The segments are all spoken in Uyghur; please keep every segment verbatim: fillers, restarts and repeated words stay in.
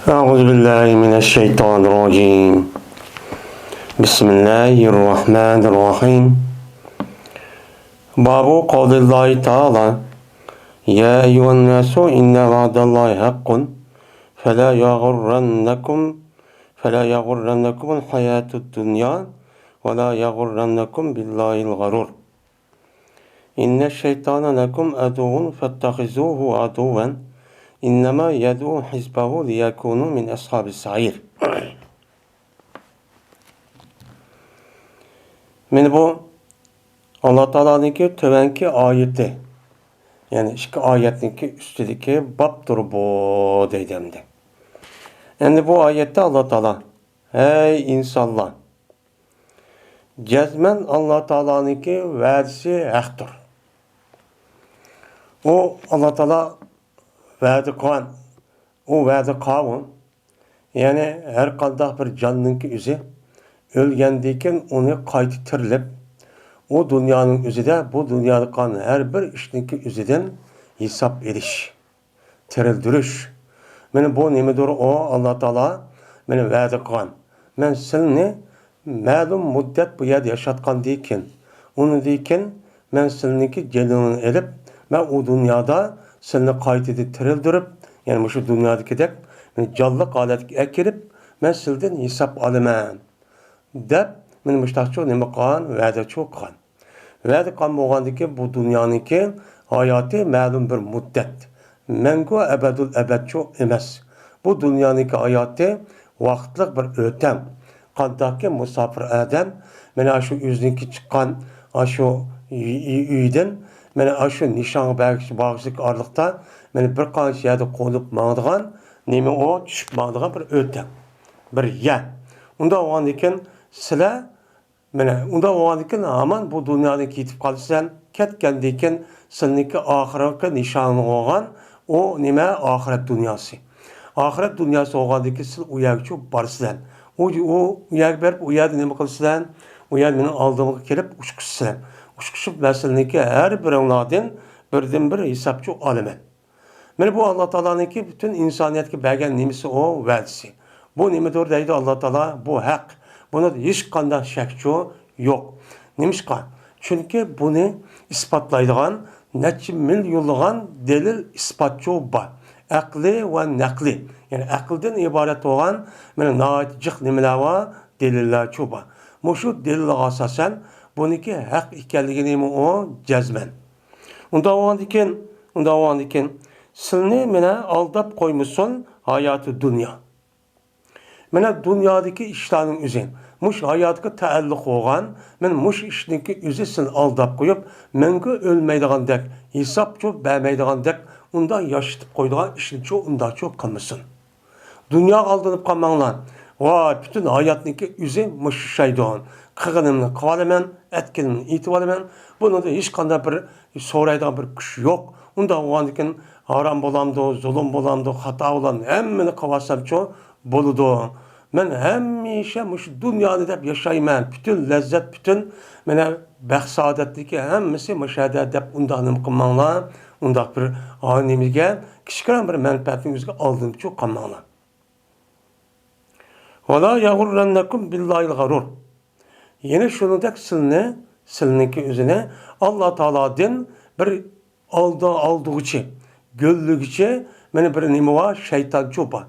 أعوذ بالله من الشيطان الرجيم. بسم الله الرحمن الرحيم. باب قول الله تعالى: يا أيها الناس إن وعد الله حق فلا يغرنكم، فلا يغرنكم الحياة الدنيا ولا يغرنكم بالله الغرور. إن الشيطان لكم عدو فاتخذوه عدوا إنما يدعو حزبه ليكونوا من أصحاب السعير. مانا بۇ ئاللا تائالانىڭكى تۆۋەنكى ئايىتى، يەنى ئىككى ئايەتنىڭكى ئۈستىدىكى بابتۇر بۇ دەيدۇ ئەمدى. ئەمدى بۇ ئايەتتە ئاللا تائالا: ھەي ئىنسانلار، جەزمەن ئاللا تائالانىڭكى ۋەدىسى ھەقتۇر. ئۇ ئاللا تائالا ۋەدە قىلغان، ئۇ ۋەدە قاۋۇ. يەنى ھەر قانداق بىر جاننىڭكى ئۆزى ئۆلگەندىن كېيىن ئۇنى قايتا تىرىلىپ، ئۇ دۇنيانىڭ ئۆزىدە بۇ دۇنيادا قىلغان ھەر بىر ئىشنىڭكى ئۆزىدىن ھېساب ئېلىش، تىرىلدۈرۈش. مانا بۇ نېمىدۇر ئۇ؟ ئاللا تائالا مانا ۋەدە قىلغان. مەن سىلىنى مەلۇم مۇددەت بۇ يەردە ياشاتقاندىن كېيىن، ئۇنىڭدىن كېيىن مەن سىلىنىڭكى جېنىڭلارنى ئېلىپ، مەن ئۇ دۇنيادا سىلىنى قايتىدىن تىرىلدۈرۈپ، يەنى مۇشۇ دۇنيادىكىدەك مېنى جانلىق ھالەتكە ئەكىرىپ، مەن سىلىدىن ھېساب ئالىمەن، دەپ مانا مۇشۇنداقچۇ نېمە قىلغان؟ ۋەدىچۇ قىلغان. ۋەدە قىلغان بولغاندىن كېيىن بۇ دۇنيانىڭكى ھاياتى مەلۇم بىر مۇددەت، مەڭگۈ ئەبەدۇل ئەبەدچۇ ئەمەس. بۇ دۇنيانىڭكى ھاياتى ۋاقىتلىق بىر ئۆتەم. قانداقكى مۇساپىر ئادەم مانا شۇ ئۆزىنىڭكى چىققان ئاشۇ ئۆي-، ئۆيدىن مانا ئاشۇ نىشانغا بارغۇچە-، بارغۇچىلىك ئارىلىقتا مانا بىر قانچە يەردە قونۇپ ماڭىدىغان، نېمە ئۇ، چۈشۈپ ماڭىدىغان بىر ئۆتەم، بىر يەر. ئۇنداق بولغاندىن كېيىن سىلەر مانا ئۇنداق بولغاندىكىن، ھامان بۇ دۇنيادىن كېتىپ قالىسەن. كەتكەندىكىن، سىلىنىڭكى ئاخىرقى نىشانىڭ بولغان ئۇ نېمە؟ ئاخىرەت دۇنياسى. ئاخىرەت دۇنياسى بولغاندىكىن، سىل ئۇ يەرگىچۇ بارىسىلەن. ئۇ، ئۇ، ئۇ يەرگە بېرىپ، ئۇ يەردە نېمە قىلىسىلەن؟ ئۇ يەردە مېنىڭ ئالدىمغا كېلىپ ئۇچقۇچىسىلەن. ئۇچقۇچۇپ، مەن سىلىنىڭكى ھەر بىرىڭلاردىن بىردىن بىر ھېسابچۇ ئالىمەن. مانا بۇ ئاللا تائالانىڭكى پۈتۈن ئىنسانىيەتكە بەرگەن نېمىسى ئۇ؟ ۋەدىسى. بۇ نېمىدۇر دەيدۇ ئاللا تائالا؟ بۇ ھەق. بۇنىڭدا ھېچقانداق شەكچۇ يوق. نېمىشقا؟ چۈنكى بۇنى ئىسپاتلايدىغان نەچچە مىليونلىغان دەلىل ئىسپاتچۇ بار. ئەقلىي ۋە نەقلىي. يەنى ئەقىلدىن ئىبارەت بولغان مانا ناھايىتى جىق نېمىلەر بار؟ دەلىللەرچۇ بار. مۇشۇ دەلىلگە ئاساسەن بۇنىڭكى ھەق ئىكەنلىكىنى ئۇ جەزمەن. ئۇنداق بولغاندىكىن، ئۇنداق بولغاندىكىن، سىلنى مانا ئالداپ قويمىسۇن ھاياتى دۇنيا. مانا دۇنيادىكى ئىشلارنىڭ ئۆزى، مۇشۇ ھاياتقا تەئەللۇق بولغان، مانا مۇشۇ ئىشنىڭكى ئۆزى سىلنى ئالداپ قويۇپ، مەڭگۈ ئۆلمەيدىغاندەك، ھېسابچۇ بەرمەيدىغاندەك، ئۇنداق ياشىتىپ قويىدىغان ئىشنىچۇ ئۇنداقچۇ قىلمىسۇن. دۇنياغا ئالدىنىپ قالماڭلار. ۋاي، پۈتۈن ھاياتنىڭكى ئۆزى مۇشۇ شايدۇ. قىلغىنىمنى قىلىۋالىمەن، ئەتكىنىمنى ئېيتىۋالىمەن. بۇنىڭدا ھېچقانداق بىر سورايدىغان بىر كۈچ يوق. ئۇنداق بولغاندىكىن، ھارام بولامدۇ، زۇلۇم بولامدۇ، خاتا بولامدۇ، ھەممىنى قىلىۋالسامچۇ بولىدۇ. مەن ھەمىشە مۇشۇ دۇنيانى دەپ ياشايمەن. پۈتۈن لەززەت، پۈتۈن مانا بەخت-سائادەتلىكى ھەممىسى مۇشۇ يەردە دەپ ئۇنداق نېمە قىلماڭلار. ئۇنداق بىر، ھا، نېمىگە، كىچىككىنە بىر مەنپەئەتنىڭ ئۆزىگە ئالدىنىپچۇ قالماڭلار. ۋەلا يەغۇررەننەكۇم بىللاھىل غەرۇر. يەنە شۇنىڭدەك سىلنى، سىلنىڭكى ئۆزىنى ئاللا تائالادىن بىر ئالدا-، ئالدىغۇچى، گۆللىگۈچى، مانا بىر نېمە بار؟ شەيتانچۇ بار.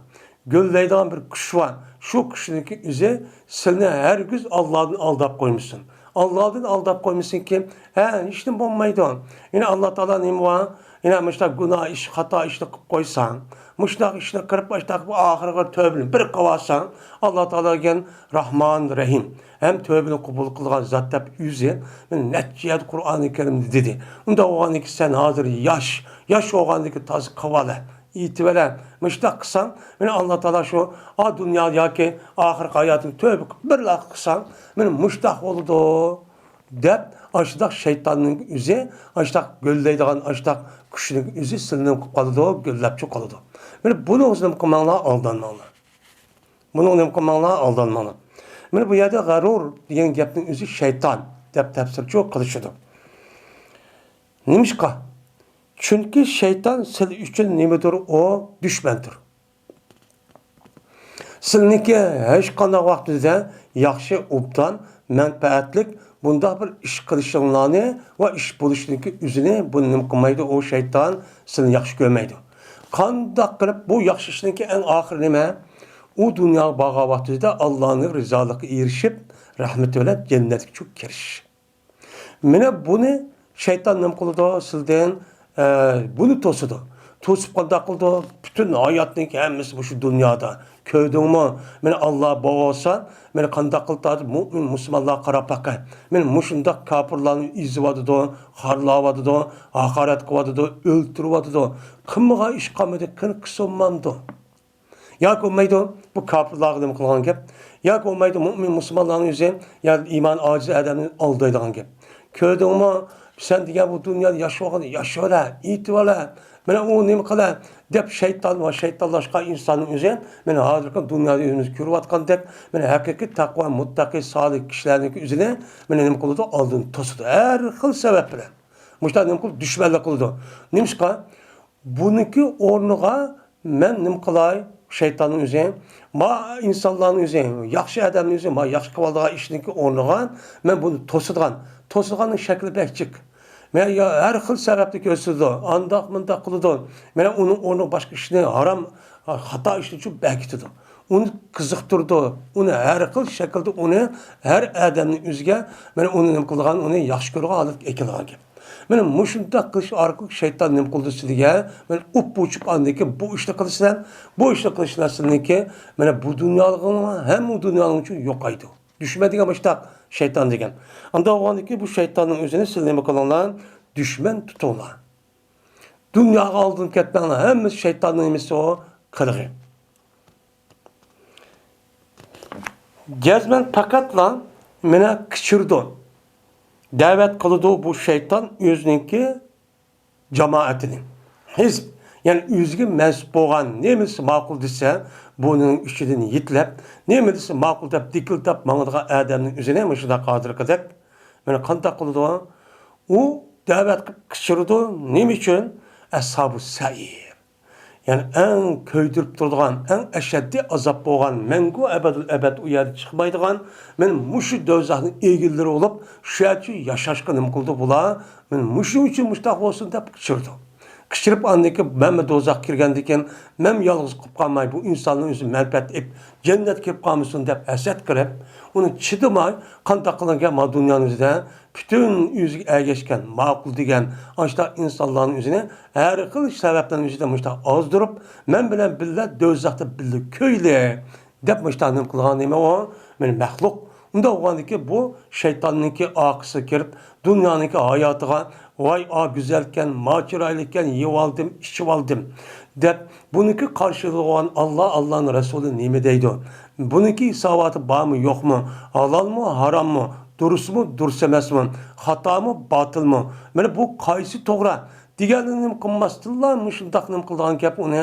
گۆللەيدىغان بىر كۈچ بار. شۇ كۈچنىڭكى ئۆزى سىلنى ھەرگىز ئاللادىن ئالداپ قويمىسۇن. ئاللادىن ئالداپ قويمىسۇنكى، ھە، ھېچنېمە بولمايدۇ. يەنە ئاللا تائالا نېمە بار؟ يەنە مۇشۇنداق گۇناھ ئىش، خاتا ئىشنى قىلىپ قويساڭ، مۇشۇنداق ئىشنى قىلىپ، مۇشۇنداق قىلىپ، ئاخىرىغا تۆۋىنى بىر قىلىۋالساڭ، ئاللا تائالا دېگەن راھمان، رەھىم، ھەم تۆۋىنى قوبۇل قىلىدىغان زات دەپ ئۆزى نەچچە يەردە قۇرئانى كەرىمدە دېدى. ئۇنداق بولغاندىكىن سەن ھازىر ياش، ياش بولغاندىكىن تازا قىلىۋالە، ئېيتىۋالە. مۇشۇنداق قىلساڭ، مانا ئاللا تائالا شۇ، ئا، دۇنيا ياكى ئاخىرقى ھاياتىڭ تۆۋە قىلىپ بىرلا قىلساڭ، مانا مۇشۇنداق بولىدۇ. دەپ، ئاشۇنداق شەيتاننىڭ ئۆزى، ئاشۇنداق گۆللەيدىغان، ئاشۇنداق كۈچنىڭ ئۆزى سىلىنى قىلىپ قالىدۇ، گۆللەپچۇ قالىدۇ. مانا بۇنىڭغا نېمە قىلماڭلار، ئالدانماڭلار. بۇنىڭغا نېمە قىلماڭلار، ئالدانماڭلار. مانا بۇ يەردە غەرۇر دېگەن گەپنىڭ ئۆزى شەيتان دەپ تەپسىرچۇ قىلىشىدۇ. نېمىشقا؟ چۈنكى شەيتان سىلى ئۈچۈن نېمىدۇر ئۇ؟ دۈشمەندۇر. سىلىنىڭكى ھېچقانداق ۋاقتىدا ياخشى، ئوبدان، مەنپەئەتلىك بۇنداق بىر ئىش قىلىشىڭلارنى ۋە ئىش بولۇشىنىڭكى ئۆزىنى بۇنى نېمە قىلمايدۇ، ئۇ شەيتان سىلىنى ياخشى كۆرمەيدۇ. قانداق قىلىپ بۇ ياخشى ئىشنىڭكى ئەڭ ئاخىرى نېمە؟ ئۇ دۇنياغا بارغان ۋاقتىدا ئاللانىڭ رىزالىقىغا ئېرىشىپ، رەھمىتى بىلەن جەننەتكە چۈشۈپ كىرىش. مانا بۇنى شەيتان نېمە قىلىدۇ؟ سىلدىن، ئە، بۇنى توسىدۇ. توسۇپ قانداق قىلىدۇ؟ پۈتۈن ھاياتنىڭ ھەممىسى مۇشۇ دۇنيادا. كۆردۈڭمۇ؟ مانا ئاللا بولسا، مانا قانداق قىلىپ مۇئمىن مۇسۇلمانلارغا قاراپ باققىن. مانا مۇشۇنداق كاپىرلارنى ئېزىۋاتىدۇ، خارلاۋاتىدۇ، ھاقارەت قىلىۋاتىدۇ، ئۆلتۈرۈۋاتىدۇ. قىلمىغان ئىش قالمىدى، قىلسۇنمامدۇ؟ ياكى بولمايدۇ، بۇ كاپىرلارغا نېمە قىلغان گەپ؟ ياكى بولمايدۇ، مۇئمىن مۇسۇلمانلارنىڭ ئۆزى، يا ئىمان ئاجىز ئادەمنى ئالدايدىغان گەپ. كۆردۈڭمۇ؟ سەن دېگەن بۇ دۇنيادا ياشىۋالغان، ياشىۋەر، ئېيتىۋەر. مانا ئۇ نېمە قىلە؟ دەپ شەيتان ۋە شەيتانلاشقان ئىنساننىڭ ئۆزى، مانا ھازىرقى دۇنيادا ئۆزىمىز كۆرۈۋاتقاندەك، مانا ھەقىقىي تەقۋا، مۇتتەقىي، سالىھ كىشىلەرنىڭكى ئۆزىنى، مانا نېمە قىلىدۇ؟ ئالدىن توسىدۇ. ھەر خىل سەۋەب بىلەن. مۇشۇنداق نېمە قىلىدۇ؟ دۈشمەنلىك قىلىدۇ. نېمىشقا؟ بۇنىڭكى ئورنىغا مەن نېمە قىلاي؟ شەيتاننىڭ ئۆزى، ما ئىنسانلارنىڭ ئۆزى، ياخشى ئادەمنىڭ ئۆزى، ما ياخشى قىلىۋالىدىغان ئىشنىڭكى ئورنىغا مەن بۇنى توسىدىغان، توسىدىغاننىڭ شەكلى بەك جىق. مەن يا ھەر خىل سەۋەبنى كۆرسىتىدۇ، ئانداق مۇنداق قىلىدۇ. مانا ئۇنىڭ ئورنىغا باشقا ئىشنى، ھارام، خاتا ئىشنى شۇ بەكىتىدۇ. ئۇنى قىزىقتۇرىدۇ، ئۇنى ھەر خىل شەكىلدە ئۇنى ھەر ئادەمنىڭ ئۆزىگە، مانا ئۇنى نېمە قىلىدىغان، ئۇنى ياخشى كۆرىدىغان ھالەتكە ئەكېلىدىغان گەپ. مانا مۇشۇنداق قىلىش ئارقىلىق شەيتان نېمە قىلىدۇ سىلىگە؟ مانا ئۇپ ئۇچۇپ ئاندىن كېيىن بۇ ئىشنى قىلىسىلەر، بۇ ئىشنى قىلىشلار سىلىنىڭكى، مانا بۇ دۇنيالىقىڭ ھەم ئۇ دۇنيالىق ئۈچۈن يوقايدۇ. دۈشمەن دېگەن مۇشۇنداق شەيتان دېگەن. ئانداق بولغاندىن كېيىن بۇ شەيتاننىڭ ئۆزىنى سىز نېمە قىلىڭلار؟ دۈشمەن تۇتۇڭلار. دۇنياغا ئالدىنىپ كەتمەڭلار، ھەممىسى شەيتاننىڭ نېمىسى ئۇ، قىلىقى. جەزمەن پەقەتلا مېنى قىچۇرىدۇ، دەۋەت قىلىدۇ بۇ شەيتان ئۆزىنىڭكى جامائىتىنى. ھىزب، يەنى ئۆزىگە مەنسۇپ بولغان، نېمىسى ماقۇل دېسە، بۇنىڭ ئىچىدىن يېتىلەپ، نېمە دېسە ماقۇل دەپ دىكىلداپ ماڭىدىغان ئادەمنىڭ ئۆزىنى مۇشۇنداق ھازىرقىدەك مانا قانداق قىلىدۇ؟ ئۇ دەۋەت قىلىپ قىچۇرىدۇ. نېمە ئۈچۈن؟ ئەسھابۇ سەئىر. يەنى ئەڭ كۆيدۈرۈپ تۇرىدىغان، ئەڭ ئەشەددىي ئازاب بولغان، مەڭگۈ ئەبەدۇل ئەبەد ئۇ يەردىن چىقمايدىغان، مانا مۇشۇ دوزاخنىڭ ئىگىلىرى بولۇپ، شۇ يەرچۇ ياشاشقا نېمە قىلىدۇ بۇلار؟ مانا مۇشۇنىڭ ئۈچۈن مۇشۇنداق بولسۇن دەپ قىچۇرىدۇ. قىچۇرۇپ ئاندىن كېيىن مەنمۇ دوزاخقا كىرگەندىن كېيىن، مەنمۇ يالغۇز قېلىپ قالماي، بۇ ئىنساننىڭ ئۆزى مەنپەئەت ئېلىپ، جەننەتكە كىرىپ قالمىسۇن دەپ ھەسەت قىلىپ، ئۇنى چىدىماي، قانداق قىلغان گەپ ما دۇنيانىڭ ئۆزىدە پۈتۈن ئۆزىگە ئەگەشكەن، ماقۇل دېگەن ئاشۇنداق ئىنسانلارنىڭ ئۆزىنى ھەر خىل سەۋەبلەرنىڭ ئۆزىدە مۇشۇنداق ئازدۇرۇپ، مەن بىلەن بىللە دوزاختا بىللە كۆيلى دەپ مۇشۇنداق نېمە قىلغان نېمە ئۇ؟ مانا مەخلۇق. ئۇنداق بولغاندىكىن بۇ شەيتاننىڭكى ئارقىسىغا كىرىپ، دۇنيانىڭكى ھاياتىغا، ۋاي ئا گۈزەلكەن، ما چىرايلىقكەن، يېۋالدىم، ئىچىۋالدىم دەپ، بۇنىڭكى قارشىلىغان ئاللا، ئاللانىڭ رەسۇلى نېمە دەيدۇ؟ بۇنىڭكى ھېساباتى بارمۇ، يوقمۇ؟ ھالالمۇ، ھاراممۇ؟ دۇرۇسمۇ، دۇرۇس ئەمەسمۇ؟ خاتامۇ، باتىلمۇ؟ مانا بۇ قايسى توغرا؟ دېگەننى نېمە قىلماستىنلا، مۇشۇنداق نېمە قىلىدىغان گەپ، ئۇنى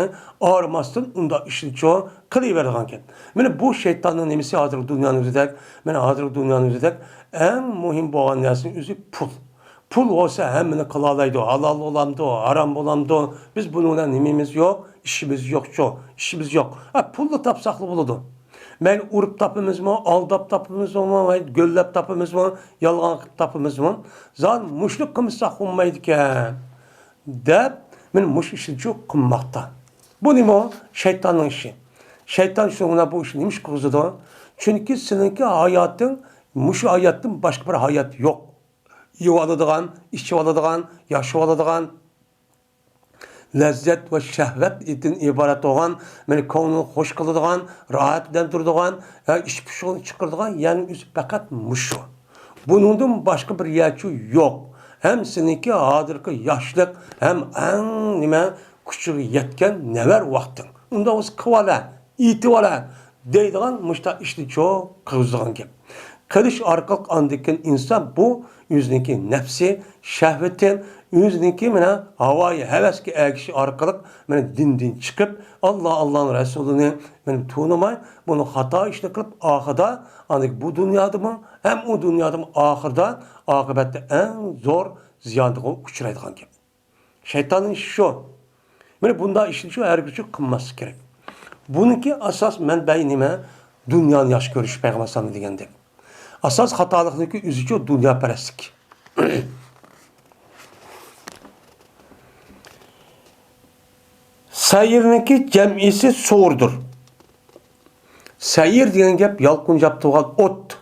ئارىماستىن ئۇنداق ئىشنىچۇ قىلىۋېرىدىغان گەپ. مانا بۇ شەيتاننىڭ نېمىسى ھازىرقى دۇنيانىڭ ئۆزىدەك، مانا ھازىرقى دۇنيانىڭ ئۆزىدەك ئەڭ مۇھىم بولغان نەرسىنىڭ ئۆزى پۇل. پۇل بولسا ھەممىنى قىلالايدۇ، ھالال بولامدۇ، ھارام بولامدۇ، بىز بۇنىڭ بىلەن نېمىمىز يوق، ئىشىمىز يوقچۇ، ئىشىمىز يوق. ھە، پۇللا تاپساقلا بولىدۇ. مەيلى ئۇرۇپ تاپىمىزمۇ، ئالداپ تاپىمىزمۇ، مەيلى گۆللەپ تاپىمىزمۇ، يالغان قىلىپ تاپىمىزمۇ، زادى مۇشۇنى قىلمىساق بولمايدىكەن دەپ، مانا مۇشۇ ئىشنىچۇ قىلماقتا. بۇ نېمە؟ شەيتاننىڭ ئىشى. شەيتان شۇنىڭ بىلەن بۇ ئىشنى نېمىش قىلغۇزىدۇ؟ چۈنكى سېنىڭكى ھاياتىڭ مۇشۇ ھاياتتىن باشقا بىر ھايات يوق. يېۋالىدىغان، ئىچىۋالىدىغان، ياشىۋالىدىغان، لەززەت ۋە شەھۋەتتىن ئىبارەت بولغان، مانا كۆڭلىنى خوش قىلىدىغان، راھەتلەندۈرىدىغان، ھە، ئىچ پۇشۇقىنى چىقىرىدىغان يەرنىڭ ئۆزى پەقەت مۇشۇ. بۇنىڭدىن باشقا بىر يەرچۇ يوق. ھەم سېنىڭكى ھازىرقى ياشلىق، ھەم ئەڭ نېمە كۈچىگە يەتكەن نەۋەر ۋاقتىڭ. ئۇنداق بولسا قىلىۋالە، ئېيتىۋالە دەيدىغان مۇشۇنداق ئىشنىچۇ قىلغۇزىدىغان گەپ. قىلىش ئارقىلىق ئاندىن كېيىن ئىنسان بۇ ئۆزىنىڭكى نەپسى، شەھۋىتى، ئۆزىنىڭكى مانا ھاۋايى ھەۋەسكە ئەگىشىش ئارقىلىق مانا دىندىن چىقىپ، ئاللا، ئاللانىڭ رەسۇلىنى مانا تونۇماي، بۇنى خاتا ئىشنى قىلىپ، ئاخىرىدا ئاندىن بۇ دۇنيادىمۇ، ھەم ئۇ دۇنيادىمۇ ئاخىرىدا، ئاقىۋەتتە ئەڭ زور زىيانغا ئۇچرايدىغان گەپ. شەيتاننىڭ ئىشى شۇ. مانا بۇنداق ئىشنى شۇ ھەرگىزچۇ قىلماسلىق كېرەك. بۇنىڭكى ئاساس مەنبەي نېمە؟ دۇنيانى ياخشى كۆرۈش پەيغەمبەر ئەلەيھىسسالامنىڭ دېگەندەك. ئاساس خاتالىقنىڭكى ئۆزىچۇ دۇنياپەرەسلىك. سەئىرنىڭكى جەمئىسى سوردۇر. سەئىر دېگەن گەپ يالقۇنجاپ تۇرغان ئوت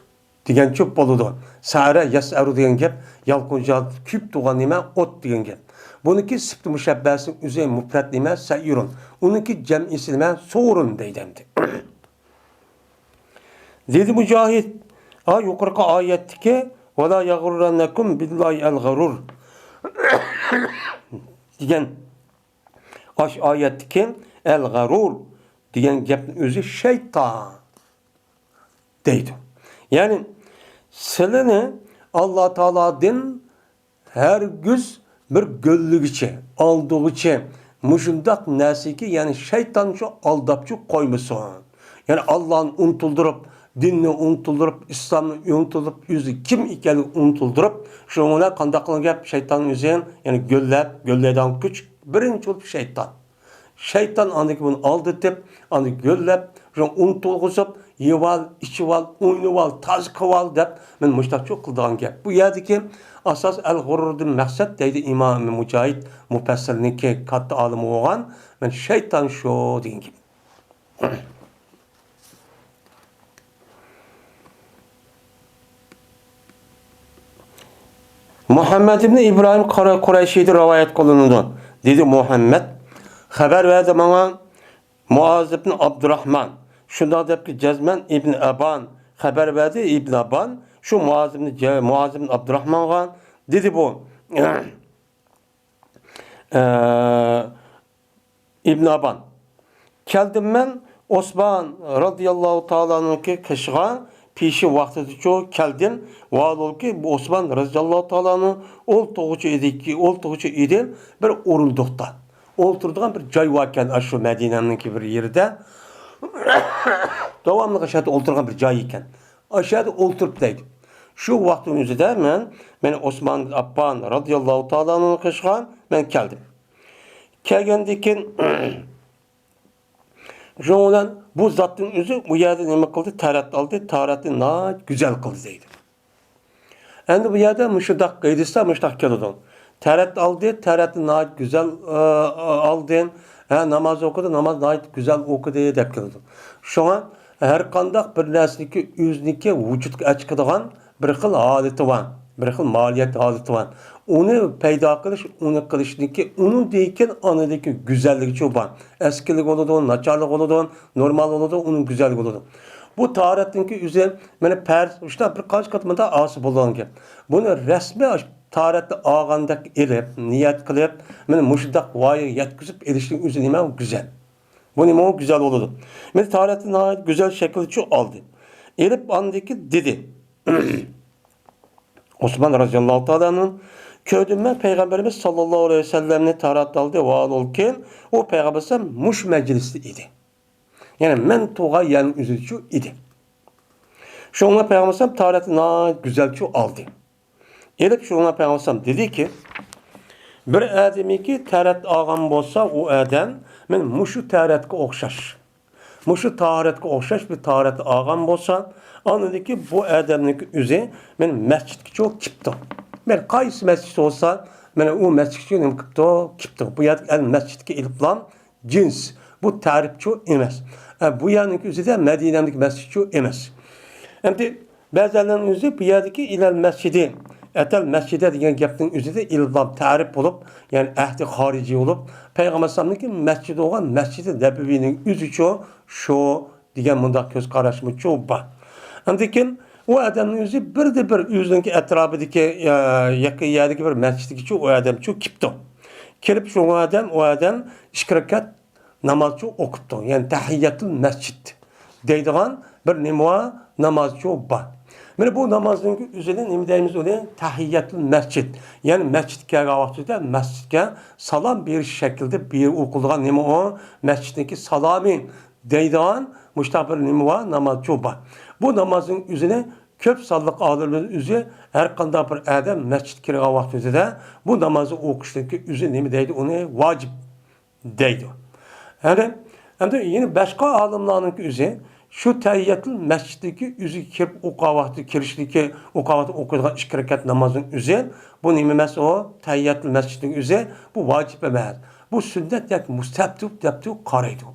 دېگەنچۇ بولىدۇ. سەئەرە يەسئەرۇ دېگەن گەپ يالقۇنجاپ كۆيۈپ تۇرغان نېمە؟ ئوت دېگەن گەپ. بۇنىڭكى سىپتى مۇشەببەسىنىڭ ئۆزى مۇپرەت نېمە؟ سەئىرۇن. ئۇنىڭكى جەمئىسى نېمە؟ سورۇن دەيدۇ ئەمدى. دېدى مۇجاھىد، ھا يۇقىرىقى ئايەتتىكى «ۋەلا يەغرۇررەننەكۇم بىللاھى ئەل غەرۇر» دېگەن، ئاش ئايەتتىكى «ئەل غەرۇر» دېگەن گەپنىڭ ئۆزى شەيتان دەيدۇ. يەنى سىلىنى ئاللا تائالادىن ھەرگىز بىر گۆللىگۈچى، ئالدىغۇچى، مۇشۇنداق نەرسىگە، يەنى شەيتان شۇ ئالداپچۇ قويمىسۇن. يەنى ئاللانى ئۇنتۇلدۇرۇپ، دىننى ئۇنتۇلدۇرۇپ، ئىسلامنى ئۇنتۇلدۇرۇپ، ئۆزى كىم ئىكەنلىكىنى ئۇنتۇلدۇرۇپ، شۇنىڭ بىلەن قانداق قىلغان گەپ؟ شەيتان ئۆزى، يەنى گۆللەپ، گۆللەيدىغان كۈچ بىرىنچى بولۇپ شەيتان. شەيتان ئاندىن كېيىن بۇنى ئالدىتىپ، ئاندىن گۆللەپ، شۇ ئۇنتۇلغۇزۇپ، يېۋال، ئىچىۋال، ئوينىۋال، تازا قىلىۋال دەپ، مەن مۇشۇنداقچۇ قىلىدىغان گەپ. بۇ يەردىكى ئاساس ئەل غۇرۇردىن مەقسەت دەيدۇ ئىمام مۇجاھىد مۇپەسسىرنىڭكى كاتتا ئالىمى بولغان، مەن شەيتان شۇ دېگەن گەپ. مۇھەممەد ئىبنى ئىبراھىم قۇرە-، قۇرەيشىدىن رىۋايەت قىلىنىدۇ. دېدى مۇھەممەد، خەۋەر بەردى ماڭا مۇئاز ئىبن ئابدۇراھمان. شۇنداق دەپكى جەزمەن ئىبن ئابان خەۋەر بەردى، ئىبن ئابان شۇ مۇئاز ئىبن جە-، مۇئاز ئىبن ئابدۇراھمانغا دېدى بۇ. ئە، ئىبن ئابان. كەلدىم مەن ئوسمان رازىياللاھۇ تائالانىڭكى قېشىغا، پېشى ۋاقتىدىچۇ كەلدىم. ۋاھالبۇلكى، بۇ ئوسمان رازىياللاھۇ تائالانىڭ ئولتۇرغۇچى ئىدىكى، ئولتۇرغۇچى ئىدى، بىر ئورۇندۇقتا ئولتۇرىدىغان بىر جاي باركەن، ئاشۇ مەدىنەنىڭكى بىر يېرىدە. داۋاملىق ئاشۇ يەردە ئولتۇرغان بىر جاي ئىكەن. ئاشۇ يەردە ئولتۇرۇپ دەيدۇ. شۇ ۋاقىتنىڭ ئۆزىدە مەن، مەن ئوسمان ئاببان رازىياللاھۇ تائالانىڭ قېشىغا مەن كەلدىم. كەلگەندىن كېيىن، شۇنىڭ بىلەن بۇ زاتنىڭ ئۆزى بۇ يەردە نېمە قىلدى؟ تەرەت ئالدى، تەرەتنى ناھايىتى گۈزەل قىلدى دەيدۇ. ئەمدى بۇ يەردە مۇشۇنداق قىلسا مۇشۇنداق كېلىدۇ. تەرەت ئالدى، تەرەتنى ناھايىتى گۈزەل، ئى، ئالدى. ھە، ناماز ئوقۇدى، ناماز ناھايىتى گۈزەل ئوقۇدى دەپ كېلىدۇ. شۇڭا ھەر قانداق بىر نەرسىنىڭكى ئۆزىنىڭكى ۋۇجۇدقا ئەچىقىدىغان بىر خىل ھالىتى بار، بىر خىل ماھىيەت ھالىتى بار. ئۇنى پەيدا قىلىش، ئۇنى قىلىشنىڭكى، ئۇنىڭدىن كېيىن ئاندىن كېيىن گۈزەللىكىچۇ بار. ئەسكىلىك بولىدۇ، ناچارلىق بولىدۇ، نورمال بولىدۇ، ئۇنىڭ گۈزەللىكى بولىدۇ. بۇ تاھارەتنىڭكى ئۆزى، مانا پەرز، شۇنداق بىر قانچە قېتىم مۇنداق ئاسىي بولىدىغان گەپ. بۇنى رەسمىي ئاشۇ تاھارەتنى ئالغاندەك ئېلىپ، نىيەت قىلىپ، مانا مۇشۇنداق ۋايىغا يەتكۈزۈپ ئېلىشنىڭ ئۆزى نېمە گۈزەل. بۇ نېمە گۈزەل بولىدۇ. مانا تاھارەتنى ناھايىتى گۈزەل شەكىلچۇ ئالدى. ئېلىپ ئاندىكى دېدى. ئوسمان رازىياللاھۇ تائالا ئەنھۇ، كۆردۈم مەن پەيغەمبىرىمىز ساللاللاھۇ ئەلەيھى ۋەسەللەمنى تاھارەت ئالدى، ۋاھالبۇلكى، ئۇ پەيغەمبەر ئەلەيھىسسالام مۇشۇ مەجلىستە ئىدى. يەنى مەن تۇرغان يەرنىڭ ئۆزىدىچۇ ئىدى. شۇڭا پەيغەمبەر ئەلەيھىسسالام تاھارەتنى ناھايىتى گۈزەلچۇ ئالدى. ئېلىپ شۇڭا پەيغەمبەر ئەلەيھىسسالام دېدىكى، بىر ئادەمكى تاھارەت ئالغان بولسا، ئۇ ئادەم مەن مۇشۇ تاھارەتكە ئوخشاش، مۇشۇ تاھارەتكە ئوخشاش بىر تاھارەت ئالغان بولسا، ئاندىن كېيىن بۇ ئادەمنىڭكى ئۆزى مەن مەسچىتكىچۇ كېپتۇ. مەن قايسى مەسچىت بولسا، مەن ئۇ مەسچىتكىچۇ نېمە كېپتۇ؟ كېپتۇ. بۇ يەردىكى ئەل مەسچىتكە ئېلىپلام جىنس. بۇ تەرىپچۇ ئەمەس. ئە، بۇ يەرنىڭكى ئۆزىدە مەدىنەمدىكى مەسچىتچۇ ئەمەس. ئەمدى بەزىلەرنىڭ ئۆزى بۇ يەردىكى ئىلەل مەسچىدى، ئەتەل مەسچىدە دېگەن گەپنىڭ ئۆزىدە ئېلىپلام تەرىپ بولۇپ، يەنى ئەھدى خارىجىي بولۇپ، پەيغەمبەر ئەلەيھىسسالامنىڭكى مەسچىدى بولغان مەسچىدى نەبىۋىنىڭ ئۆزىچۇ شۇ دېگەن مۇنداق كۆز قاراشمۇچۇ بار. ئاندىن كېيىن ئۇ ئادەمنىڭ ئۆزى بىردە بىر ئۆزىنىڭكى ئەتراپىدىكى، يا-، يېقىن يەردىكى بىر مەسچىتكىچۇ ئۇ ئادەمچۇ كېپتۇ. كېلىپ شۇ ئادەم، ئۇ ئادەم ئىككى رەكەت نامازچۇ ئوقۇپتۇ. يەنى تەھىيەتۇل مەسچىت دەيدىغان بىر نېمە بار؟ نامازچۇ بار. مانا بۇ نامازنىڭ ئۆزىنى نېمە دەيمىز ئۇنى؟ تەھىيەتۇل مەسچىت. يەنى مەسچىتكە كەلگەن ۋاقتىدا مەسچىتكە سالام بېرىش شەكلىدە بىر ئوقۇلىدىغان نېمە ئۇ؟ مەسچىتنىڭكى سالامى دەيدىغان مۇشۇنداق بىر نېمە بار؟ نامازچۇ بار. بۇ نامازنىڭ ئۆزىنى كۆپ سانلىق ئالىملار ئۆزى ھەر قانداق بىر ئادەم مەسچىتكە كىرگەن ۋاقتىدا بۇ نامازنى ئوقۇشنىڭكى ئۆزى نېمە دەيدۇ؟ ئۇنى ۋاجىپ دەيدۇ. يەنى ئەمدى يەنە باشقا ئالىملارنىڭكى ئۆزى شۇ تەھىيەتۇل مەسچىتتىكى ئۆزىگە كىرىپ ئوقۇغان ۋاقتى، كىرىشلىكى، ئوقۇغان ۋاقتى ئوقۇيدىغان ئىككى رەكەت نامازنىڭ ئۆزى، بۇ نېمە ئەمەس ئۇ؟ تەھىيەتۇل مەسچىتنىڭ ئۆزى بۇ ۋاجىپ ئەمەس. بۇ سۈننەت ياكى مۇستەھەب دەپ، دەپتۇ قارايدۇ.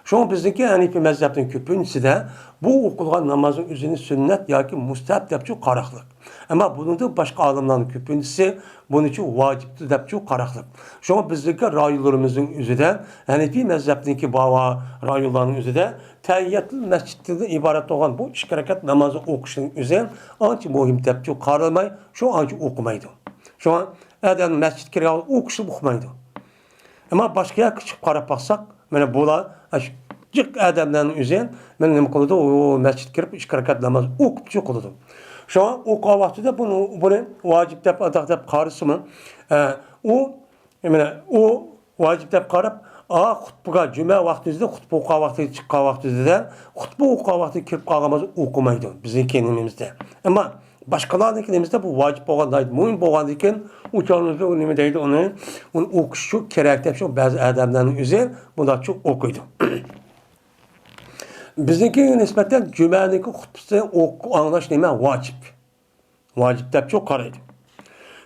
شۇڭا بىزنىڭكى ھەنىفىي مەزھەپنىڭ كۆپىنچىسىدە بۇ ئوقۇلغان نامازنىڭ ئۆزىنى سۈننەت ياكى مۇستەھەب دەپچۇ قاراقلىق. ئەمما بۇنىڭدىن باشقا ئالىملارنىڭ كۆپىنچىسى بۇنىچۇ ۋاجىپتۇ دەپچۇ قاراقلىق. شۇڭا بىزنىڭكى رايونلىرىمىزنىڭ ئۆزىدە ھەنىفىي مەزھەپنىڭكى بار رايونلارنىڭ ئۆزىدە تەھىيەتۇل مەسچىتتىن ئىبارەت بولغان بۇ ئىككى رەكەت نامازنى ئوقۇشنىڭ ئۆزى ئانچە مۇھىم دەپچۇ قارالماي، شۇ ئانچە ئوقۇمايدۇ. شۇڭا ئادەم مەسچىتكە كىرگەن ئوقۇشنى ئۇقمايدۇ. ئەمما باشقا يەرگە چىقىپ قاراپ باقساق، مانا بۇلار ئاشۇ جىق ئادەملەرنىڭ ئۆزى مانا نېمە قىلىدۇ؟ ئۇ مەسچىتكە كىرىپ ئىككى رەكەت ناماز ئوقۇپچۇ قىلىدۇ. شۇڭا ئوقۇغان ۋاقتىدا بۇنى، بۇنى ۋاجىپ دەپ، ئاداق دەپ قارىسىمۇ، ئە، ئۇ، مانا ئۇ ۋاجىپ دەپ قاراپ، ئا، خۇتبىگە، جۈمە ۋاقتىدا، خۇتبە ئوقۇغان ۋاقتىدا، چىققان ۋاقتىدا، خۇتبە ئوقۇغان ۋاقتىدا كىرىپ قالغان بولسا ئوقۇمايدۇ بىزنىڭكى نېمىمىزدە. ئەمما باشقىلارنىڭكى نېمىسىدە بۇ ۋاجىپ بولغان، ناھايىتى مۇھىم بولغاندىكىن، ئۇ چاغلىرىدا نېمە دەيدۇ ئۇنى؟ ئۇنى ئوقۇش شۇ كېرەك دەپ، شۇ بەزى ئادەملەرنىڭ ئۆزى بۇنداقچۇ ئوقۇيدۇ. بىزنىڭكىگە نىسبەتەن جۈمەنىڭكى خۇتبىسى ئوق-، ئاڭلاش نېمە؟ ۋاجىپ. ۋاجىپ دەپچۇ قارايدۇ.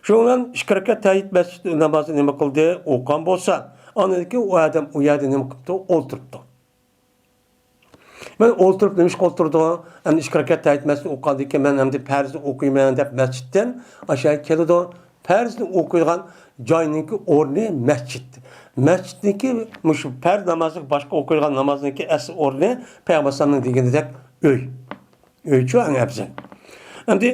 شۇنىڭ بىلەن ئىككى رەكەت تەھىيەت مەسچىت نامازى نېمە قىلدى؟ ئوقۇغان بولسا، ئاندىن كېيىن ئۇ ئادەم ئۇ يەردە نېمە قىپتۇ؟ ئولتۇرۇپتۇ. مەن ئولتۇرۇپ نېمىشقا ئولتۇردۇڭ؟ ئەمدى ئىككى رەكەت تەھىيەت مەسچىتنى ئوقۇغاندىن كېيىن مەن ئەمدى پەرزنى ئوقۇيمەن دەپ مەسچىتتىن ئاشۇ يەرگە كېلىدۇ. پەرزنى ئوقۇيدىغان جاينىڭكى ئورنى مەسچىت. مەسچىتنىڭكى مۇشۇ پەرز نامازنىڭ، باشقا ئوقۇيدىغان نامازنىڭكى ئەسلى ئورنى پەيغەمبەر ئەلەيھىسسالامنىڭ دېگىنىدەك ئۆي. ئۆيچۇ ئەڭ ئەۋزەل. ئەمدى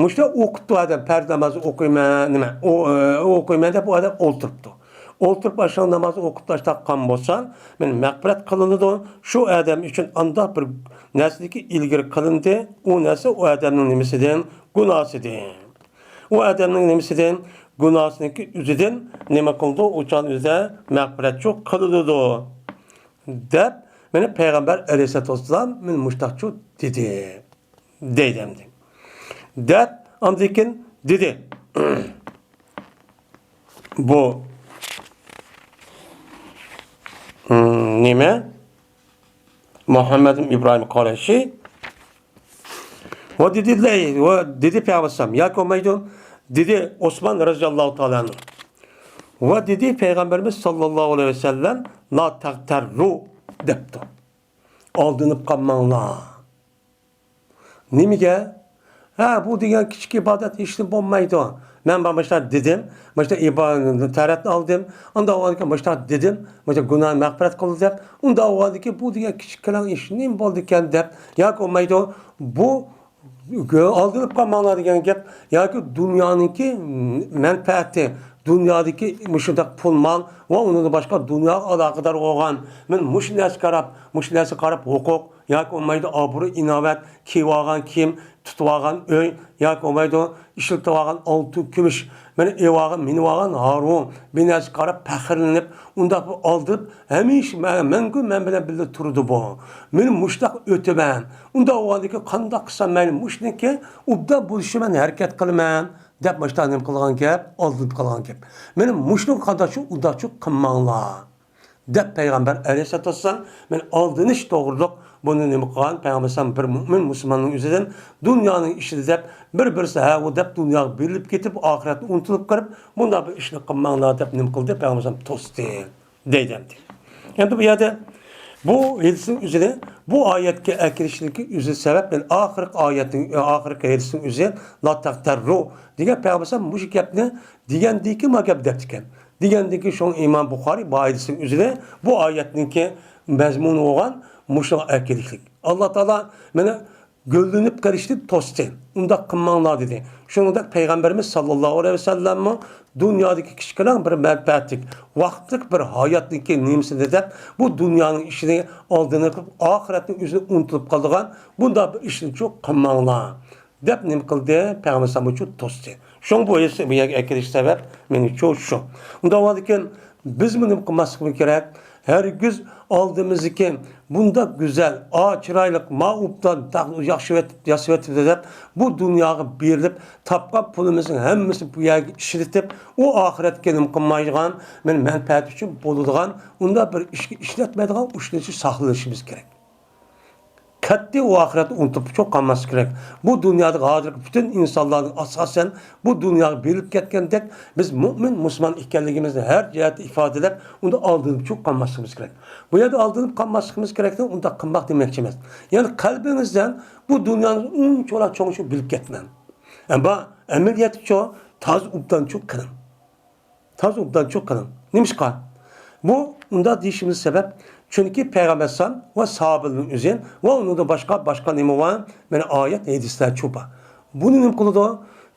مۇشۇنداق ئوقۇپتۇ ئادەم، پەرز نامازنى ئوقۇيمەن، نېمە، ئو-، ئە، ئوقۇيمەن دەپ ئۇ ئادەم ئولتۇرۇپتۇ. ئولتۇرۇپ ئاشۇ نامازنى ئوقۇپ تاشلاپ قالغان بولسا، مەن مەغپىرەت قىلىنىدۇ. شۇ ئادەم ئۈچۈن ئانداق بىر نەرسىدىكى ئىلگىرى قىلىندى. ئۇ نەرسە ئۇ ئادەمنىڭ نېمىسىدىن؟ گۇناھسىدىن. ئۇ ئادەمنىڭ نېمىسىدىن؟ گۇناھسىنىڭكى ئۆزىدىن نېمە قىلىدۇ؟ ئۇ چاغ ئۆزىدە مەغپىرەتچۇ قىلىنىدۇ. دەپ، مانا پەيغەمبەر ئەلەيھىسسالاتۇ ۋەسسالام مانا مۇشتاقچۇ دېدى. دەيدۇ ئەمدى. دەپ، ئاندىن كېيىن دېدى. بۇ، م، نېمە؟ مۇھەممەد ئىبراھىم قۇرەيشى. ۋە دېدى، ۋە دېدى پەيغەمبەر ئەلەيھىسسالام، ياكى بولمايدۇ، دېدى ئوسمان رەزىياللاھۇ تائالا ئەنھۇ. ۋە دېدى پەيغەمبىرىمىز ساللاللاھۇ ئەلەيھى ۋەسەللەم، لا تەغتەررۇ دەپتۇ. ئالدىنىپ قالماڭلار. نېمىگە؟ ھە، بۇ دېگەن كىچىك ئىبادەت ھېچنېمە بولمايدۇ. مەن مانا مۇشۇنداق دېدىم، مۇشۇنداق ئىبا-، تەرەتنى ئالدىم، ئۇنداق بولغاندىكىن مۇشۇنداق دېدىم، مۇشۇنداق گۇناھنى مەغپىرەت قىلدى دەپ، ئۇنداق بولغاندىكىن بۇ دېگەن كىچىككىنە ئىش نېمە بولىدىكەن دەپ، ياكى بولمايدۇ، بۇ ئالدىنىپ قالماڭلار دېگەن گەپ، ياكى دۇنيانىڭكى مەنپەئەتى، دۇنيادىكى مۇشۇنداق پۇل مال ۋە ئۇنىڭدىن باشقا دۇنياغا ئالاقىدار بولغان، مەن مۇشۇ نەرسىگە قاراپ، مۇشۇ نەرسىگە قاراپ ھوقۇق، ياكى بولمايدۇ ئابرۇ ئىناۋەت، كىيىۋالغان كىيىم، تۇتۇۋالغان ئۆي، ياكى بولمايدۇ ئىشلىتىۋالغان ئالتۇن كۈمۈش، مانا ئېلىۋالغان، مىنىۋالغان ھارۋا، بىر نەرسىگە قاراپ پەخىرلىنىپ، ئۇنداق بىر ئالدىنىپ، ھەمىشە مە-، مەڭگۈ مەن بىلەن بىللە تۇرىدۇ بۇ. مەن مۇشۇنداق ئۆتىمەن. ئۇنداق بولغاندىكىن قانداق قىلسام مەيلى مۇشۇنىڭكى ئوبدان بولۇشىغا مەن ھەرىكەت قىلىمەن، دەپ مۇشۇنداق نېمە قىلغان گەپ، ئالدىنىپ قالغان گەپ. مانا مۇشۇنىڭغا قانداقچۇ، ئۇنداقچۇ قىلماڭلار. دەپ پەيغەمبەر ئەلەيھىسسالاتۇ ۋەسسالام، مانا ئالدىنىش توغرۇلۇق بۇنى نېمە قىلغان؟ پەيغەمبەر ئەلەيھىسسالام بىر مۆمىن مۇسۇلماننىڭ ئۆزىدىن دۇنيانىڭ ئىشىدا دەپ بىر-بىرسى ھە ئۇ دەپ دۇنياغا بېرىلىپ كېتىپ، ئاخىرەتنى ئۇنتۇلۇپ قېلىپ، بۇنداق بىر ئىشنى قىلماڭلار دەپ نېمە قىلدى؟ پەيغەمبەر ئەلەيھىسسالام توستى. دەيدۇ ئەمدى. ئەمدى بۇ يەردە بۇ ھەدىسنىڭ ئۆزىنى، بۇ ئايەتكە ئەكىرىشلىكى ئۆزى سەۋەب، يەنى ئاخىرقى ئايەتنىڭ، ئاخىرقى ھەدىسنىڭ ئۆزى، لا تەغتەررۇ دېگەن پەيغەمبەر ئەلەيھىسسالام مۇشۇ گەپنى دېگەندىكىن ما گەپ دەپتىكەن. دېگەندىكىن شۇڭا ئىمام بۇخارىي بۇ ھەدىسنىڭ ئۆزىنى، بۇ ئايەتنىڭكى مەزمۇنى بولغان مۇشۇغا ئەكىرىشلىك. ئاللا تائالا مانا گۈللىنىپ قېلىشتىن توستى. ئۇنداق قىلماڭلار دېدى. شۇنىڭدەك پەيغەمبىرىمىز ساللاللاھۇ ئەلەيھى ۋەسەللەممۇ دۇنيادىكى كىچىككىنە بىر مەنپەئەتلىك، ۋاقىتلىق بىر ھاياتنىڭكى نېمىسىنى دەپ، بۇ دۇنيانىڭ ئىشىنى ئالدىنى قىلىپ، ئاخىرەتنىڭ ئۆزىنى ئۇنتۇلۇپ قالىدىغان بۇنداق بىر ئىشنىچۇ قىلماڭلار دەپ نېمە قىلدى؟ پەيغەمبەر ئەلەيھىسسالامچۇ توستى. شۇڭا بۇ ھەدىسنى بۇ يەرگە ئەكىرىش سەۋەب مېنىڭچۇ شۇ. ئۇنداق بولغاندىكىن بىزمۇ نېمە قىلماسلىقىمىز كېرەك؟ ھەرگىز ئالدىمىزدىكى بۇنداق گۈزەل، ئا، چىرايلىق، ما ئوبدان، ياخشى ياسىۋېتىپتۇ دەپ، بۇ دۇنياغا بېرىلىپ تاپقان پۇلىمىزنىڭ ھەممىسىنى بۇ يەرگە ئىشلىتىپ، ئۇ ئاخىرەتكە نېمە قىلمايدىغان، مەن مەنپەئەت ئۈچۈن بولىدىغان، ئۇنداق بىر ئىشكە ئىشلەتمەيدىغان ئۇشلىشىپ ساقلىنىشىمىز كېرەك. قەتئىي ئۇ ئاخىرەتنى ئۇنتۇپ چوق قالماسلىق كېرەك. بۇ دۇنيادا ھازىرقى پۈتۈن ئىنسانلارنىڭ ئاساسەن بۇ دۇنياغا بېرىلىپ كەتكەندەك، بىز مۇئمىن، مۇسۇلمان ئىكەنلىكىمىزنى ھەر جەھەتتە ئىپادىلەپ، ئۇندا ئالدىنىپ چوق قالماسلىقىمىز كېرەك. بۇ يەردە ئالدىنىپ قالماسلىقىمىز كېرەكتىن ئۇنداق قىلماق دېمەكچى ئەمەس. يەنى قەلبىڭىزدىن بۇ دۇنيانى ئۇنچىۋالا چوڭ چوڭ بىلىپ كەتمەڭ. ئەمما ئەمەلىيەتتىچۇ تازا ئوبدانچۇ قىلىڭ. تازا ئوبدانچۇ قىلىڭ. نېمىشقا؟ بۇ ئۇنداق دېيىشىمىز سەۋەب، چۈنكى پەيغەمبەر ئەلەيھىسسالام ۋە ساھابىلەرنىڭ ئۆزى ۋە ئۇنىڭدىن باشقا، باشقا نېمە بار؟ مانا ئايەت، ھەدىسلەرچۇ بار. بۇنى نېمە قىلىدۇ؟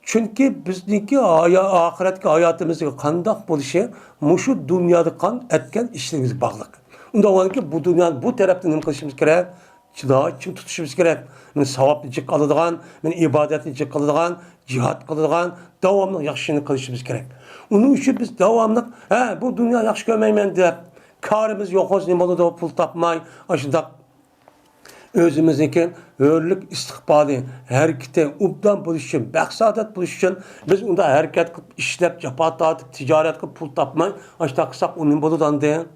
چۈنكى بىزنىڭكى ھايا-، ئاخىرەتتىكى ھاياتىمىزنىڭ قانداق بولۇشى مۇشۇ دۇنيادا قان ئەتكەن ئىشلىرىمىزگە باغلىق. ئۇنداق بولغاندىكىن بۇ دۇنيانى بۇ تەرەپتىن نېمە قىلىشىمىز كېرەك؟ چىداي چىڭ تۇتۇشىمىز كېرەك. مانا ساۋابنى جىق ئالىدىغان، مانا ئىبادەتنى جىق قىلىدىغان، جىھاد قىلىدىغان، داۋاملىق ياخشى ئىشنى قىلىشىمىز كېرەك. ئۇنىڭ ئۈچۈن بىز داۋاملىق، ھە، بۇ دۇنيا ياخشى كۆرمەيمەن دەپ، كارىمىز يوق بولسا نېمە بولىدۇ، پۇل تاپماي، ئاشۇنداق ئۆزىمىزنىڭكى ھۆرلۈك ئىستىقبالى، ھەرىكىتى ئوبدان بولۇش ئۈچۈن، بەخت-سائادەت بولۇش ئۈچۈن بىز ئۇنداق ھەرىكەت قىلىپ، ئىشلەپ، جاپا تارتىپ، تىجارەت قىلىپ، پۇل تاپماي، ئاشۇنداق قىلساق ئۇ نېمە بولىدۇ ئاندىن؟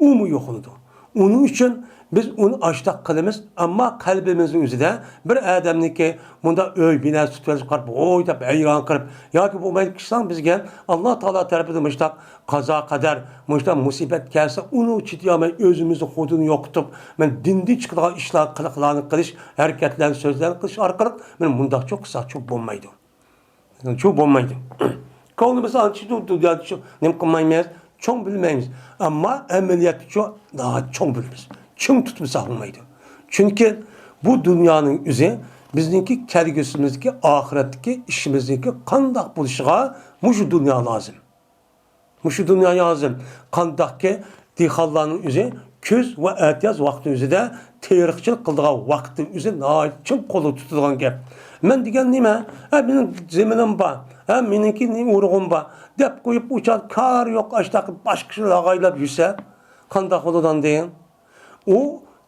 ئۇمۇ يوقىلىدۇ. ئۇنىڭ ئۈچۈن بىز ئۇنى ئاشتاق قىلىمىز، ئەمما قەلبىمىزنىڭ ئۆزىدە بىر ئادەمنىڭكى مۇنداق ئۆي بىناسى تۇتۇۋېلىپ قاراپ، ۋوي دەپ ھەيران قىلىپ، ياكى بولمايدۇ كىشىلەر بىزگە ئاللا تائالا تەرىپىدىن مۇشۇنداق قازا قەدەر، مۇشۇنداق مۇسىبەت كەلسە، ئۇنى چىدىيالماي ئۆزىمىزنى خۇدىنى يوقىتىپ، مەن دىندىن چىقىدىغان ئىشلار، قىلىقلارنى قىلىش، ھەرىكەتلەرنى، سۆزلەرنى قىلىش ئارقىلىق مەن مۇنداقچۇ قىلساقچۇ بولمايدۇ. شۇ بولمايدۇ. كۆڭلىمىزدە ئانچە دۇنيادا شۇ نېمە قىلمايمىز، چوڭ بىلمەيمىز. ئەمما ئەمەلىيەتتە شۇ ناھايىتى چوڭ بىلىمىز. چىڭ تۇتمىساق بولمايدۇ. چۈنكى بۇ دۇنيانىڭ ئۆزى بىزنىڭكى كەلگۈسىمىزدىكى، ئاخىرەتتىكى ئىشىمىزنىڭكى قانداق بولۇشىغا مۇشۇ دۇنيا لازىم. مۇشۇ دۇنيا ھازىر قانداقكى دېھقانلارنىڭ ئۆزى كۈز ۋە ئەتىياز ۋاقتى ئۆزىدە تېرىقچىلىق قىلىدىغان ۋاقىتنىڭ ئۆزى ناھايىتى چىڭ قولدا تۇتىدىغان گەپ. مەن دېگەن نېمە؟ ھە، مېنىڭ زېمىنىم بار، ھە، مېنىڭكى نېمە ئۇرۇغۇم بار دەپ قويۇپ، ئۇ چاغ كارى يوق، ئاشتاق باشقا كىشىلەر ھاغايلاپ يۈرسە، قانداق بولىدۇ ئاندىن؟ ئۇ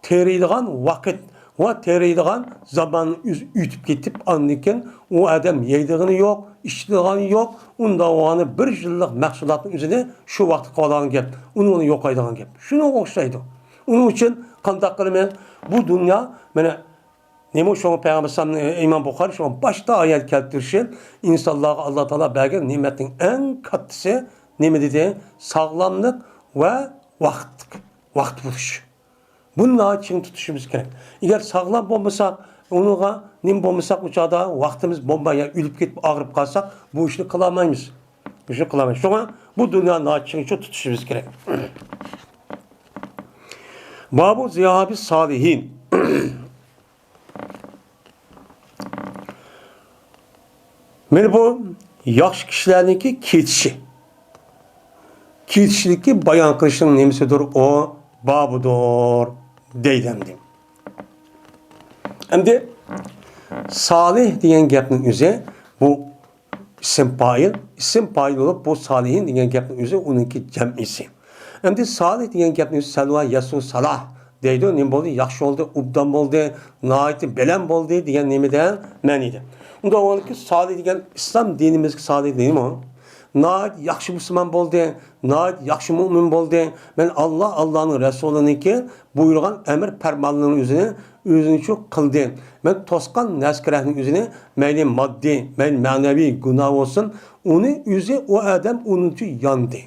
تېرىيدىغان ۋاقىت ۋە تېرىيدىغان زامان ئۆز-، ئۆتۈپ كېتىپ، ئاندىن كېيىن ئۇ ئادەم يەيدىغىنى يوق، ئىچىدىغىنى يوق، ئۇنداق بولغاندا بىر يىللىق مەھسۇلاتنىڭ ئۆزىنى شۇ ۋاقىتتا قىلىۋالىدىغان گەپ، ئۇنى، ئۇنى يوقايدىغان گەپ. شۇنىڭغا ئوخشايدۇ. ئۇنىڭ ئۈچۈن قانداق قىلىمىز؟ بۇ دۇنيا، مانا، نېمە شۇڭا پەيغەمبەر ئەلەيھىسسالامنىڭ، ئىمام بۇخارىي شۇڭا باشتا ئايەت كەلتۈرۈشى، ئىنسانلارغا ئاللا تائالا بەرگەن نېمەتنىڭ ئەڭ كاتتىسى نېمە دېدى؟ ساغلاملىق ۋە ۋاقىت، ۋاقىت بولۇش. بۇنى ناھايىتى چىڭ تۇتۇشىمىز كېرەك. ئەگەر ساغلام بولمىساق، ئۇنىڭغا نېمە بولمىساق، ئۇ چاغدا ۋاقتىمىز بولماي، يا ئۆلۈپ كېتىپ ئاغرىپ قالساق، بۇ ئىشنى قىلالمايمىز. بۇ ئىشنى قىلالمايمىز. شۇڭا بۇ دۇنيانى ناھايىتى چىڭ تۇتۇشىمىز كېرەك. بابۇ زىيابى سالىھىن. مانا بۇ ياخشى كىشىلەرنىڭكى كېتىشى. كېتىشلىكى بايان قىلىشنىڭ نېمىسىدۇر؟ ئۇ بابىدۇر دەيدۇ ئەمدى. ئەمدى سالىھ دېگەن گەپنىڭ ئۆزى بۇ ئىسىم پائىل، ئىسىم پائىل بولۇپ، بۇ سالىھىن دېگەن گەپنىڭ ئۆزى ئۇنىڭكى جەمئىسى. ئەمدى سالىھ دېگەن گەپنىڭ ئۆزى سەلۋا يەسۇ سالاھ دەيدۇ. نېمە بولدى؟ ياخشى بولدى، ئوبدان بولدى، ناھايىتى بەلەن بولدى دېگەن نېمىدە مەنىدە. ئۇنداق بولغاندىكىن سالىھ دېگەن ئىسلام دىنىمىزگە سالىھ دېيمۇ؟ ناھايىتى ياخشى مۇسۇلمان بولدى، ناھايىتى ياخشى مۆمىن بولدى. مەن ئاللا، ئاللانىڭ رەسۇلىنىڭكى بۇيرۇغان ئەمر پەرمانلىرىنىڭ ئۆزىنى، ئۆزىنى شۇ قىلدى. مەن توسقان نەرسە-كېرەكنىڭ ئۆزىنى، مەيلى ماددىي، مەيلى مەنىۋى گۇناھ بولسۇن، ئۇنى ئۆزى، ئۇ ئادەم ئۇنىڭ ئۈچۈن ياندى.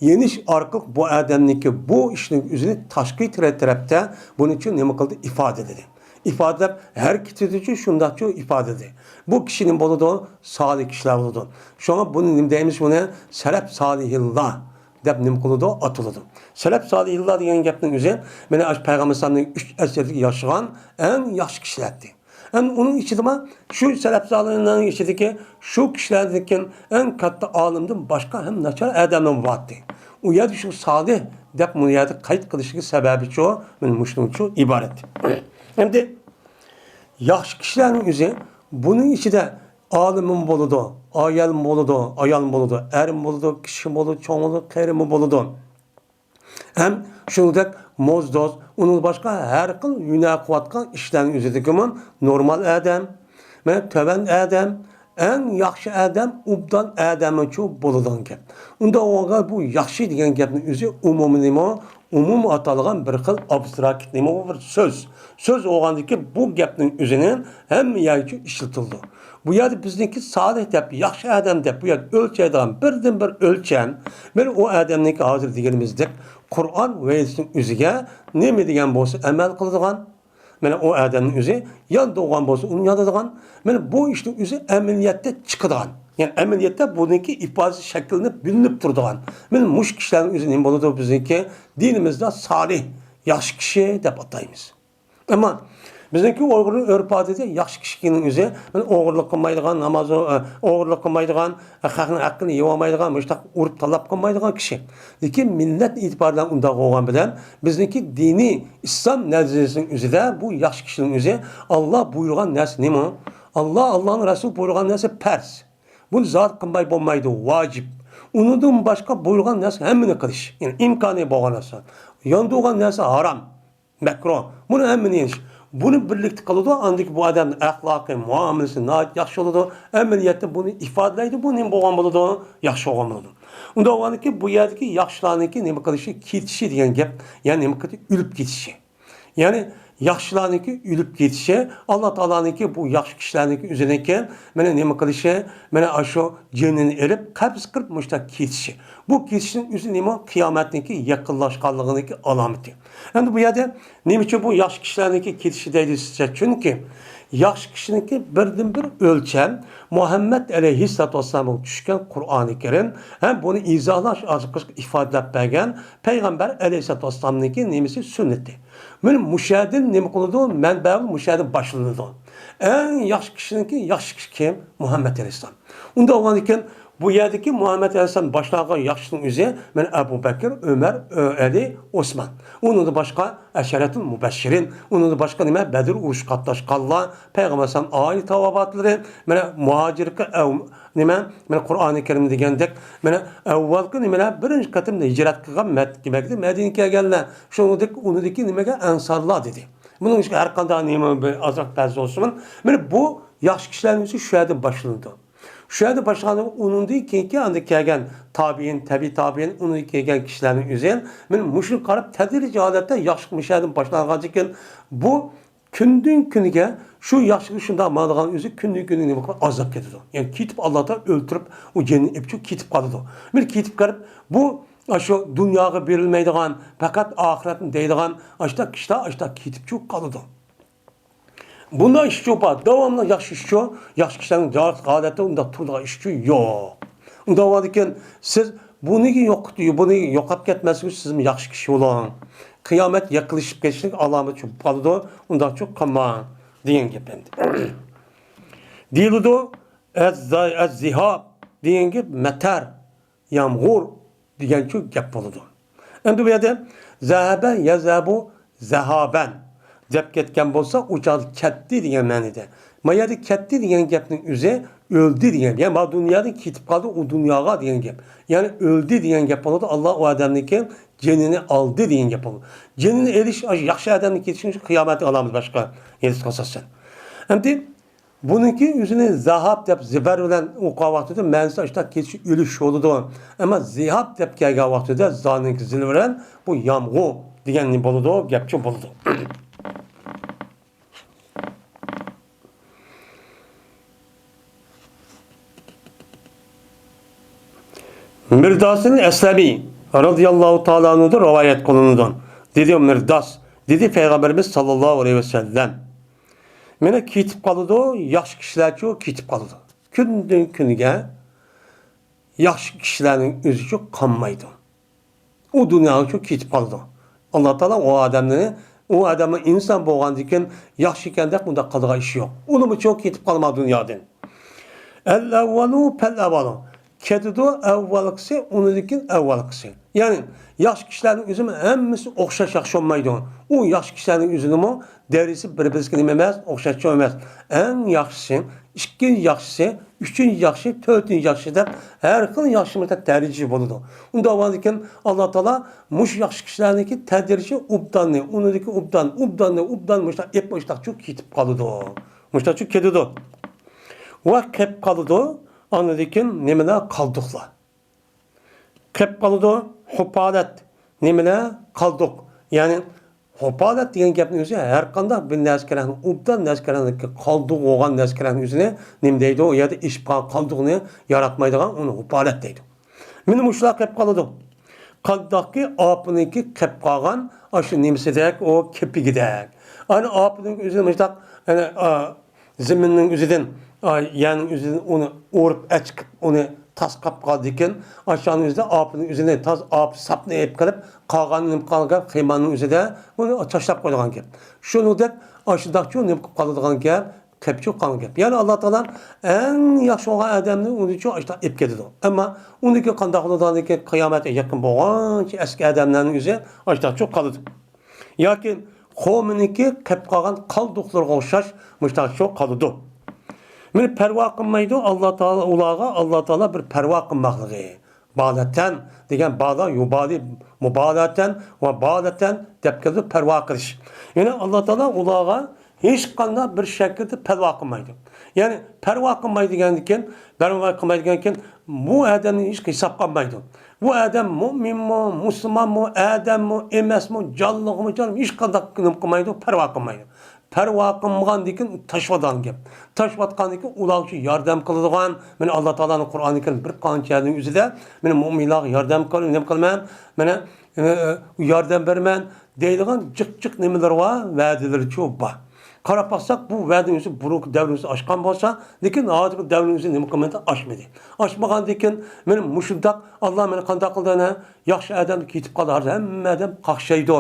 يېنىش ئارقىلىق بۇ ئادەمنىڭكى بۇ ئىشنىڭ ئۆزىنى تاشقى تەرەپتە بۇنىڭ ئۈچۈن نېمە قىلدى؟ ئىپادىلىدى. ئىپادىلەپ، ھەرىكىتىدىچۇ شۇنداقچۇ ئىپادىلىدى. بۇ كىشى نېمە بولىدۇ؟ سالىھ كىشىلەر بولىدۇ. شۇڭا بۇنى نېمە دەيمىز بۇنى؟ سەلەپ سالىھىنلار دەپ نېمە قىلىدۇ؟ ئاتىلىدۇ. سەلەپ سالىھىنلار دېگەن گەپنىڭ ئۆزى، مانا ئاشۇ پەيغەمبەر ئەلەيھىسسالامنىڭ ئۈچ ئەسىردىكى ياشىغان ئەڭ ياخشى كىشىلەردى. ئەمدى ئۇنىڭ ئىچىدىمۇ شۇ سەلەپ سالىھىنلارنىڭ ئىچىدىكى شۇ كىشىلەردىن كېيىن ئەڭ كاتتا ئالىمدىن باشقا ھەم ناچار ئادەملەرمۇ بارتى. ئۇ يەردە شۇ سالىھ دەپ بۇ يەردە قەيت قىلىشىدىكى سەۋەبىچۇ، مانا مۇشۇنىڭچۇ ئىبارەت. ئەمدى ياخشى كىشىلەرنىڭ ئۆزى بۇنىڭ ئىچىدە ئالىممۇ بولىدۇ، ئايالمۇ بولىدۇ، ئايالمۇ بولىدۇ، ئەرمۇ بولىدۇ، كىشىمۇ بولىدۇ، چوڭمۇ بولىدۇ، قېرىمۇ بولىدۇ. ھەم شۇنىڭدەك موز-دوز، ئۇنىڭدىن باشقا ھەر خىل ھۈنەر قىلىۋاتقان ئىشلارنىڭ ئۆزىدىكىمۇ نورمال ئادەم، مانا تۆۋەن ئادەم، ئەڭ ياخشى ئادەم، ئوبدان ئادەمچۇ بولىدىغان گەپ. ئۇنداق بولغاندا بۇ ياخشى دېگەن گەپنىڭ ئۆزى ئومۇمىي نېمە؟ ئومۇم ئاتالغان بىر خىل ئابستراكت نېمە؟ بۇ بىر سۆز. سۆز بولغاندىكى بۇ گەپنىڭ ئۆزىنى ھەممە يەرگىچۇ ئىشلىتىلىدۇ. بۇ يەردە بىزنىڭكى سالىھ دەپ، ياخشى ئادەم دەپ بۇ يەردە ئۆلچەيدىغان بىردىن بىر ئۆلچەم، مانا ئۇ ئادەمنىڭكى ھازىر دېگىنىمىزدەك قۇرئان ۋەھىيسىنىڭ ئۆزىگە نېمە دېگەن بولسا ئەمەل قىلىدىغان، مانا ئۇ ئادەمنىڭ ئۆزى ياندۇرغان بولسا ئۇنى ياندۇرىدىغان، مانا بۇ ئىشنىڭ ئۆزى ئەمەلىيەتتە چىقىدىغان، يەنى ئەمەلىيەتتە بۇنىڭكى ئىپادىسى شەكىللىنىپ بىلىنىپ تۇرىدىغان، مانا مۇشۇ كىشىلەرنىڭ ئۆزى نېمە بولىدۇ؟ بىزنىڭكى دىنىمىزدا سالىھ، ياخشى كىشى دەپ ئاتايمىز. ئەمما بىزنىڭكى ئۇيغۇرنىڭ ئۆرپ-ئادىتى ياخشى كىشىنىڭ ئۆزى، مانا ئوغرىلىق قىلمايدىغان، ناماز، ئوغرىلىق قىلمايدىغان، خەقنىڭ ھەققىنى يېۋالمايدىغان، مۇشۇنداق ئۇرۇپ تاللاپ قىلمايدىغان كىشى. لېكىن مىللەت ئېتىبارى بىلەن ئۇنداق بولغان بىلەن، بىزنىڭكى دىنىي ئىسلام نەزەرىيىسىنىڭ ئۆزىدە بۇ ياخشى كىشىنىڭ ئۆزى، ئاللا بۇيرۇغان نەرسە نېمە؟ ئاللا، ئاللانىڭ رەسۇلى بۇيرۇغان نەرسە پەرز. بۇنى زادى قىلماي بولمايدۇ، ۋاجىپ. ئۇنىڭدىن باشقا بۇيرۇغان نەرسە ھەممىنى قىلىش، يەنى ئىمكانى بولغان نەرسە. ياندۇرغان نەرسە ھارام، مەكرۇھ. بۇنى ھەممىنى يېيىش. بۇنى بىرلىكتە قىلىدۇ، ئاندىن كېيىن بۇ ئادەمنىڭ ئەخلاقى، مۇئامىلىسى ناھايىتى ياخشى بولىدۇ. ئەمەلىيەتتە بۇنى ئىپادىلەيدۇ، بۇ نېمە بولغان بولىدۇ؟ ياخشى بولغان بولىدۇ. ئۇنداق بولغاندىكىن بۇ يەردىكى ياخشىلارنىڭكى نېمە قىلىشى؟ كېتىشى دېگەن گەپ، يەنى نېمە قىلدى؟ ئۆلۈپ كېتىشى. يەنى ياخشىلارنىڭكى ئۆلۈپ كېتىشى، ئاللا تائالانىڭكى بۇ ياخشى كىشىلەرنىڭكى ئۆزىنىڭكى مانا نېمە قىلىشى، مانا ئاشۇ جېنىنى ئېلىپ، قەبز قىلىپ مۇشۇنداق كېتىشى. بۇ كېتىشنىڭ ئۆزى نېمە؟ قىيامەتنىڭكى يېقىنلاشقانلىقىنىڭكى ئالامىتى. ئەمدى بۇ يەردە نېمە ئۈچۈن بۇ ياخشى كىشىلەرنىڭكى كېتىشى دەيدۇ دېسە، چۈنكى ياخشى كىشىنىڭكى بىردىنبىر ئۆلچەم مۇھەممەد ئەلەيھىسسالاتۇ ۋەسسالامغا چۈشكەن قۇرئانى كەرىم ھەم بۇنى ئىزاھلاش ئارقىلىق ئىپادىلەپ بەرگەن پەيغەمبەر ئەلەيھىسسالاتۇ ۋەسسالامنىڭكى نېمىسى؟ سۈننىتى. مانا مۇشۇ يەردىن نېمە قىلىدۇ؟ مەنبە مۇشۇ يەردىن باشلىنىدۇ. ئەڭ ياخشى كىشىنىڭكى ياخشى كىشى كىم؟ مۇھەممەد ئەلەيھىسسالام. ئۇنداق بولغاندىكىن بۇ يەردىكى مۇھەممەد ئەلەيھىسسالام باشلانغان ياخشىنىڭ ئۆزى مانا ئەبۇ بەكىر، ئۆمەر، ئۆ-، ئەلى، ئوسمان. ئۇنىڭدىن باشقا ئەشەرەتۇل مۇبەششىرىن، ئۇنىڭدىن باشقا نېمە؟ بەدر ئۇرۇشى قاتناشقانلار، پەيغەمبەر ئەلەيھىسسالام ئائىلە تاۋابىئاتلىرى، مانا مۇھاجىرقى ئەۋ-، نېمە؟ مانا قۇرئانى كەرىم دېگەندەك، مانا ئەۋۋەلقى نېمىلەر؟ بىرىنچى قېتىم ھىجرەت قىلغان مەت-، مەككىدىن مەدىنىگە كەلگەنلەر، شۇنىڭدەك ئۇنىڭدىكى نېمىگە؟ ئەنسارلار دېدى. بۇنىڭ ئىچىدە ھەر قانداق نېمە بىر ئازراق بەزى بولسىمۇ، مانا بۇ ياخشى كىشىلەرنىڭ ئۆزى شۇ يەردىن باشلىنىدۇ. شۇ يەردىن باشلىغاندىن ئۇنىڭدىن كېيىنكى ئاندىن كەلگەن تابىئىن، تەبىئىي تابىئىن، ئۇنىڭدىن كەلگەن كىشىلەرنىڭ ئۆزى، مانا مۇشۇنى قاراپ تەدرىجىي ھالەتتە ياخشى مۇشۇ يەردىن باشلانغاندىن كېيىن بۇ كۈندىن كۈنگە شۇ ياخشىلىق شۇنداق ماڭىدىغان ئۆزى كۈندىن كۈنگە نېمە قىلىپ ئازلاپ كېتىدۇ. يەنى كېتىپ ئاللا تائالا ئۆلتۈرۈپ ئۇ جېنىنى ئېلىپ كېتىپ قالىدۇ. بىر كېتىپ قېلىپ بۇ شۇ دۇنياغا بېرىلمەيدىغان، پەقەت ئاخىرەتنى دەيدىغان ئاشۇنداق كىشىلەر ئاشۇنداق كېتىپچۇ قالىدۇ. بۇنداق ئىشچۇ بار، داۋاملىق ياخشى ئىشچۇ، ياخشى كىشىلەرنىڭ جاۋابلىق ھالەتتە ئۇنداق تۇرىدىغان ئىشچۇ يوق. ئۇنداق بولغاندىكىن سىز بۇنى يوق-، بۇنى يوقاپ كەتمەسلىك ئۈچۈن سىزمۇ ياخشى كىشى بولۇڭ. قىيامەت يېقىنلىشىپ كېلىشلىك ئالامىتى چۈشۈپ قالىدۇ، ئۇنداقچۇ قىلماڭ دېگەن گەپ ئەمدى. دېيىلىدۇ، ئەز-، ئەز-زىھاب دېگەن گەپ مەتەر، يامغۇر دېگەنچۇ گەپ بولىدۇ. ئەمدى بۇ يەردە زەھەبە يەزھەبۇ زەھابەن دەپ كەتكەن بولسا، ئۇ چاغدا كەتتى دېگەن مەنىدە. ما يەردە كەتتى دېگەن گەپنىڭ ئۆزى ئۆلدى دېگەن. يەنى ما دۇنيادىن كېتىپ قالدى، ئۇ دۇنياغا دېگەن گەپ. يەنى ئۆلدى دېگەن گەپ بولىدۇ. ئاللا ئۇ ئادەمنىڭكى جېنىنى ئالدى دېگەن گەپ بولىدۇ. جېنىنى ئېلىش، ئاشۇ ياخشى ئادەمنىڭ كېتىشى شۇ قىيامەتنىڭ ئالامىتى، باشقا ھېچ قىلسا سەن. ئەمدى بۇنىڭكى ئۆزىنى زاھاب دەپ زىبەر بىلەن ئوقۇغان ۋاقتىدا مەنىسى ئاشۇنداق كېتىش، ئۆلۈش بولىدۇ. ئەمما زىھاب دەپ كەلگەن ۋاقتىدا زانىڭكى زىل بىلەن بۇ يامغۇ دېگەن بولىدۇ، گەپچۇ بولىدۇ. مىرداسىل ئەسلەمى رازىياللاھۇ تائالا ئەنھۇدىن رىۋايەت قىلىنىدۇ. دېدى مىرداس، دېدى پەيغەمبىرىمىز ساللاللاھۇ ئەلەيھى ۋەسەللەم. مانا كېتىپ قالىدۇ، ياخشى كىشىلەرچۇ كېتىپ قالىدۇ. كۈندىن كۈنگە ياخشى كىشىلەرنىڭ ئۆزىچۇ قالمايدۇ. ئۇ دۇنياغىچۇ كېتىپ قالىدۇ. ئاللا تائالا ئۇ ئادەمنى، ئۇ ئادەمنىڭ ئىنسان بولغاندىن كېيىن ياخشى ئىكەن دەپ ئۇنداق قىلىدىغان ئىشى يوق. ئۇنىمۇچۇ كېتىپ قالمايدۇ دۇنيادىن. ئەل ئەۋۋەلۇ پەل ئەۋۋەلۇ. كېتىدۇ، ئەۋۋالقىسى، ئۇنىڭدىن كېيىن ئەۋۋالقىسى. يەنى ياخشى كىشىلەرنىڭ ئۆزىمۇ ھەممىسى ئوخشاش ياخشى بولمايدۇ. ئۇ ياخشى كىشىلەرنىڭ ئۆزىنىمۇ دەرىجىسى بىر-بىرسىگە نېمە ئەمەس، ئوخشاش ئەمەس. ئەڭ ياخشىسى، ئىككىنچى ياخشىسى، ئۈچىنچى ياخشى، تۆتىنچى ياخشى دەپ ھەر خىل ياخشى مۇشۇنداق دەرىجىسى بولىدۇ. ئۇنداق بولغاندىكىن ئاللا تائالا مۇشۇ ياخشى كىشىلەرنىڭكى تەدرىجىي ئوبداننى، ئۇنىڭدىكى ئوبدان، ئوبداننى، ئوبدان مۇشۇنداق ئېپ مۇشۇنداقچۇ كېتىپ قالىدۇ. مۇشۇنداقچۇ كېتىدۇ. ۋە قېپ قالىدۇ. ئاندىن كېيىن نېمىلەر؟ قالدۇقلار. قېپ قالىدۇ. ھۇپالەت. نېمىلەر؟ قالدۇق. يەنى ھۇپالەت دېگەن گەپنىڭ ئۆزى ھەر قانداق بىر نەرسە كېرەكنىڭ، ئوبدان نەرسە كېرەكنىڭ، قالدۇق بولغان نەرسە كېرەكنىڭ ئۆزىنى نېمە دەيدۇ؟ ئۇ يەردە ئېشىپ قالغان قالدۇقنى ياراتمايدىغان، ئۇنى ھۇپالەت دەيدۇ. مانا مۇشۇلار قېپ قالىدۇ. قانداقكى ئاپىنىڭكى قېپ قالغان ئاشۇ نېمىسىدەك، ئۇ كېپىكىدەك. ئانا ئاپىنىڭ ئۆزى مۇشۇنداق، ئانا، ئا، زېمىننىڭ ئۆزىدىن، ئا، يەرنىڭ ئۆزىدىن ئۇنى ئورۇپ ئەچىقىپ، ئۇنى تاس قاپ قالىدىكەن. ئاشۇنىڭ ئۆزىدە ئاپىنىڭ ئۆزىنى تاز ئاپا ساپنى ئېلىپ قېلىپ، قالغاننى نېمە قىلغان گەپ؟ قىيماننىڭ ئۆزىدە ئۇنى تاشلاپ قويىدىغان گەپ. شۇنىڭدەك ئاشۇنداقچۇ نېمە قىلىپ قالىدىغان گەپ؟ قېپچۇ قالغان گەپ. يەنى ئاللا تائالا ئەڭ ياخشى بولغان ئادەمنى ئۇنىچۇ ئاشۇنداق ئېلىپ كېتىدۇ. ئەمما ئۇنىڭكى قانداق بولىدىغاندىكىن قىيامەتكە يېقىن بولغانچە ئەسكى ئادەملەرنىڭ ئۆزى ئاشۇنداقچۇ قالىدۇ. ياكى قومىنىڭكى قېپ قالغان قالدۇقلىرىغا ئوخشاش مۇشۇنداقچۇ قالىدۇ. مانا پەرۋا قىلمايدۇ ئاللا تائالا ئۇلارغا، ئاللا تائالا بىر پەرۋا قىلماقلىقى. بالەتەن دېگەن بالا، يۇبالى، مۇبالەتەن ۋە بالەتەن دەپ كېلىدۇ، پەرۋا قىلىش. يەنى ئاللا تائالا ئۇلارغا ھېچقانداق بىر شەكىلدە پەرۋا قىلمايدۇ. يەنى پەرۋا قىلمايدۇ دېگەندىكىن، پەرۋا قىلمايدۇ دېگەنكىن، بۇ ئادەمنى ھېچ ھېسابقا ئالمايدۇ. بۇ ئادەم مۇئمىنمۇ، مۇسۇلمانمۇ، ئادەممۇ، ئەمەسمۇ، جانلىقمۇ، جان، ھېچقانداق نېمە قىلمايدۇ، پەرۋا قىلمايدۇ. پەرۋا قىلمىغاندىكىن تاشلىۋاتقان گەپ. تاشلىۋاتقاندىكىن ئۇلار ئۈچۈن ياردەم قىلىدىغان، مانا ئاللا تائالانىڭ قۇرئانى كەرىم بىر قانچە يەرنىڭ ئۆزىدە، مانا مۇئمىنلارغا ياردەم قىل، نېمە قىلىمەن، مانا، ئى، ئى، ياردەم بېرىمەن دەيدىغان جىق جىق نېمىلىرى بار، ۋەدىلىرىچۇ بار. قاراپ باقساق، بۇ ۋەدىنىڭ ئۆزى بۇرۇنقى دەۋرىمىزدە ئاشقان بولسا، لېكىن ھازىرقى دەۋرىمىزدە نېمە قىلمىدى؟ ئاشمىدى. ئاشمىغاندىكىن، مانا مۇشۇنداق، ئاللا مانا قانداق قىلدى، ئەنە، ياخشى ئادەم كېتىپ قالدى، ھازىر ھەممە ئادەم قاقشايدۇ.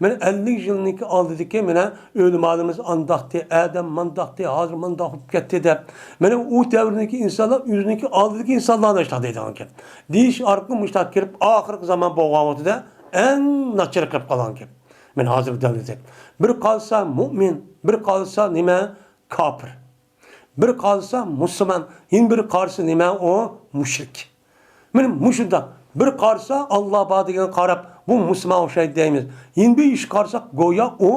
مانا ئەللىك يىلنىڭكى ئالدىدىكى، مانا، ئۆلىمالىرىمىز ئانداقتى، ئادەم مانداقتى، ھازىر مانداق بولۇپ كەتتى دەپ. مانا ئۇ دەۋردىكى ئىنسانلار ئۆزىنىڭكى ئالدىدىكى ئىنسانلارنى ئاشۇنداق دەيدىغان گەپ. دېيىش ئارقىلىق مۇشۇنداق كېلىپ، ئاخىرقى زامان بولغان ۋاقتىدا ئەڭ ناچار قىلىپ قالغان گەپ. مانا ھازىرقى دەۋردە. بىر قالسا مۇئمىن، بىر قالسا نېمە؟ كاپىر. بىر قارىسا مۇسۇلمان، يەنە بىر قارىسا نېمە ئۇ؟ مۇشرىك. مانا مۇشۇنداق. بىر قارىسا ئاللا بار دېگەنگە قاراپ، بۇ مۇسۇلمان ئوخشايدۇ دەيمىز. يەنە بىر ئىش قارىساق، گويا ئۇ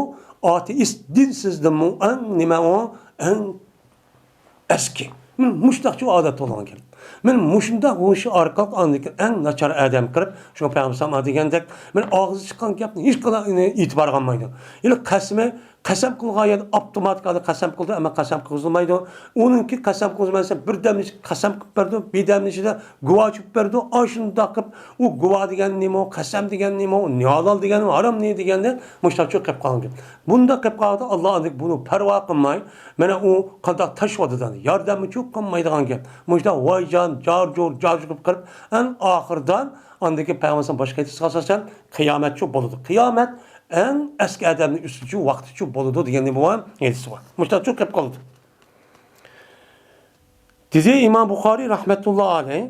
ئاتېئىست، دىنسىزدىنمۇ ئەڭ نېمە ئۇ؟ ئەڭ ئەسكى. مانا مۇشۇنداقچۇ ئادەت بولغان گەپ. مانا مۇشۇنداق بولۇشى ئارقىلىق ئاندىن كېيىن ئەڭ ناچار ئادەم قىلىپ، شۇ پەيغەمبەر دېگەندەك، مانا ئاغزى چىققان گەپنى ھېچقانداق ئېتىبار قىلمايدۇ. يەنى قەسىمى قەسەم قىلغان يەردە ئاپتوماتىك ھالدا قەسەم قىلىدۇ، ئەمما قەسەم قىلغۇزمايدۇ. ئۇنىڭكى قەسەم قىلغۇزمايسا، بىردەمنىڭ ئىچىدە قەسەم قىلىپ بەردى، بىردەمنىڭ ئىچىدە گۇۋاچى بولۇپ بەردى. ئاشۇنداق قىلىپ، ئۇ گۇۋا دېگەن نېمە، قەسەم دېگەن نېمە، ھالال دېگەن نېمە، ھارام نېمە دېگەندە مۇشۇنداقچۇ قىلىپ قالغان گەپ. بۇنداق قىلىپ قالغاندا ئاللا ئاندىن بۇنى پەرۋا قىلماي، مانا ئۇ قانداق تاشلىۋاتىدۇ، ياردەممىچۇ قىلمايدىغان گەپ. مۇشۇنداق ۋايجان، جارجۇر، جارجۇر قىلىپ قىلىپ، ئەڭ ئاخىرىدا ئاندىن كېيىن پەيغەمبەر باشقا ھەدىسكە ئاساسەن، قىيامەتچۇ بولىدۇ. قىيامەت ئەڭ ئەسكى ئادەمنىڭ ئۈستىچۇ، ۋاقتىچۇ بولىدۇ دېگەن نېمە بار؟ ھەدىسى بار. مۇشۇنداقچۇ قىلىپ قالىدۇ. دېدى ئىمام بۇخارىي رەھمەتۇللا ئەلەيھ،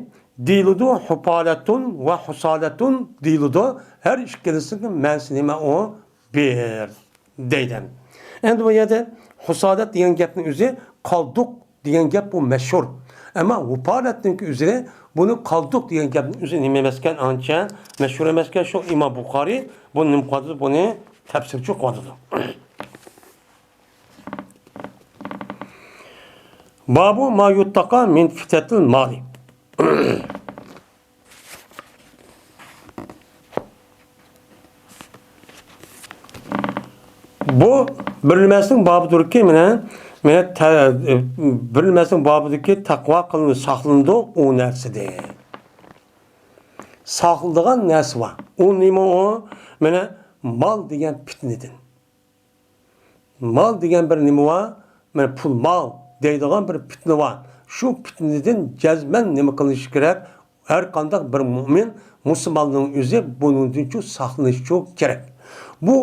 دېيىلىدۇ، ھۇپالەتۇن ۋە ھۇسالەتۇن دېيىلىدۇ. ھەر ئىككىلىسىنىڭ مەنىسى نېمە ئۇ؟ بىر دەيدۇ. ئەمدى بۇ يەردە ھۇسالەت دېگەن گەپنىڭ ئۆزى قالدۇق دېگەن گەپ بۇ مەشھۇر. ئەمما ھۇپالەتنىڭكى ئۆزى بۇنى قالدۇق دېگەن گەپنىڭ ئۆزى نېمە ئەمەسكەن، ئانچە مەشھۇر ئەمەسكەن. شۇ ئىمام بۇخارىي بۇنى نېمە قىلىۋاتىدۇ؟ بۇنى تەپسىرچۇ قىلىۋاتىدۇ. بابۇ ما يۇتتەقا مىن فىتنەتىل مالى. بۇ بىر نېمىسىنىڭ بابىدۇركى، مانا، مانا، بىر نېمىسىنىڭ بابىدۇركى، تەقۋا قىلىنىدۇ، ساقلىنىدۇ ئۇ نەرسىدىن. ساقلىدىغان نەرسە بار. ئۇ نېمە ئۇ؟ مانا، مال دېگەن پىتنىدىن. مال دېگەن بىر نېمە بار؟ مانا پۇل مال دەيدىغان بىر پىتنە بار. شۇ پىتنىدىن جەزمەن نېمە قىلىشى كېرەك؟ ھەر قانداق بىر مۇئمىن، مۇسۇلماننىڭ ئۆزى بۇنىڭدىنچۇ ساقلىنىشىچۇ كېرەك. بۇ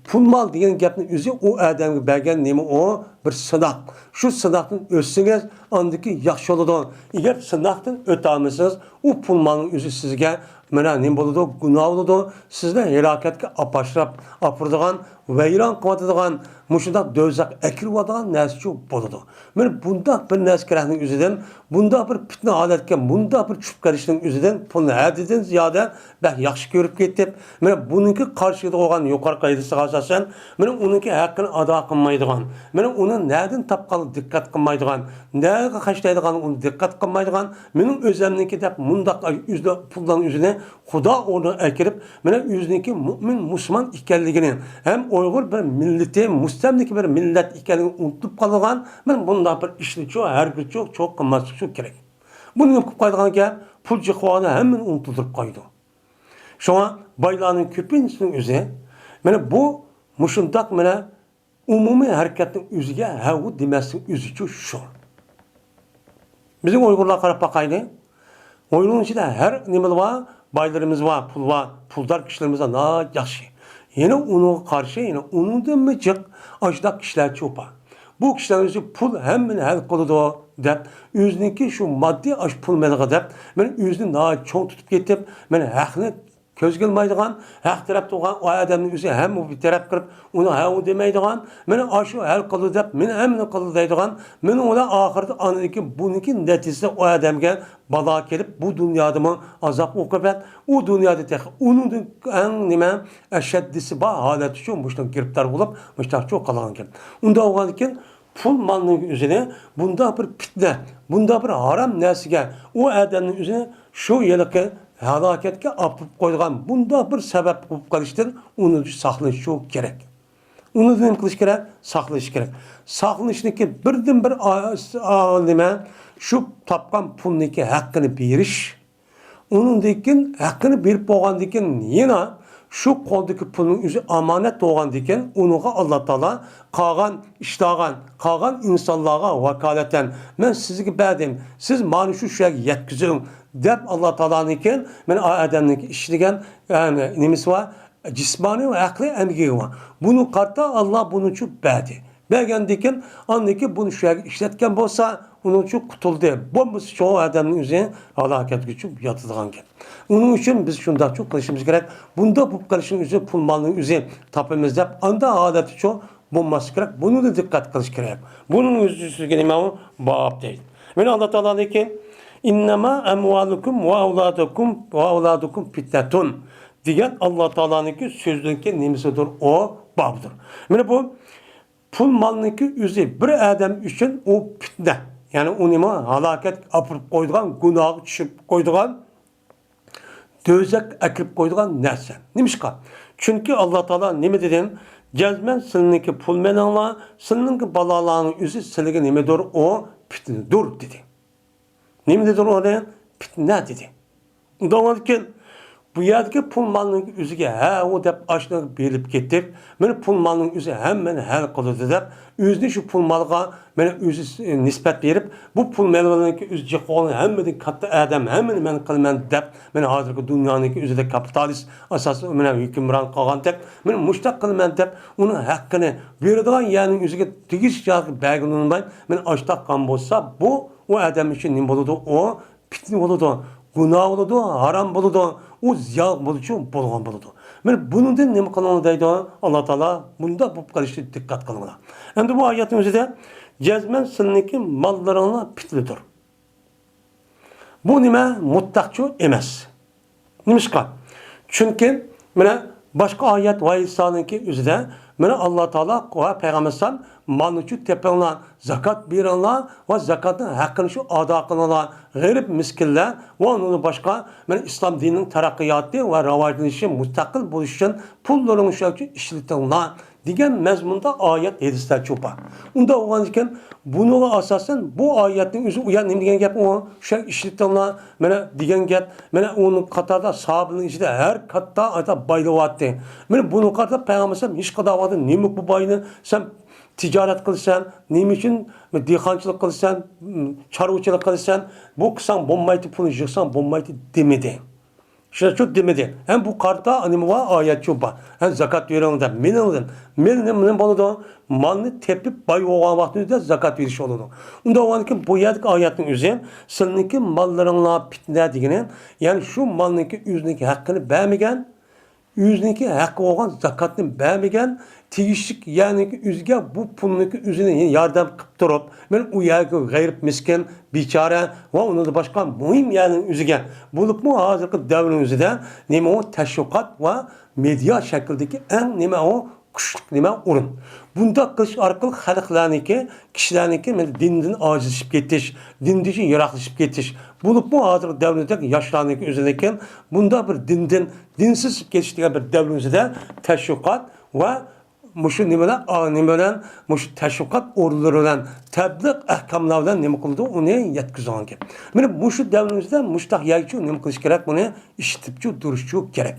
پۇل مال دېگەن گەپنىڭ ئۆزى ئۇ ئادەمگە بەرگەن نېمە ئۇ؟ بىر سىناق. شۇ سىناقتىن ئۆتسىڭىز، ئاندىن كېيىن ياخشى بولىدۇ. ئەگەر سىناقتىن ئۆتەلمىسىڭىز، ئۇ پۇل مالنىڭ ئۆزى سىزگە مانا نېمە بولىدۇ؟ گۇناھ بولىدۇ. سىزنى ھالاكەتكە ئاپاشلاپ ئاپىرىدىغان، ۋەيران قىلىۋاتىدىغان، مۇشۇنداق دوزاخقا ئەكىرىۋاتىدىغان نەرسىچۇ بولىدۇ. مانا بۇنداق بىر نەرسە كېرەكنىڭ ئۆزىدىن، بۇنداق بىر پىتنە ھالەتكە، بۇنداق بىر چۈشۈپ قېلىشنىڭ ئۆزىدىن پۇلنى ھەددىدىن زىيادە بەك ياخشى كۆرۈپ كېتىپ، مانا بۇنىڭكى قارشىلىقىدا بولغان يۇقىرىقى ھەدىسىگە ئاساسەن، مانا ئۇنىڭكى ھەققىنى ئادا قىلمايدىغان، مانا ئۇنى نەدىن تاپقانلىقىنى دىققەت قىلمايدىغان، نەگە خەجلەيدىغانلىقىنى ئۇنى دىققەت قىلمايدىغان، مېنىڭ ئۆزۈمنىڭكى دەپ مۇنداق ئۆزىنى، پۇللارنىڭ ئۆزىنى خۇدا ئورنىغا ئەكىرىپ، مانا ئۆزىنىڭكى مۆمىن مۇسۇلمان ئىكەنلىكىنى، ھەم ئۇيغۇر بىر مىللىتى، مۇستەملىكە بىر مىللەت ئىكەنلىكىنى ئۇنتۇپ قالىدىغان، مانا بۇنداق بىر ئىشنىچۇ ھەرگىزچۇ چوق قىلماسلىقچۇ كېرەك. بۇنى نېمە قىلىپ قويىدىغان گەپ؟ پۇل جىق بولغاندا ھەممىنى ئۇنتۇلدۇرۇپ قويىدۇ. شۇڭا بايلارنىڭ كۆپىنچىسىنىڭ ئۆزى مانا بۇ مۇشۇنداق مانا ئومۇمىي ھەرىكەتنىڭ ئۆزىگە ھەۋۇ دېمەسنىڭ ئۆزىچۇ شۇ. بىزنىڭ ئۇيغۇرلارغا قاراپ باقايلى. ئۇيغۇرنىڭ ئىچىدە ھەر نېمىلا بار، بايلىرىمىز بار، پۇل بار، پۇلدار كىشىلىرىمىز بار، ناھايىتى ياخشى. يەنە ئۇنىڭغا قارشى، يەنە ئۇنىڭدىنمۇ جىق ئاشۇنداق كىشىلەرچۇ بار. بۇ كىشىلەرنىڭ ئۆزى پۇل ھەممىنى ھەل قىلىدۇ دەپ، ئۆزىنىڭكى شۇ ماددىي ئاشۇ پۇل مېلىغا دەپ، مانا ئۆزىنى ناھايىتى چوڭ تۇتۇپ كېتىپ، مانا ھەقنى كۆزگە ئىلمايدىغان، ھەق تەرەپتە تۇرغان ئۇ ئادەمنىڭ ئۆزى ھەممە بىر تەرەپ قىلىپ، ئۇنى ھەۋۇ دېمەيدىغان، مانا ئاشۇ ھەل قىلىدۇ دەپ، مانا ھەممىنى قىلىدۇ دەيدىغان، مانا ئۇلار ئاخىرىدا ئاندىن كېيىن بۇنىڭكى نەتىجىسىدە ئۇ ئادەمگە بالا كېلىپ، بۇ دۇنيادىمۇ ئازاب ئوقۇبەت، ئۇ دۇنيادا تېخى ئۇنىڭدىن ئەڭ نېمە ئەشەددىسى بار ھالەتتىچۇ مۇشۇنىڭغا گىرىپتار بولۇپ، مۇشۇنداقچۇ قالغانىكەن. ئۇنداق بولغاندىكىن، پۇل مالنىڭ ئۆزىنى بۇنداق بىر پىتنە، بۇنداق بىر ھارام نەرسىگە، ئۇ ئادەمنىڭ ئۆزىنى شۇ ھېلىقى ھالاكەتكە ئاپىرىپ قويىدىغان بۇنداق بىر سەۋەب بولۇپ قېلىشتىن ئۇنى ساقلىنىشى كېرەك. ئۇنى نېمە قىلىش كېرەك؟ ساقلىنىش كېرەك. ساقلىنىشنىڭكى بىردىنبىر ئا-، ئا-، نېمە؟ شۇ تاپقان پۇلنىڭكى ھەققىنى بېرىش. ئۇنىڭدىن كېيىن ھەققىنى بېرىپ بولغاندىن كېيىن يەنە شۇ قولدىكى پۇلنىڭ ئۆزى ئامانەت بولغاندىن كېيىن ئۇنىڭغا ئاللا تائالا قالغان ئىشلارغا، قالغان ئىنسانلارغا ۋاكالىتەن مەن سىزگە بەردىم، سىز مانا شۇ، شۇ يەرگە يەتكۈزۈڭ دەپ ئاللا تائالانىڭكى مانا ئا ئادەمنىڭكى ئىشلىگەن، يەنى نېمىسى بار؟ جىسمانىي ۋە ئەقلىي ئەمگىكى بار. بۇنى قارىتا ئاللا بۇنىچۇ بەردى. بەرگەندىن كېيىن، ئاندىن كېيىن بۇنى شۇ يەرگە ئىشلەتكەن بولسا، ئۇنىڭچۇ قۇتۇلدى. بولمىسا شۇ ئادەمنىڭ ئۆزى ھالاكەتكىچۇ ياتىدىغان گەپ. ئۇنىڭ ئۈچۈن بىز شۇنداقچۇ قىلىشىمىز كېرەك. بۇنداق بولۇپ قېلىشنىڭ ئۆزى پۇل مالنىڭ ئۆزى تاپىمىز دەپ، ئانداق ھالەتتىچۇ بولماسلىقى كېرەك. بۇنىڭدا دىققەت قىلىش كېرەك. بۇنىڭ ئۆزى سۆزگە نېمە ئۇ؟ باب دەيدۇ. مانا ئاللا تائالانىڭكى، «ئىننەما ئەمۋالۇكۇم ۋە ئەۋلادۇكۇم، ۋە ئەۋلادۇكۇم پىتنەتۇن» دېگەن ئاللا تائالانىڭكى سۆزىنىڭكى نېمىسىدۇر؟ ئۇ بابىدۇر. مانا بۇ پۇل مالنىڭكى ئۆزى بىر ئادەم ئۈچۈن ئۇ پىتنە. يەنى ئۇنى ھالاكەتكە ئاپىرىپ قويىدىغان، گۇناھقا چۈشۈرۈپ قويىدىغان، دوزاخقا ئەكىرىپ قويىدىغان نەرسە. نېمىشقا؟ چۈنكى ئاللا تائالا نېمە دېدى؟ جەزمەن سىلىنىڭكى پۇل مېلىڭلار، سىلىنىڭكى بالىلارنىڭ ئۆزى سىلىگە نېمىدۇر؟ ئۇ پىتنىدۇر دېدى. نېمە دېدى ئۇنى؟ پىتنە دېدى. ئۇنداق بولغاندىكىن، بۇ يەردىكى پۇل مالنىڭ ئۆزىگە ھە، ئۇ دەپ ئاشۇنى بېرىپ كېتىپ، مانا پۇل مالنىڭ ئۆزى ھەممىنى ھەل قىلىدۇ دەپ، ئۆزىنى شۇ پۇل مالغا مانا ئۆزى نىسبەت بېرىپ، بۇ پۇل مالنىڭكى ئۆزى جىق بولغان ھەممىدىن كاتتا ئادەم، ھەممىنى مەن قىلىمەن دەپ، مانا ھازىرقى دۇنيانىڭكى ئۆزىدە كاپىتالىست ئاساسىدا مانا ھۆكۈمران قىلغاندەك، مانا مۇشۇنداق قىلىمەن دەپ، ئۇنىڭ ھەققىنى بېرىدىغان يەرنىڭ ئۆزىگە تېگىشلىك جايغا بەرگىلى ئۇنىماي، مانا ئاشۇنداق قىلغان بولسا، بۇ ئۇ ئادەم ئۈچۈن نېمە بولىدۇ؟ ئۇ پىتنە بولىدۇ، گۇناھ بولىدۇ، ھارام بولىدۇ، ئۇ زىيان بولىدۇ، بولغان بولىدۇ. مانا بۇنىڭدىن نېمە قىلىڭلار دەيدۇ؟ ئاللا تائالا مۇنداق بولۇپ قېلىشىنى دىققەت قىلىڭلار. ئەمدى بۇ ئايەتنىڭ ئۆزىدە جەزمەن سىلىنىڭكى ماللىرىڭلار پىتنىدۇر. بۇ نېمە؟ مۇتلەقچۇ ئەمەس. نېمىشقا؟ چۈنكى مانا باشقا ئايەت ۋە ھەدىسلەرنىڭكى ئۆزىدە مانا ئاللا تائالا ۋە پەيغەمبەر ئەلەيھىسسالام مالنىچۇ تېپىڭلار، زاكات بېرىڭلار ۋە زاكاتنىڭ ھەققىنى شۇ ئادا قىلىڭلار. غېرىب، مىسكىنلەر ۋە ئۇنىڭدىن باشقا مانا ئىسلام دىنىنىڭ تەرەققىياتى ۋە راۋاجلىنىشى، مۇستەقىل بولۇشى ئۈچۈن پۇللىرىڭلارنى شۇ ئۈچۈن ئىشلىتىڭلار دېگەن مەزمۇندا ئايەت، ھەدىسلەرچۇ بار. ئۇنداق بولغاندىكىن، بۇنىڭغا ئاساسەن بۇ ئايەتنىڭ ئۆزى، ئۇ يەر نېمە دېگەن گەپ؟ ئۇ شۇ يەر ئىشلىتىڭلار، مانا دېگەن گەپ، مانا ئۇنىڭ قاتاردا ساھابىنىڭ ئىچىدە ھەر كاتتا ئاتا بايلىۋاتتى. مانا بۇنىڭغا قارىتا پەيغەمبەر ئەلەيھىسسالام ھېچقانداق ۋاقىتتا نېمە بۇ باينى سەن تىجارەت قىلىسەن، نېمە ئۈچۈن دېھقانچىلىق قىلىسەن، چارۋىچىلىق قىلىسەن، بۇ قىلساڭ بولمايتتى، پۇلنى يىغساڭ بولمايتتى دېمىدى. شۇنچە دېمىدى. ھەم بۇ قارىتا نېمە بار؟ ئايەتچۇ بار. ھەم زاكات بېرىڭ دەپ. مېنىڭدىن. مېنىڭدىن نېمە بولىدۇ؟ مالنى تېپىپ باي بولغان ۋاقتىڭىزدا زاكات بېرىش بولىدۇ. ئۇنداق بولغاندىكىن بۇ يەردىكى ئايەتنىڭ ئۆزى سىلىنىڭكى ماللىرىڭلار پىتنە دېگىنى، يەنى شۇ مالنىڭكى ئۆزىنىڭكى ھەققىنى بەرمىگەن، ئۆزىنىڭكى ھەققى بولغان زاكاتنى بەرمىگەن، تېگىشلىك يەرنىڭكى ئۆزىگە بۇ پۇلنىڭكى ئۆزىنى ياردەم قىلىپ تۇرۇپ، مەن ئۇ يەرگە غېرىب، مىسكىن، بىچارە ۋە ئۇنىڭدىن باشقا مۇھىم يەرنىڭ ئۆزىگە، بولۇپمۇ ھازىرقى دەۋرنىڭ ئۆزىدە نېمە ئۇ تەشۋىقات ۋە مېدىيا شەكلىدىكى ئەڭ نېمە ئۇ كۈچلۈك نېمە ئورۇن. بۇنداق قىلىش ئارقىلىق خەلقلەرنىڭكى، كىشىلەرنىڭكى مەن دىندىن ئاجىزلىشىپ كېتىش، دىندىن يىراقلىشىپ كېتىش، بولۇپمۇ ھازىرقى دەۋردەك ياشلارنىڭكى ئۆزىنىڭكى بۇنداق بىر دىندىن دىنسىزلىشىپ كېتىش دېگەن بىر دەۋرنىڭ ئۆزىدە تەشۋىقات ۋە مۇشۇ نېمە بىلەن، ئا، نېمە بىلەن، مۇشۇ تەشۋىقات ئورۇنلىرى بىلەن، تەبلىغ ئەھكاملار بىلەن نېمە قىلىدۇ، ئۇنى يەتكۈزىدىغان گەپ. مانا مۇشۇ دەۋرىمىزدە مۇشۇنداق يەرگىچۇ نېمە قىلىش كېرەك، بۇنى ئىشلىتىپچۇ تۇرۇشچۇ كېرەك.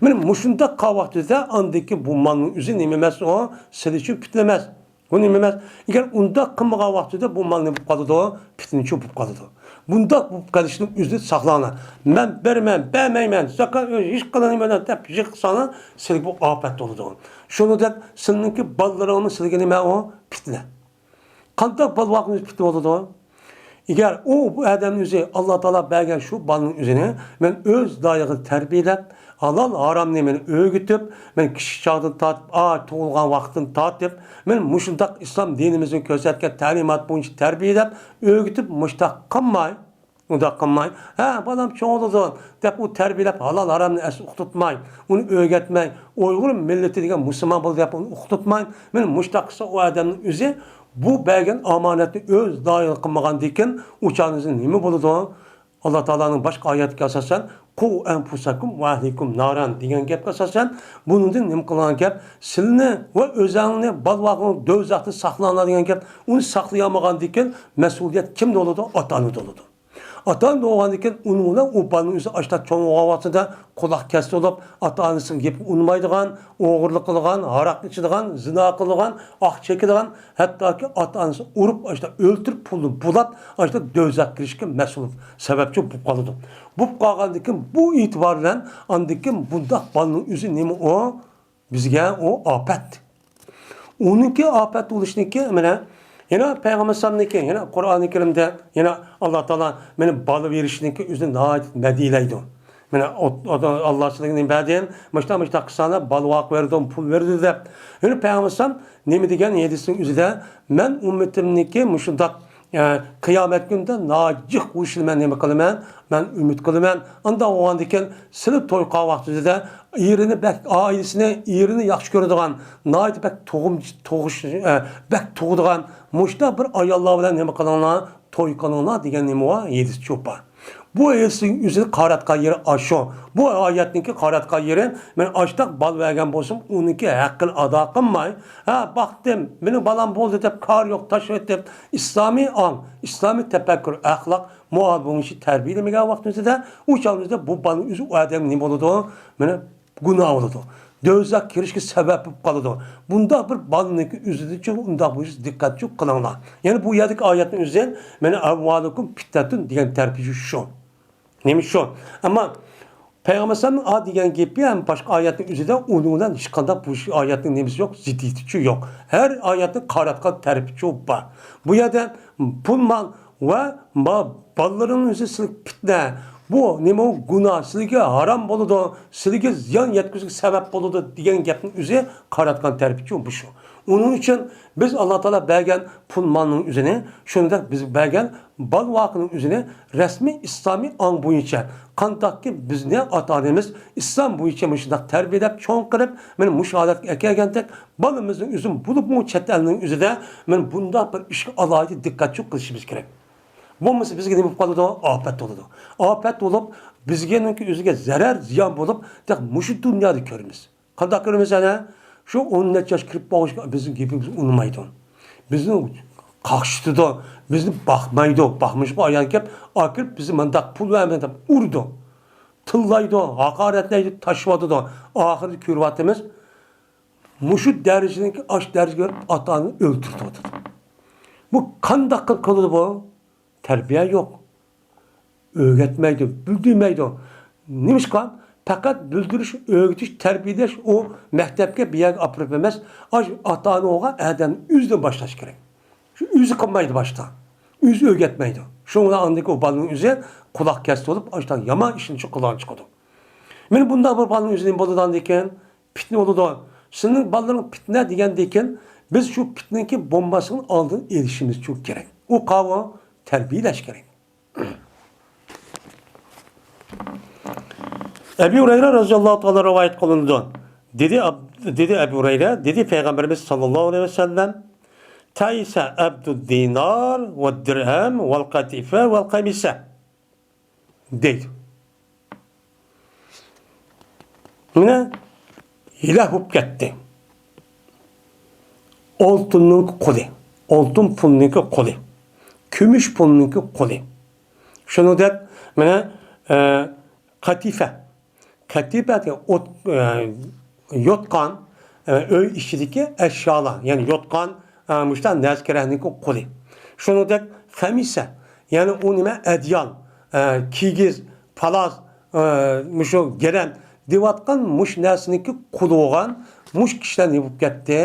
مانا مۇشۇنداق قىلغان ۋاقتىدا ئاندىكى بۇ مالنىڭ ئۆزى نېمە ئەمەس، ئۇ سىلى ئۈچۈن پىتنە ئەمەس. بۇ نېمە ئەمەس. ئەگەر ئۇنداق قىلمىغان ۋاقتىدا بۇ مال نېمە بولۇپ قالىدۇ؟ پىتنىچۇ بولۇپ قالىدۇ. بۇنداق بولۇپ قېلىشنىڭ ئۆزىنى ساقلاڭلار. مەن بېرىمەن، بەرمەيمەن، زاكات ھېچ قىلمايمەن دەپ يىغساڭلار، سىلىگە بۇ ئاپەت بولىدۇ. شۇنىڭدەك سىلىنىڭكى بالىلىرىڭمۇ سىلىگە نېمە ئۇ؟ پىتنە. قانداق بالا باققىنىڭىز پىتنە بولىدۇ؟ ئەگەر ئۇ، بۇ ئادەمنىڭ ئۆزى، ئاللا تائالا بەرگەن شۇ بالىنىڭ ئۆزىنى مەن ئۆز دائىرىدا تەربىيەلەپ، ھالال ھارامنى مەن ئۆگىتىپ، مەن كىچىك چاغدىن تارتىپ، ئا، تۇغۇلغان ۋاقىتتىن تارتىپ، مەن مۇشۇنداق ئىسلام دىنىمىزنىڭ كۆرسەتكەن تەلىماتى بويىچە تەربىيەلەپ، ئۆگىتىپ، مۇشۇنداق قىلماي، ئۇنداق قىلماي، ھە، بالام چوڭ بولىدۇ دەپ ئۇ تەربىيەلەپ، ھالال ھارامنى ئەسلى ئۇقتۇرتماي، ئۇنى ئۆگەتمەي، ئۇيغۇر مىللىتى دېگەن مۇسۇلمان بولدى دەپ ئۇنى ئۇقتۇرتماي، مەن مۇشۇنداق قىلسا ئۇ ئادەمنىڭ ئۆزى بۇ بەرگەن ئامانەتنى ئۆز دائىرىدە قىلمىغاندىكىن ئۇ چاغنىڭ ئۆزى نېمە بولىدۇ؟ ئاللا تائالانىڭ باشقا ئايەتكە ئاساسەن، قۇ ئەنفۇسەكۇم ۋە ئەھلىكۇم نارەن دېگەن گەپكە ئاساسەن، بۇنىڭدىن نېمە قىلغان گەپ؟ سىلىنى ۋە ئۆزەڭنى، بالىلارنى دوزاختىن ساقلاڭلار دېگەن گەپ. ئۇنى ساقلىيالمىغاندىكىن مەسئۇلىيەت كىمدە بولىدۇ؟ ئاتا-ئانىدا بولىدۇ. ئاتا-ئانا بولغاندىكىن ئۇنىڭ بىلەن ئۇ بالىنىڭ ئۆزى ئاشتا چوڭ بولغان ۋاقتىدا قۇلاق كەس بولۇپ، ئاتا-ئانىسىنىڭ گېپىگە ئۇنىمايدىغان، ئوغرىلىق قىلىدىغان، ھاراق ئىچىدىغان، زىنا قىلىدىغان، ئاق چېكىدىغان، ھەتتاكى ئاتا-ئانىسىنى ئۇرۇپ، ئاشتا ئۆلتۈرۈپ، پۇلنى بۇلاپ، ئاشتا دوزاخقا كىرىشكە مەسئۇل، سەۋەبچى بولۇپ قالىدۇ. بولۇپ قالغاندىكىن بۇ ئېتىبار بىلەن ئاندىكىن بۇنداق بالىنىڭ ئۆزى نېمە ئۇ؟ بىزگە ئۇ ئاپەت. ئۇنىڭكى ئاپەت بولۇشنىڭكى مانا يەنە پەيغەمبەر ئەلەيھىسسالامنىڭكى، يەنە قۇرئانى كەرىمدە يەنە ئاللا تائالا مانا بالا بېرىشنىڭكى ئۆزىنى ناھايىتى مەدھىيلەيدۇ. مانا ئاللا سىلىگە نېمە بەردىم؟ مۇشتا مۇشتا قىلساڭلار بالا باقىپ بېرىدۇ، پۇل بېرىدۇ دەپ. يەنە پەيغەمبەر ئەلەيھىسسالام نېمە دېگەن ھەدىسنىڭ ئۆزىدە؟ مەن ئۈممىتىمنىڭكى مۇشۇنداق ئە، قىيامەت كۈنىدە ناھايىتى جىق بولۇشىنى مەن نېمە قىلىمەن؟ مەن ئۈمىد قىلىمەن. ئانداق بولغاندىكىن سىلى توي قىلغان ۋاقتىدا ئېرىنى بەك، ئائىلىسىنى، ئېرىنى ياخشى كۆرىدىغان، ناھايىتى بەك تۇغۇم-، تۇغۇش-، ئە، بەك تۇغىدىغان مۇشۇنداق بىر ئاياللار بىلەن نېمە قىلىڭلار؟ توي قىلىڭلار دېگەن نېمە بار؟ ھەدىس چوپان. بۇ ھەدىسنىڭ ئۆزىنى قاراتقان يېرى ئاشۇ. بۇ ئايەتنىڭكى قاراتقان يېرى، مەن ئاشتاق بال بەرگەن بولسام، ئۇنىڭكى ھەققىنى ئادا قىلماي، ھە، باقتىم، مېنىڭ بالام بولدى دەپ، كارى يوق، تاشلىۋەتتىم. ئىسلامىي ئاڭ، ئىسلامىي تەپەككۇر، ئەخلاق، مۇئامىلە بويىچە تەربىيەلىمىگەن ۋاقتىمىزدا، ئۇ چاغىمىزدا بۇ بالىنىڭ ئۆزى ئۇ ئادەمگە نېمە بولىدۇ؟ مانا گۇناھ بولىدۇ. دوزاخقا كىرىشكە سەۋەب بولۇپ قالىدۇ. بۇنداق بىر بالىنىڭكى ئۆزىدىچۇ ئۇنداق بولۇشى دىققەتچۇ قىلىڭلار. يەنى بۇ يەردىكى ئايەتنىڭ ئۆزى، مانا، ئەمۋالۇكۇم پىتنەتۇن دېگەن تەرىپى شۇ. نېمە شۇ؟ ئەمما پەيغەمبەر ئەلەيھىسسالامنىڭ ئا دېگەن گېپى ھەم باشقا ئايەتنىڭ ئۆزىدە ئۇنىڭ بىلەن ھېچقانداق بۇ ئايەتنىڭ نېمىسى يوق، زىددىيىتىچۇ يوق. ھەر ئايەتنىڭ قاراتقان تەرىپىچۇ بار. بۇ يەردە پۇل مال ۋە ما-، بالىلىرىڭنىڭ ئۆزى سىلىگە پىتنە، بۇ نېمە ئۇ گۇناھ، سىلىگە ھارام بولىدۇ، سىلىگە زىيان يەتكۈزۈشكە سەۋەب بولىدۇ دېگەن گەپنىڭ ئۆزى قاراتقان تەرىپىچۇ بۇ شۇ. ئۇنىڭ ئۈچۈن بىز ئاللا تائالا بەرگەن پۇل مالنىڭ ئۆزىنى، شۇنىڭدەك بىز بەرگەن بال ۋاقىتنىڭ ئۆزىنى رەسمىي ئىسلامىي ئاڭ بويىچە، قانداقكى بىزنى ئاتا-ئانىمىز ئىسلام بويىچە مۇشۇنداق تەربىيەلەپ چوڭ قىلىپ، مانا مۇشۇ ھالەتكە ئەكەلگەندەك، بالىمىزنىڭ ئۆزىمۇ بولۇپمۇ چەت ئەلنىڭ ئۆزىدە مانا بۇنداق بىر ئىشقا ئالاھىدە دىققەتچۇ قىلىشىمىز كېرەك. بولمىسا بىزگە نېمە بولۇپ قالىدۇ؟ ئاپەت بولىدۇ. ئاپەت بولۇپ، بىزگە ئۆزىگە زەرەر، زىيان بولۇپ، تېخى مۇشۇ دۇنيادا كۆرىمىز. قانداق كۆرىمىز ئەنە؟ شۇ ئون نەچچە ياش كىرىپ بولغاچقا بىزنىڭ گېپىمىز ئۇنىمايدۇ. بىزنى قاقشىتىدۇ، بىزنى باقمايدۇ، باقمىشقا ئايان كەپ ئاكىرىپ بىزنى مانداق پۇل بەرمە دەپ ئۇرىدۇ. تىللايدۇ، ھاقارەتلەيدۇ، تاشلىۋاتىدۇ. ئاخىرىدا كۆرۈۋاتىمىز، مۇشۇ دەرىجىدىكى ئاش دەرىجىگە بېرىپ ئاتا-ئانىنى ئۆلتۈرتۈۋاتىدۇ. بۇ قانداق قىلىپ قىلىدۇ بۇ؟ تەربىيە يوق. ئۆگەتمەيدۇ، بىلدۈرمەيدۇ. نېمىشقا؟ پەقەت بىلدۈرۈش، ئۆگىتىش، تەربىيەلەش، ئۇ مەكتەپكە، بۇ يەرگە ئاپىرىپ ئەمەس، ئاشۇ ئاتا-ئانا بولغان ئادەم ئۆزىدىن باشلاش كېرەك. شۇ ئۆزى قىلمايدۇ باشتا. ئۆزى ئۆگەتمەيدۇ. شۇنىڭ بىلەن ئاندىن كېيىن ئۇ بالىنىڭ ئۆزى قۇلاق كەستى بولۇپ، ئاشۇنداق يامان ئىشنى شۇ قىلغان چىقىدۇ. مانا بۇنداق بىر بالىنىڭ ئۆزىدىن بولىدىغاندىكىن، پىتنە بولىدۇ. سىزنىڭ بالىلىرىڭىز پىتنە دېگەندىكىن، بىز شۇ پىتنىنىڭكى بولماسلىقىنىڭ ئالدىنى ئېلىشىمىز چۈ كېرەك. ئۇ قاۋۇ تەربىيەلەش كېرەك. ئەبۇ ھۇرەيرە رەزىياللاھۇ تائالا رىۋايەت قىلىنىدۇ. دېدى ئەب-، دېدى ئەبۇ ھۇرەيرە، دېدى پەيغەمبىرىمىز ساللاللاھۇ ئەلەيھى ۋەسەللەم، تەيسە ئەبدۇ دىنار ۋە دىرھەم ۋەل قەتىفە ۋەل قەمىسە. دەيدۇ. مانا، ھېلاك بولۇپ كەتتى. ئالتۇننىڭ قۇلى، ئالتۇن پۇلنىڭكى قۇلى، كۈمۈش پۇلنىڭكى قۇلى. شۇنىڭدەك، مانا، ئە، قەتىفە. قەتىپە دېگەن ئوت، ئە، يوتقان، ئە، ئۆي ئىچىدىكى ئەشيالار، يەنى يوتقان، ئە، مۇشۇنداق نەرسە-كېرەكنىڭكى قۇلى. شۇنىڭدەك خەمىسە، يەنى ئۇ نېمە، ئەدىيال، ئە، كىگىز، پالاس، ئە، مۇشۇ گىرەم دەۋاتقان مۇشۇ نەرسىنىڭكى قۇلى بولغان مۇشۇ كىشىلەر نېمە بولۇپ كەتتى؟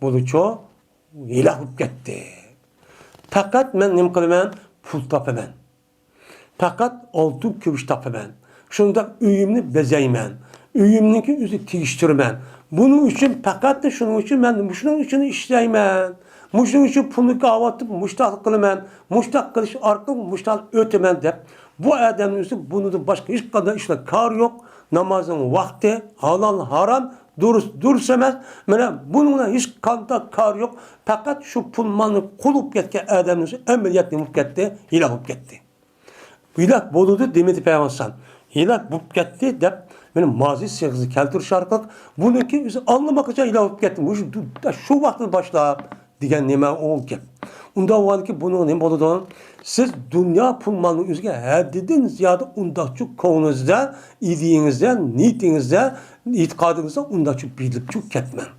بولىچۇ، ھېلاك بولۇپ كەتتى. پەقەت مەن نېمە قىلىمەن؟ پۇل تاپىمەن. پەقەت ئالتۇن كۈمۈش تاپىمەن. شۇنداق ئۆيۈمنى بېزەيمەن. ئۆيۈمنىڭكى ئۆزى تېگىشتۈرىمەن. بۇنىڭ ئۈچۈن، پەقەت شۇنىڭ ئۈچۈن مەن مۇشۇنىڭ ئۈچۈن ئىشلەيمەن. مۇشۇنىڭ ئۈچۈن پۇلنى ئاۋاتىپ مۇشتاق قىلىمەن. مۇشتاق قىلىش ئارقىلىق مۇشتاق ئۆتىمەن دەپ، بۇ ئادەمنىڭ ئۆزى بۇنىڭدىن باشقا ھېچقانداق ئىشلار كارى يوق. نامازنىڭ ۋاقتى، ھالال، ھارام، دۇرۇس، دۇرۇس ئەمەس. مانا بۇنىڭ بىلەن ھېچقانداق كارى يوق. پەقەت شۇ پۇل مالنى قۇل بولۇپ كەتكەن ئادەمنىڭ ئۆزى ئەمەلىيەتتە نېمە بولۇپ كەتتى؟ ھېلاك بولۇپ كەتتى. ھېلاك بولىدۇ دېمىدى پەيغەمبەر ئەلەيھىسسالام. ھېلاك بولۇپ كەتتى دەپ، مانا مازى سىيغىسىنى كەلتۈرۈش ئارقىلىق بۇنىڭكى ئۆزى ئاللىماقاچان ھېلاك بولۇپ كەتتى. مۇشۇ، شۇ ۋاقىتتىن باشلاپ دېگەن نېمە ئۇ گەپ. ئۇنداق بولغاندىكىن بۇنىڭ نېمە بولىدۇ؟ سىز دۇنيا پۇل مالنىڭ ئۆزىگە ھەددىدىن زىيادە ئۇنداقچۇ كۆڭلىڭىزدە، ئىدىيىڭىزدە، نىيىتىڭىزدە، ئېتىقادىڭىزدا ئۇنداقچۇ بېرىلىپچۇ كەتمەڭ.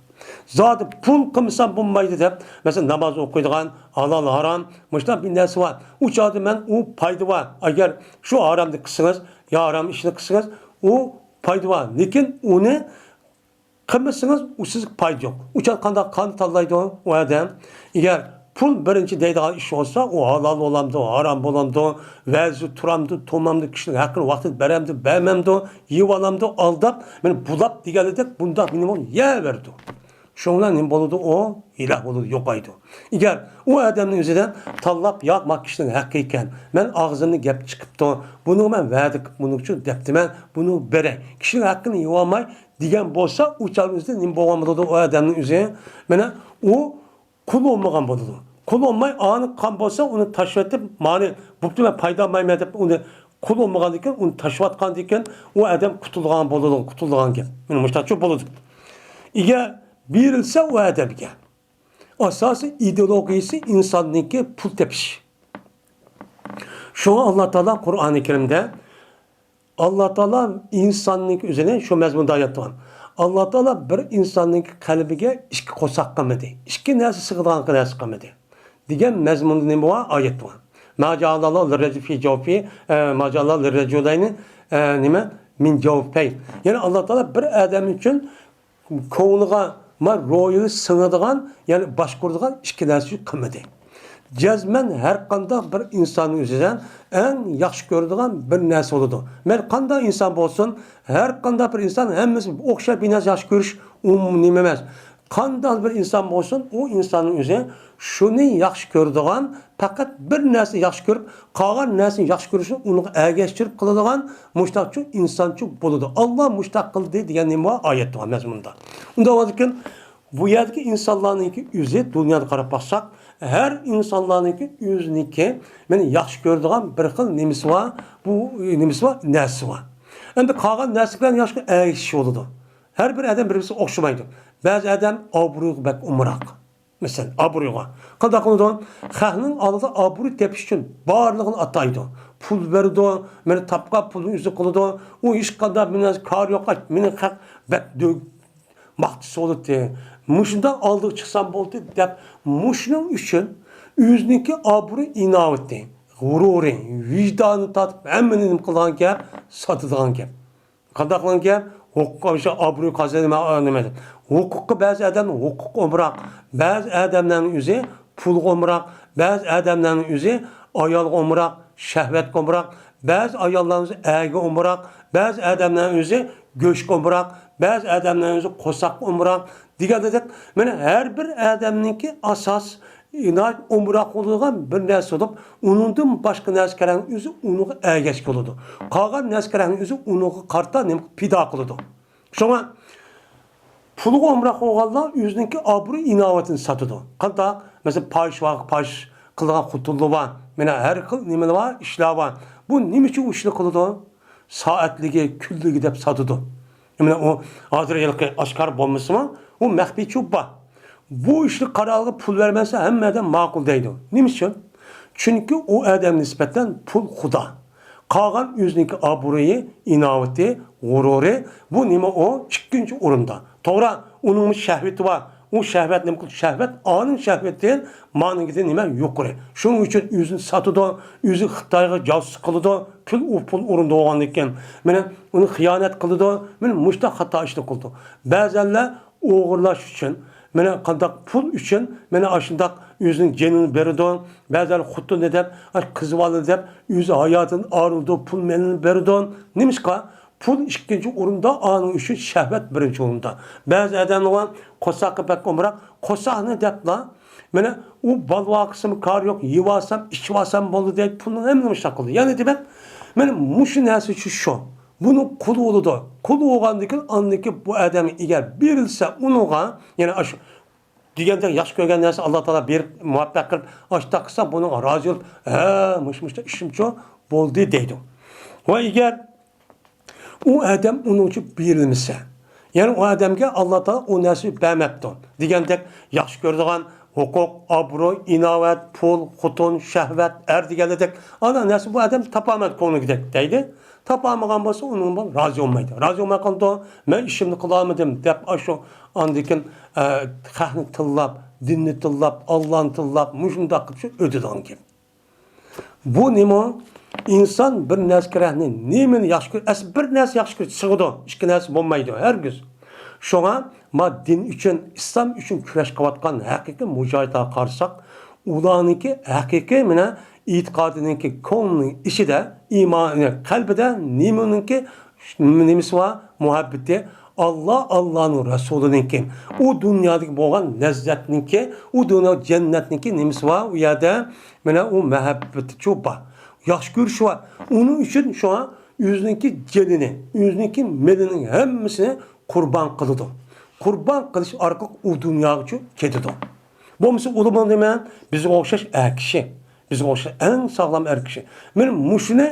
زادى پۇل قىلمىسام بولمايدۇ دەپ، مەسىلەن، ناماز ئوقۇيدىغان، ھالال، ھارام، مۇشۇنداق بىر نەرسە بار. ئۇ چاغدا مەن ئۇ پايدا بار. ئەگەر شۇ ھارامنى قىلسىڭىز، يا ھارام ئىشنى قىلسىڭىز، ئۇ پايدا بار. لېكىن ئۇنى قىلمىسىڭىز، ئۇ سىزگە پايدا يوق. ئۇ چاغدا قانداق، قانداق تاللايدۇ ئۇ ئادەم؟ ئەگەر پۇل بىرىنچى دەيدىغان ئىش بولسا، ئۇ ھالال بولامدۇ، ھارام بولامدۇ، ۋەزى تۇرامدۇ، تۇرمامدۇ، كىشىنىڭ ھەققىنى ۋاقتىدا بېرەمدۇ، بەرمەمدۇ، يېۋالامدۇ، ئالداپ، مانا بۇلاپ دېگەنلىدەك بۇنداق مېنى يەۋەردۇ. شۇنىڭ بىلەن نېمە بولىدۇ؟ ئۇ ھېلاك بولىدۇ، يوقايدۇ. ئەگەر ئۇ ئادەمنىڭ ئۆزىدىن تاللاپ، ياق، ما كىشىنىڭ ھەققى ئىكەن، مەن ئاغزىمدىن گەپ چىقىپتۇ، بۇنىڭغا مەن ۋەدە قىلىپ، بۇنىڭ ئۈچۈن دەپتىمەن، بۇنى بېرەي، كىشىنىڭ ھەققىنى يېۋالماي دېگەن بولسا، ئۇ چاغنىڭ ئۆزىدە نېمە بولغان بولىدۇ؟ ئۇ ئادەمنىڭ ئۆزى، مانا، ئۇ قۇل بولمىغان بولىدۇ. قۇل بولماي، ئانى قان بولسا، ئۇنى تاشلىۋېتىپ، مانى بوپتۇ، مەن پايدىلانمايمەن دەپ، ئۇنى قۇل بولمىغاندىكىن، ئۇنى تاشلىۋاتقاندىكىن، ئۇ ئادەم قۇتۇلغان بولىدۇ، قۇتۇلغان گەپ. مانا مۇشۇنداقچۇ بولىدۇ. ئەگەر بېرىلسە ئۇ ئادەمگە، ئاساسىي ئىدېئولوگىيىسى ئىنساننىڭكى پۇل تېپىش. شۇڭا ئاللا تائالا قۇرئانى كەرىمدە، ئاللا تائالا ئىنساننىڭكى ئۆزىنى شۇ مەزمۇندا ئايەت بار. ئاللا تائالا بىر ئىنساننىڭكى قەلبىگە ئىككى قورساق قىلمىدى، ئىككى نەرسە سىغىدىغان نەرسە قىلمىدى دېگەن مەزمۇندا نېمە بار؟ ئايەت بار. ما جعل الله للرجل في جوفه، ئە، ما جعل الله للرجلين، ئە، نېمە؟ من جوفين. يەنى ئاللا تائالا بىر ئادەم ئۈچۈن كۆڭلىگە، ما، روھىغا سىڭىدىغان، يەنى باشقۇرىدىغان ئىككى نەرسە قىلمىدى. جەزمەن ھەر قانداق بىر ئىنساننىڭ ئۆزىدە ئەڭ ياخشى كۆرىدىغان بىر نەرسە بولىدۇ. مەيلى قانداق ئىنسان بولسۇن، ھەر قانداق بىر ئىنسان ھەممىسى ئوخشاش بىر نەرسە ياخشى كۆرۈش ئومۇمىي نېمە ئەمەس. قانداق بىر ئىنسان بولسۇن، ئۇ ئىنساننىڭ ئۆزى شۇنى ياخشى كۆرىدىغان، پەقەت بىر نەرسىنى ياخشى كۆرۈپ، قالغان نەرسىنى ياخشى كۆرۈشنى ئۇنىڭغا ئەگەشتۈرۈپ قىلىدىغان مۇشتاق ئىنسانچۇ بولىدۇ. ئاللا مۇشتاق قىلدى دېگەن نېمە بار؟ ئايەت بار مەزمۇندا. ئۇنداق بولغاندىكىن، بۇ يەردىكى ئىنسانلارنىڭكى ئۆزى، دۇنيادا قاراپ باقساق، ھەر ئىنسانلارنىڭكى ئۆزىنىڭكى، مانا، ياخشى كۆرىدىغان بىر خىل نېمىسى بار، بۇ نېمىسى بار، نەرسىسى بار. ئەمدى قالغان نەرسە بىلەن ياخشى ئەگىشىش بولىدۇ. ھەر بىر ئادەم بىر-بىرسىگە ئوخشىمايدۇ. بەزى ئادەم ئابرۇيغا بەك ئومراق. مەسىلەن، ئابرۇيغا. قانداق قىلىدۇ؟ خەقنىڭ ئالدىدا ئابرۇي تېپىش ئۈچۈن بارلىقىنى ئاتايدۇ. پۇل بېرىدۇ، مانا تاپقان پۇلىنى ئۆزى قىلىدۇ. ئۇ ھېچقانداق بىر نەرسە كارى يوق، مېنى خەق بەك دۆ-، ماختىسا بولاتتى. مۇشۇنداق ئالدىغا چىقسام بولدى دەپ، مۇشۇنىڭ ئۈچۈن ئۆزىنىڭكى ئابرۇي ئىناۋىتى، غۇرۇرى، ۋىجدانى تارتىپ، ھەممىنى نېمە قىلىدىغان گەپ، ساتىدىغان گەپ. قانداقلىغان گەپ؟ ھوقۇق، ئاشۇ ئابرۇي قازىنىش، نېمە دەپ؟ ھوقۇققا بەزى ئادەم ھوقۇققا ئومراق، بەزى ئادەملەرنىڭ ئۆزى پۇلغا ئومراق، بەزى ئادەملەرنىڭ ئۆزى ئايالغا ئومراق، شەھۋەتكە ئومراق، بەزى ئاياللارنىڭ ئۆزى ئەرگە ئومراق، بەزى ئادەملەرنىڭ ئۆزى گۆشكە ئومراق، بەزى ئادەملەرنىڭ ئۆزى قورساققا ئومراق دېگەندەك، مانا ھەر بىر ئادەمنىڭكى ئاساس ئىنايەت ئومراق بولىدىغان بىر نەرسە بولۇپ، ئۇنىڭدىن باشقا نەرسە كېرەكنىڭ ئۆزى ئۇنىڭغا ئەگەشكە بولىدۇ. قالغان نەرسە كېرەكنىڭ ئۆزى ئۇنىڭغا قارىتا نېمە پىدا قىلىدۇ. شۇڭا پۇلغا ئومراق بولغانلار ئۆزىنىڭكى ئابرۇي ئىناۋىتىنى ساتىدۇ. قانداق؟ مەسىلەن، پاھىش ۋە پاھىش قىلىدىغان خوتۇنلار بار. مانا ھەر خىل نېمىلەر بار، ئىشلار بار. بۇ نېمە ئۈچۈن ئۇ ئىشنى قىلىدۇ؟ سائەتلىكى، كۈنلۈكى دەپ ساتىدۇ. مانا ئۇ ھازىر ھېلىقى ئاشكارا بولمىسىمۇ، ئۇ مەخپىي چۇ بار. بۇ ئىشنى قارارغا پۇل بەرمەسە، ھەممە ئادەم ماقۇل دەيدۇ. نېمە ئۈچۈن؟ چۈنكى ئۇ ئادەم نىسبەتەن پۇل خۇدا. قالغان ئۆزىنىڭكى ئابرۇيى، ئىناۋىتى، غۇرۇرى، بۇ نېمە ئۇ؟ ئىككىنچى ئورۇندا. توغرا، ئۇنىڭمۇ شەھۋىتى بار. ئۇ شەھۋەت نېمە قىلىدۇ؟ شەھۋەت ئانىڭ شەھۋىتى مانىڭكىدىن نېمە؟ يۇقىرى. شۇنىڭ ئۈچۈن ئۆزىنى ساتىدۇ، ئۆزى خىتايغا جاسۇسلۇق قىلىدۇ، پۇل ئۇ پۇل ئورنىدا بولغاندىن كېيىن. مانا ئۇنى خىيانەت قىلىدۇ، مانا مۇشۇنداق خاتا ئىشنى قىلىدۇ. بەزەنلەر ئوغرىلاش ئۈچۈن، مانا قانداق پۇل ئۈچۈن، مانا ئاشۇنداق ئۆزىنىڭ جېنىنى بېرىدۇ. بەزىلەر خوتۇنى دەپ، ئاي، قىز بالا دەپ ئۆز ھاياتىدىن ئايرىلىدۇ، پۇل مېلىنى بېرىدۇ. نېمىشقا؟ پۇل ئىككىنچى ئورۇندا، ئانىڭ ئۈچۈن شەھۋەت بىرىنچى ئورۇندا. بەزى ئادەملەر بار، قورساققا بەك ئومراق، قورساقنى دەپلا، مانا ئۇ بالا باقسىمۇ كارى يوق، يېۋالسام، ئىچىۋالسام بولدى دەيدۇ، پۇلنىڭ ھەممىنى ئىشلەپ قىلىدۇ. يەنى دېمەك، مانا مۇشۇ نەرسە ئۈچۈن شۇ. بۇنىڭ قۇلى بولىدۇ. قۇل بولغاندىن كېيىن، ئاندىن كېيىن بۇ ئادەمگە ئەگەر بېرىلسە، ئۇنىڭغا، يەنى ئاشۇ دېگەندەك ياخشى كۆرگەن نەرسە ئاللا تائالا بېرىپ، مۇۋەپپەق قىلىپ، ئاشۇنداق قىلسا، بۇنىڭغا رازى بولۇپ، ھە، مۇشۇ، مۇشۇنداق ئىشىمچۇ بولدى دەيدۇ. ۋە ئەگەر ئۇ ئادەم ئۇنىڭ ئۈچۈن بېرىلمىسە، يەنى ئۇ ئادەمگە ئاللا تائالا ئۇ نەرسىنى بەرمەپتۇ دېگەندەك، ياخشى كۆرىدىغان ھوقۇق، ئابرۇي، ئىناۋەت، پۇل، خوتۇن، شەھۋەت، ئەر دېگەنلىرىدەك ئانا نەرسە بۇ ئادەم تاپالمايدۇ كۆڭلىدەك دەيدۇ. تاپالمىغان بولسا، ئۇنىڭ بىلەن رازى بولمايدۇ. رازى بولماي قالىدۇ، مەن ئىشىمنى قىلالمىدىم دەپ، ئاشۇ ئاندىن كېيىن، ئە، خەقنى تىللاپ، دىننى تىللاپ، ئاللانى تىللاپ، مۇشۇنداق قىلىپ شۇ ئۆتىدىغان گەپ. بۇ نېمە؟ ئىنسان بىر نەرسە كېرەكنى، نېمىنى ياخشى كۆرسە، ئەسلى بىر نەرسە ياخشى كۆرسە سىغىدۇ، ئىككى نەرسە بولمايدۇ ھەرگىز. شۇڭا ما دىن ئۈچۈن، ئىسلام ئۈچۈن كۈرەش قىلىۋاتقان ھەقىقىي مۇجاھىدلارغا قارىساق، ئۇلارنىڭكى ھەقىقىي مانا ئېتىقادىنىڭكى كۆڭلىنىڭ ئىچىدە، ئىمانى قەلبىدە نېمىنىڭكى نېمىسى بار؟ مۇھەببىتى ئاللا، ئاللانىڭ رەسۇلىنىڭكى، ئۇ دۇنيادىكى بولغان لەززەتنىڭكى، ئۇ دۇنيا جەننەتنىڭكى نېمىسى بار؟ ئۇ يەردە مانا ئۇ مۇھەببىتىچۇ بار. ياخشى كۆرۈشى بار. ئۇنىڭ ئۈچۈن شۇڭا ئۆزىنىڭكى جېنىنى، ئۆزىنىڭكى مېلىنىڭ ھەممىسىنى قۇربان قىلىدۇ. قۇربان قىلىش ئارقىلىق ئۇ دۇنياغىچۇ كېتىدۇ. بولمىسا ئۇلىمۇ نېمە؟ بىزگە ئوخشاش ئەر كىشى. بىزگە ئوخشاش ئەڭ ساغلام ئەر كىشى. مانا مۇشۇنى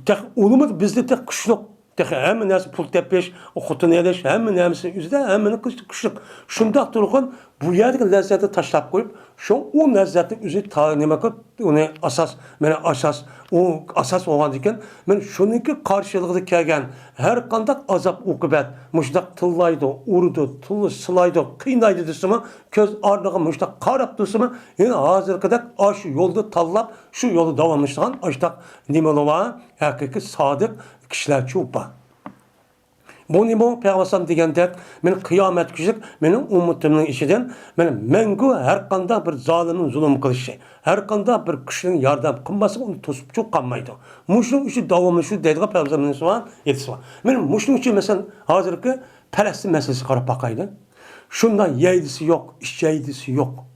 تېخى ئۇلىمۇ بىزدە تېخى كۈچلۈك. تېخى ھەممە نەرسە پۇل تېپىش، خوتۇن ئېلىش، ھەممە نەرسىنىڭ ئۆزىدە ھەممىنىڭ كۈچ-، كۈچلۈك. شۇنداق تۇرغىن، بۇ يەردىكى لەززەتنى تاشلاپ قويۇپ، شۇ ئۇ لەززەتنى ئۆزى تا-، نېمە قىلىپ، ئۇنى ئاساس، مانا ئاساس، ئۇ ئاساس بولغاندىكىن، مانا شۇنىڭكى قارشىلىقىدا كەلگەن ھەر قانداق ئازاب-ئوقۇبەت، مۇشۇنداق تىللايدۇ، ئۇرىدۇ، تىللا-، سىلايدۇ، قىينايدۇ دېسىمۇ، كۆز ئارىغا مۇشۇنداق قاراپ تۇرسىمۇ، يەنە ھازىرقىدەك ئاشۇ يولدا تاللاپ، شۇ يولدا داۋاملىشىدىغان ئاشۇنداق نېمىلەر بار؟ ھەقىقىي سادىق كىشىلەرچۇ بار. بۇ نېمە؟ پەيغەمبەر ئەلەيھىسسالام دېگەندەك، مېنىڭ قىيامەت كۈنى مېنىڭ ئۈممىتىمنىڭ ئىچىدىن مانا مەڭگۈ ھەر قانداق بىر زالىمنىڭ زۇلۇم قىلىشى، ھەر قانداق بىر كۈچلۈك ياردەم قىلماسلىقى ئۇنى توسۇپچۇ قالمايدۇ. مۇشۇنىڭ ئۈچۈن داۋاملىشىدۇ دەيدىغان پەيغەمبەر ئەلەيھىسسالام ھەدىسى بار. مانا مۇشۇنىڭ ئۈچۈن، مەسىلەن، ھازىرقى پەلەستىن مەسىلىسىگە قاراپ باقايلى. شۇنداق يەيدىسى يوق، ئىچەيدىسى يوق.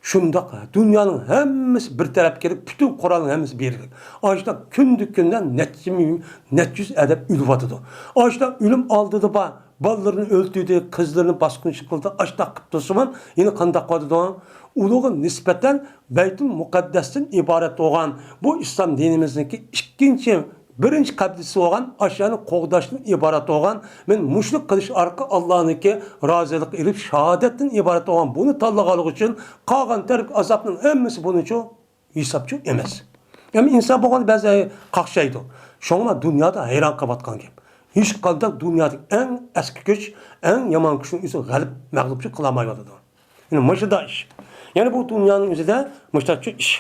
شۇنداق دۇنيانىڭ ھەممىسى بىر تەرەپكە كېلىپ، پۈتۈن قورالنىڭ ھەممىسى بېرىلدى. ئاشۇنداق كۈندە كۈندە نەچچە مىڭ، نەچچە يۈز ئادەم ئۆلۈۋاتىدۇ. ئاشۇنداق ئۆلۈم ئالدىدا بار، بالىلىرىنى ئۆلتۈردى، قىزلىرىنى باسقۇنچىلىق قىلدى، ئاشۇنداق قىلىپ تۇرسىمۇ، يەنە قانداق قىلىۋاتىدۇ؟ ئۇلارغا نىسبەتەن بەيتۇل مۇقەددەستىن ئىبارەت بولغان بۇ ئىسلام دىنىمىزنىڭكى ئىككىنچى بىرىنچى قەبزىسى بولغان ئاشۇ يەرنى قوغداشتىن ئىبارەت بولغان، مەن مۇشۇنى قىلىش ئارقىلىق ئاللانىڭكى رازىلىقى ئېلىپ، شاھادەتتىن ئىبارەت بولغان بۇنى تاللىغانلىقى ئۈچۈن قالغان تەرەپكى ئازابنىڭ ھەممىسى بۇنىڭچۇ ھېسابچۇ ئەمەس. ئەمما ئىنسان بولغاندا بەزى قاقشايدۇ. شۇڭا دۇنيادا ھەيران قېلىۋاتقان گەپ. ھېچقانداق دۇنيادىكى ئەڭ ئەسكى كۈچ، ئەڭ يامان كۈچنىڭ ئۆزى غەلىب، مەغلۇپچۇ قىلالمايۋاتىدۇ. يەنى مۇشۇنداق ئىش. يەنى بۇ دۇنيانىڭ ئۆزىدە مۇشۇنداقچۇ ئىش.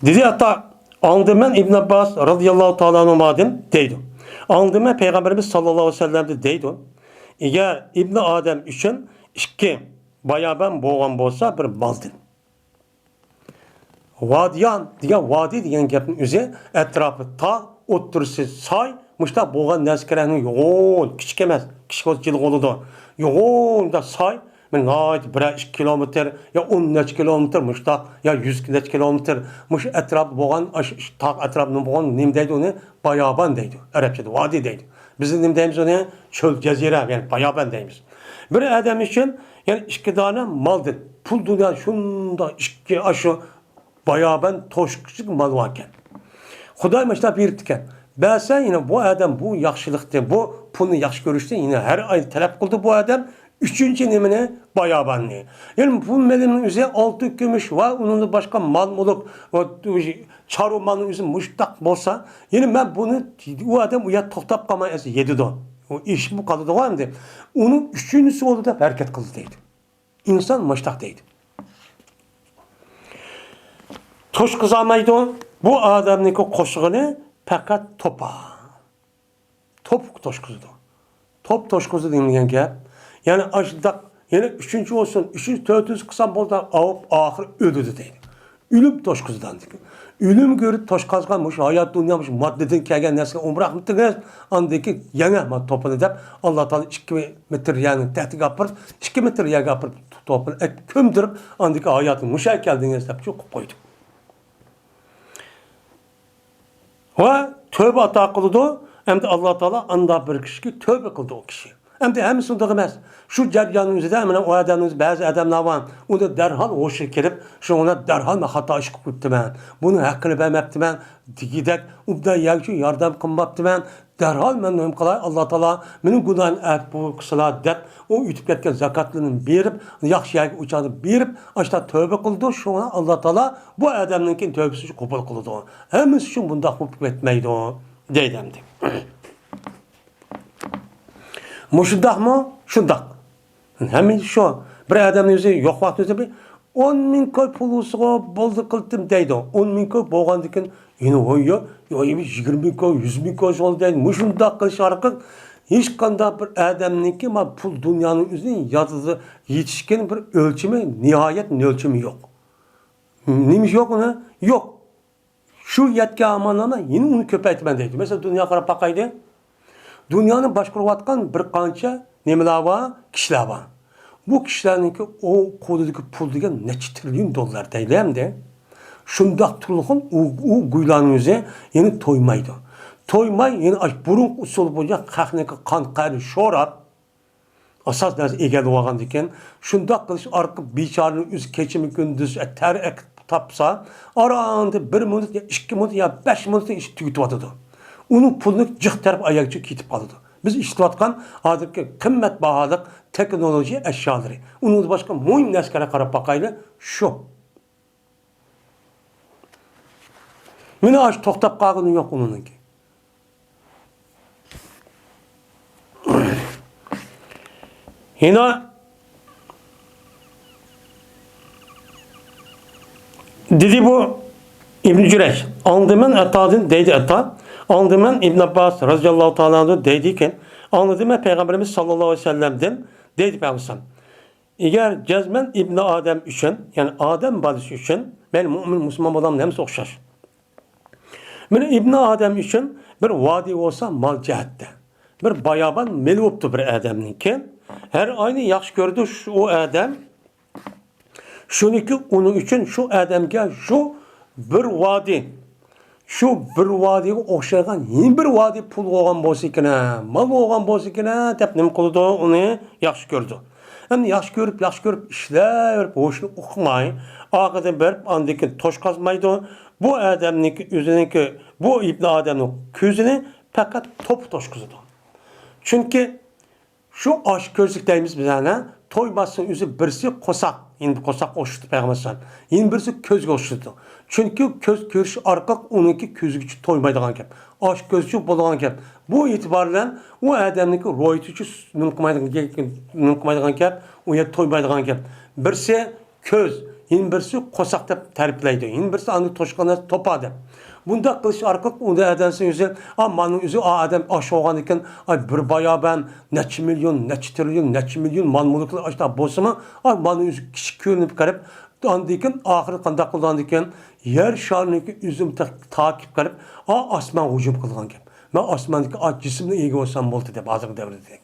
دېدى ئاتا، ئاڭلىدىم مەن ئىبن ئابباس رازىياللاھۇ تائالا ئەنھۇمادىن دەيدۇ. ئاڭلىدىم مەن پەيغەمبىرىمىز ساللاللاھۇ ئەلەيھى ۋەسەللەمدىن دەيدۇ. ئەگەر ئىبنى ئادەم ئۈچۈن ئىككى بايابان بولغان بولسا بىر مالدىن. ۋادىيان دېگەن، ۋادى دېگەن گەپنىڭ ئۆزى ئەتراپى تاغ، ئوتتۇرىسى ساي، مۇشۇنداق بولغان نەرسە كېرەكمۇ؟ يوغان، كىچىك ئەمەس، كىچىك بولسا جىلغا بولىدۇ. يوغان مۇنداق ساي، مەن ناھايىتى بىرەر ئىككى كىلومېتىر يا ئون نەچچە كىلومېتىر مۇشۇنداق، يا يۈز نەچچە كىلومېتىر مۇشۇ ئەتراپتا بولغان، ئاشۇ تاغ ئەتراپىدا بولغان نېمە دەيدۇ ئۇنى؟ بايابان دەيدۇ. ئەرەبچىدە ۋادى دەيدۇ. بىز نېمە دەيمىز ئۇنى؟ چۆل، جەزىرە، يەنى بايابان دەيمىز. بىر ئادەم ئۈچۈن، يەنى ئىككى دانە مالدىن، پۇل دۇنيا شۇنداق ئىككى ئاشۇ بايابان توشقۇچىلىق مال باركەن. خۇداي مۇشۇنداق بېرىپتىكەن. بەرسە، يەنە بۇ ئادەم بۇ ياخشىلىقتىن، بۇ پۇلنى ياخشى كۆرۈشتىن يەنە ھەر ئاي تەلەپ قىلدى بۇ ئادەم ئۈچىنچى نېمىنى؟ باياباننى. يەنى پۇل مېلىنىڭ ئۆزى ئالتۇن، كۈمۈش ۋە ئۇنىڭدىن باشقا مال بولۇپ، چارۋا مالنىڭ ئۆزى مۇشۇنداق بولسا، يەنى مەن بۇنى، ئۇ ئادەم ئۇ يەردە توختاپ قالماي ئەسلى يېدىدۇ. ئۇ ئېشىپمۇ قالىدىغۇ ئەمدى. ئۇنىڭ ئۈچىنچىسى بولدى دەپ ھەرىكەت قىلدى دەيدۇ. ئىنسان مۇشتاق دەيدۇ. توشقۇزالمايدۇ. بۇ ئادەمنىڭكى قوشىدىغىنى پەقەت توپا. توپ توشقۇزىدۇ. توپ توشقۇزىدۇ دېگەن گەپ. يەنى ئاشۇنداق، يەنە ئۈچىنچى بولسۇن، ئۈچىنچى، تۆتىنچى قىلسام بولدى، ئاۋۇپ ئاخىرى ئۆلىدۇ دەيدۇ. ئۆلۈم توشقۇزىدۇ ئاندىن كېيىن. ئۆلۈم كۆرۈپ توشقازغان مۇشۇ ھايات دۇنيا، مۇشۇ ماددىدىن كەلگەن نەرسىگە ئومراقمىدىڭىز؟ ئاندىن كېيىن يەنە ما توپىنى دەپ، ئاللا تائالا ئىككى مېتىر يەرنىڭ تەتىگە ئاپىرىپ، ئىككى مېتىر يەرگە ئاپىرىپ توپىنى ئەكىپ كۆمدۈرۈپ، ئاندىن كېيىن ھاياتىڭ مۇشۇ يەرگە كەلدىڭىز دەپ چوقۇپ قويدى. ۋە تۆبە ئاتا قىلىدۇ. ئەمدى ئاللا تائالا ئاندا بىر كىشىگە تۆبە قىلدى ئۇ كىشى. ئەمدى ھەممىسى ئۇنداق ئەمەس. شۇ جەرياننىڭ ئۆزىدە مانا ئۇ ئادەمنىڭ ئۆزى، بەزى ئادەملەر بار، ئۇنى دەرھال ھوشىغا كېلىپ، شۇ ئۇنى دەرھال مەن خاتا ئىش قىلىپ قويۇپتىمەن. بۇنىڭ ھەققىنى بەرمەپتىمەن دېگۈدەك، ئوبدان يەرگىچۇ ياردەم قىلماپتىمەن. دەرھال مەن نېمە قىلاي، ئاللا تائالا مېنىڭ گۇناھىمنى ئەپۇ قىلسىلا دەپ، ئۇ ئۆتۈپ كەتكەن زاكاتلىرىنى بېرىپ، ياخشى يەرگە ئۇچارنى بېرىپ، ئاشتا تۆبە قىلىدۇ. شۇڭا ئاللا تائالا بۇ ئادەمنىڭكى تۆبىسىنى قوبۇل قىلىدۇ. ھەممىسى ئۈچۈن بۇنداق بولۇپ كەتمەيدۇ، دەيدۇ ئەمدى. مۇشۇنداقمۇ؟ شۇنداق. ھەممە شۇ. بىر ئادەمنىڭ ئۆزى يوق ۋاقىتتا ئۆزى بىر ئون مىڭ كوي پۇل بولسىغۇ بولدى قىلدىم دەيدۇ. ئون مىڭ كوي بولغاندىن كېيىن يەنە ھوي يوق، يوق، يىگىرمە مىڭ كوي، يۈز مىڭ كوي بولدى دەيدۇ. مۇشۇنداق قىلىش ئارقىلىق ھېچقانداق بىر ئادەمنىڭكى ما پۇل دۇنيانىڭ ئۆزىنى يادىدا يېتىشكىنى بىر ئۆلچىمى، نىھايەت ئۆلچىمى يوق. نېمە يوق ئۇنى؟ يوق. شۇ يەتكەن ئاماللارنى يەنە ئۇنى كۆپەيتىمەن دەيدۇ. مەسىلەن، دۇنياغا قاراپ باقايلى. دۇنيانى باشقۇرۇۋاتقان بىر قانچە نېمىلەر بار؟ كىشىلەر بار. بۇ كىشىلەرنىڭكى ئۇ قولىدىكى پۇل دېگەن نەچچە تىرىليون دوللار دەيلى ئەمدى. شۇنداق تۇرغان ئۇ، ئۇ گۇيلارنىڭ ئۆزى يەنە تويمايدۇ. تويماي، يەنە ئاش-، بۇرۇنقى ئۇسۇل بويىچە خەقنىڭكى قان قەرىنى شوراپ، ئاساس نەرسە ئىگىلىۋالغاندىن كېيىن، شۇنداق قىلىش ئارقىلىق بىچارىنىڭ ئۆزى كېچىمۇ كۈندۈز تەر ئەكىپ تاپسا، ئاراندا بىر مىنۇت يا ئىككى مىنۇت يا بەش مىنۇتتا ئىش تۈگىتىۋاتىدۇ. ئۇنىڭ پۇلىنى جىق تەرەپ ئاياغىچە كېتىپ قالىدۇ. بىز ئىشلىتىۋاتقان ھازىرقى قىممەت باھالىق تېخنولوگىيە ئەشيالىرى. ئۇنىڭدىن باشقا مۇھىم نەرسىگە قاراپ باقايلى، شۇ. مانا ئاشۇ توختاپ قالغىنى يوق ئۇنىڭكى. يەنە دېدى بۇ ئىبن جۈرەيج، ئاڭلىدىمەن ئەتادىن دەيدۇ ئەتا، ئاڭلىدىمەن ئىبن ئابباس رازىياللاھۇ تائالا ئەنھۇ دەيدىكەن، ئاڭلىدىمەن پەيغەمبىرىمىز ساللاللاھۇ ئەلەيھى ۋەسەللەمدىن دەيدۇ پەيغەمبەر. ئەگەر جەزمەن ئىبنى ئادەم ئۈچۈن، يەنى ئادەم بالىسى ئۈچۈن، مەيلى مۆمىن، مۇسۇلمان بولغان ھەممىسى ئوخشاش. مانا ئىبنى ئادەم ئۈچۈن بىر ۋادى بولسا مال جەھەتتە، بىر بايابان مېلى بوپتۇ بىر ئادەمنىڭكى. ھەر ئاينى ياخشى كۆرىدۇ شۇ، ئۇ ئادەم. شۇنىڭكى ئۇنىڭ ئۈچۈن شۇ ئادەمگە شۇ بىر ۋادى، شۇ بىر ۋادىگە ئوخشايدىغان يەنە بىر ۋادى پۇل بولغان بولسا ئىكەن، مال بولغان بولسا ئىكەن دەپ نېمە قىلىدۇ؟ ئۇنى ياخشى كۆرىدۇ. ئەمدى ياخشى كۆرۈپ، ياخشى كۆرۈپ ئىشلەۋېرىپ، ھوشىنى ئۇقماي، ئارقىدىن بېرىپ، ئاندىن كېيىن توشقازمايدۇ. بۇ ئادەمنىڭكى، ئۆزىنىڭكى، بۇ ئىبنى ئادەمنىڭ كۆزىنى پەقەت توپا توشقۇزىدۇ. چۈنكى شۇ ئاچ كۆزلۈك دەيمىز بىز ئەنە، تويماسنىڭ ئۆزى بىرسى قورساق، يەنە قورساققا ئوخشىتىپ پەيغەمبەر ئەلەيھىسسالام، يەنە بىرسى كۆزگە ئوخشىتىدۇ. چۈنكى كۆز كۆرۈش ئارقىلىق ئۇنىڭكى كۆزىگىچە تويمايدىغان گەپ، ئاچ كۆزلۈك بولىدىغان گەپ. بۇ ئېتىبار بىلەن ئۇ ئادەمنىڭكى روھىيىتىچۇ نېمە قىلمايدىغان گەپ، نېمە قىلمايدىغان گەپ، ئۇ يەردە تويمايدىغان گەپ. بىرسى كۆز، يەنە بىرسى قورساق دەپ تەرىپلەيدۇ. يەنە بىرسى ئاندىن توشقان توپا دەپ. بۇنداق قىلىش ئارقىلىق ئۇندا ئادەمسى ئۆزى، ئا، مانىڭ ئۆزى، ئا، ئادەم ئاش بولغاندىكىن، ئا، بىر بايا بەن نەچچە مىليون، نەچچە تىرىليون، نەچچە مىليون مال مۈلۈكلەر ئاشتا بولسىمۇ، ئا، مانىڭ ئۆزى كىچىك كۆرۈنۈپ قېلىپ، ئاندىن كېيىن ئاخىرى قانداق قىلىدىكىن، يەر شارىنىڭكى ئۆزىمۇ تا-، تاكىپ قېلىپ، ئا، ئاسمانغا ھۇجۇم قىلغان گەپ. مەن ئاسماندىكى ئا جىسىمنىڭ ئىگە بولسام بولدى دەپ ھازىرقى دەۋردە.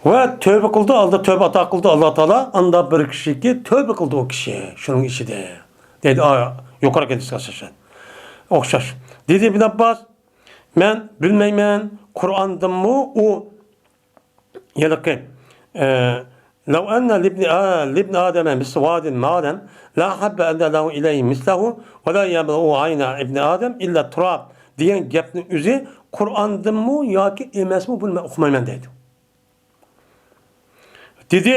ۋە تۆۋبە قىلدى، ئالدى تۆۋبە ئاتا قىلدى ئاللا تائالا، ئاندا بىر كىشىكى تۆۋبە قىلدى ئۇ كىشى، شۇنىڭ ئىچىدە. دەيدۇ، ئا، يۇقىرىقى ھەدىسكە ئاساسەن. ئوخشاش. دېدى ئىبن ئابباس، مەن بىلمەيمەن، قۇرئاندىنمۇ ئۇ ھېلىقى، ئە، لو أن لابن، ئا، لابن آدم مثل واد مالا لأحب أن له إليه مثله ولا يملأ عين ابن آدم إلا التراب دېگەن گەپنىڭ ئۆزى قۇرئاندىنمۇ ياكى ئەمەسمۇ، بۇنى مەن ئۇقمايمەن دەيدۇ. دېدى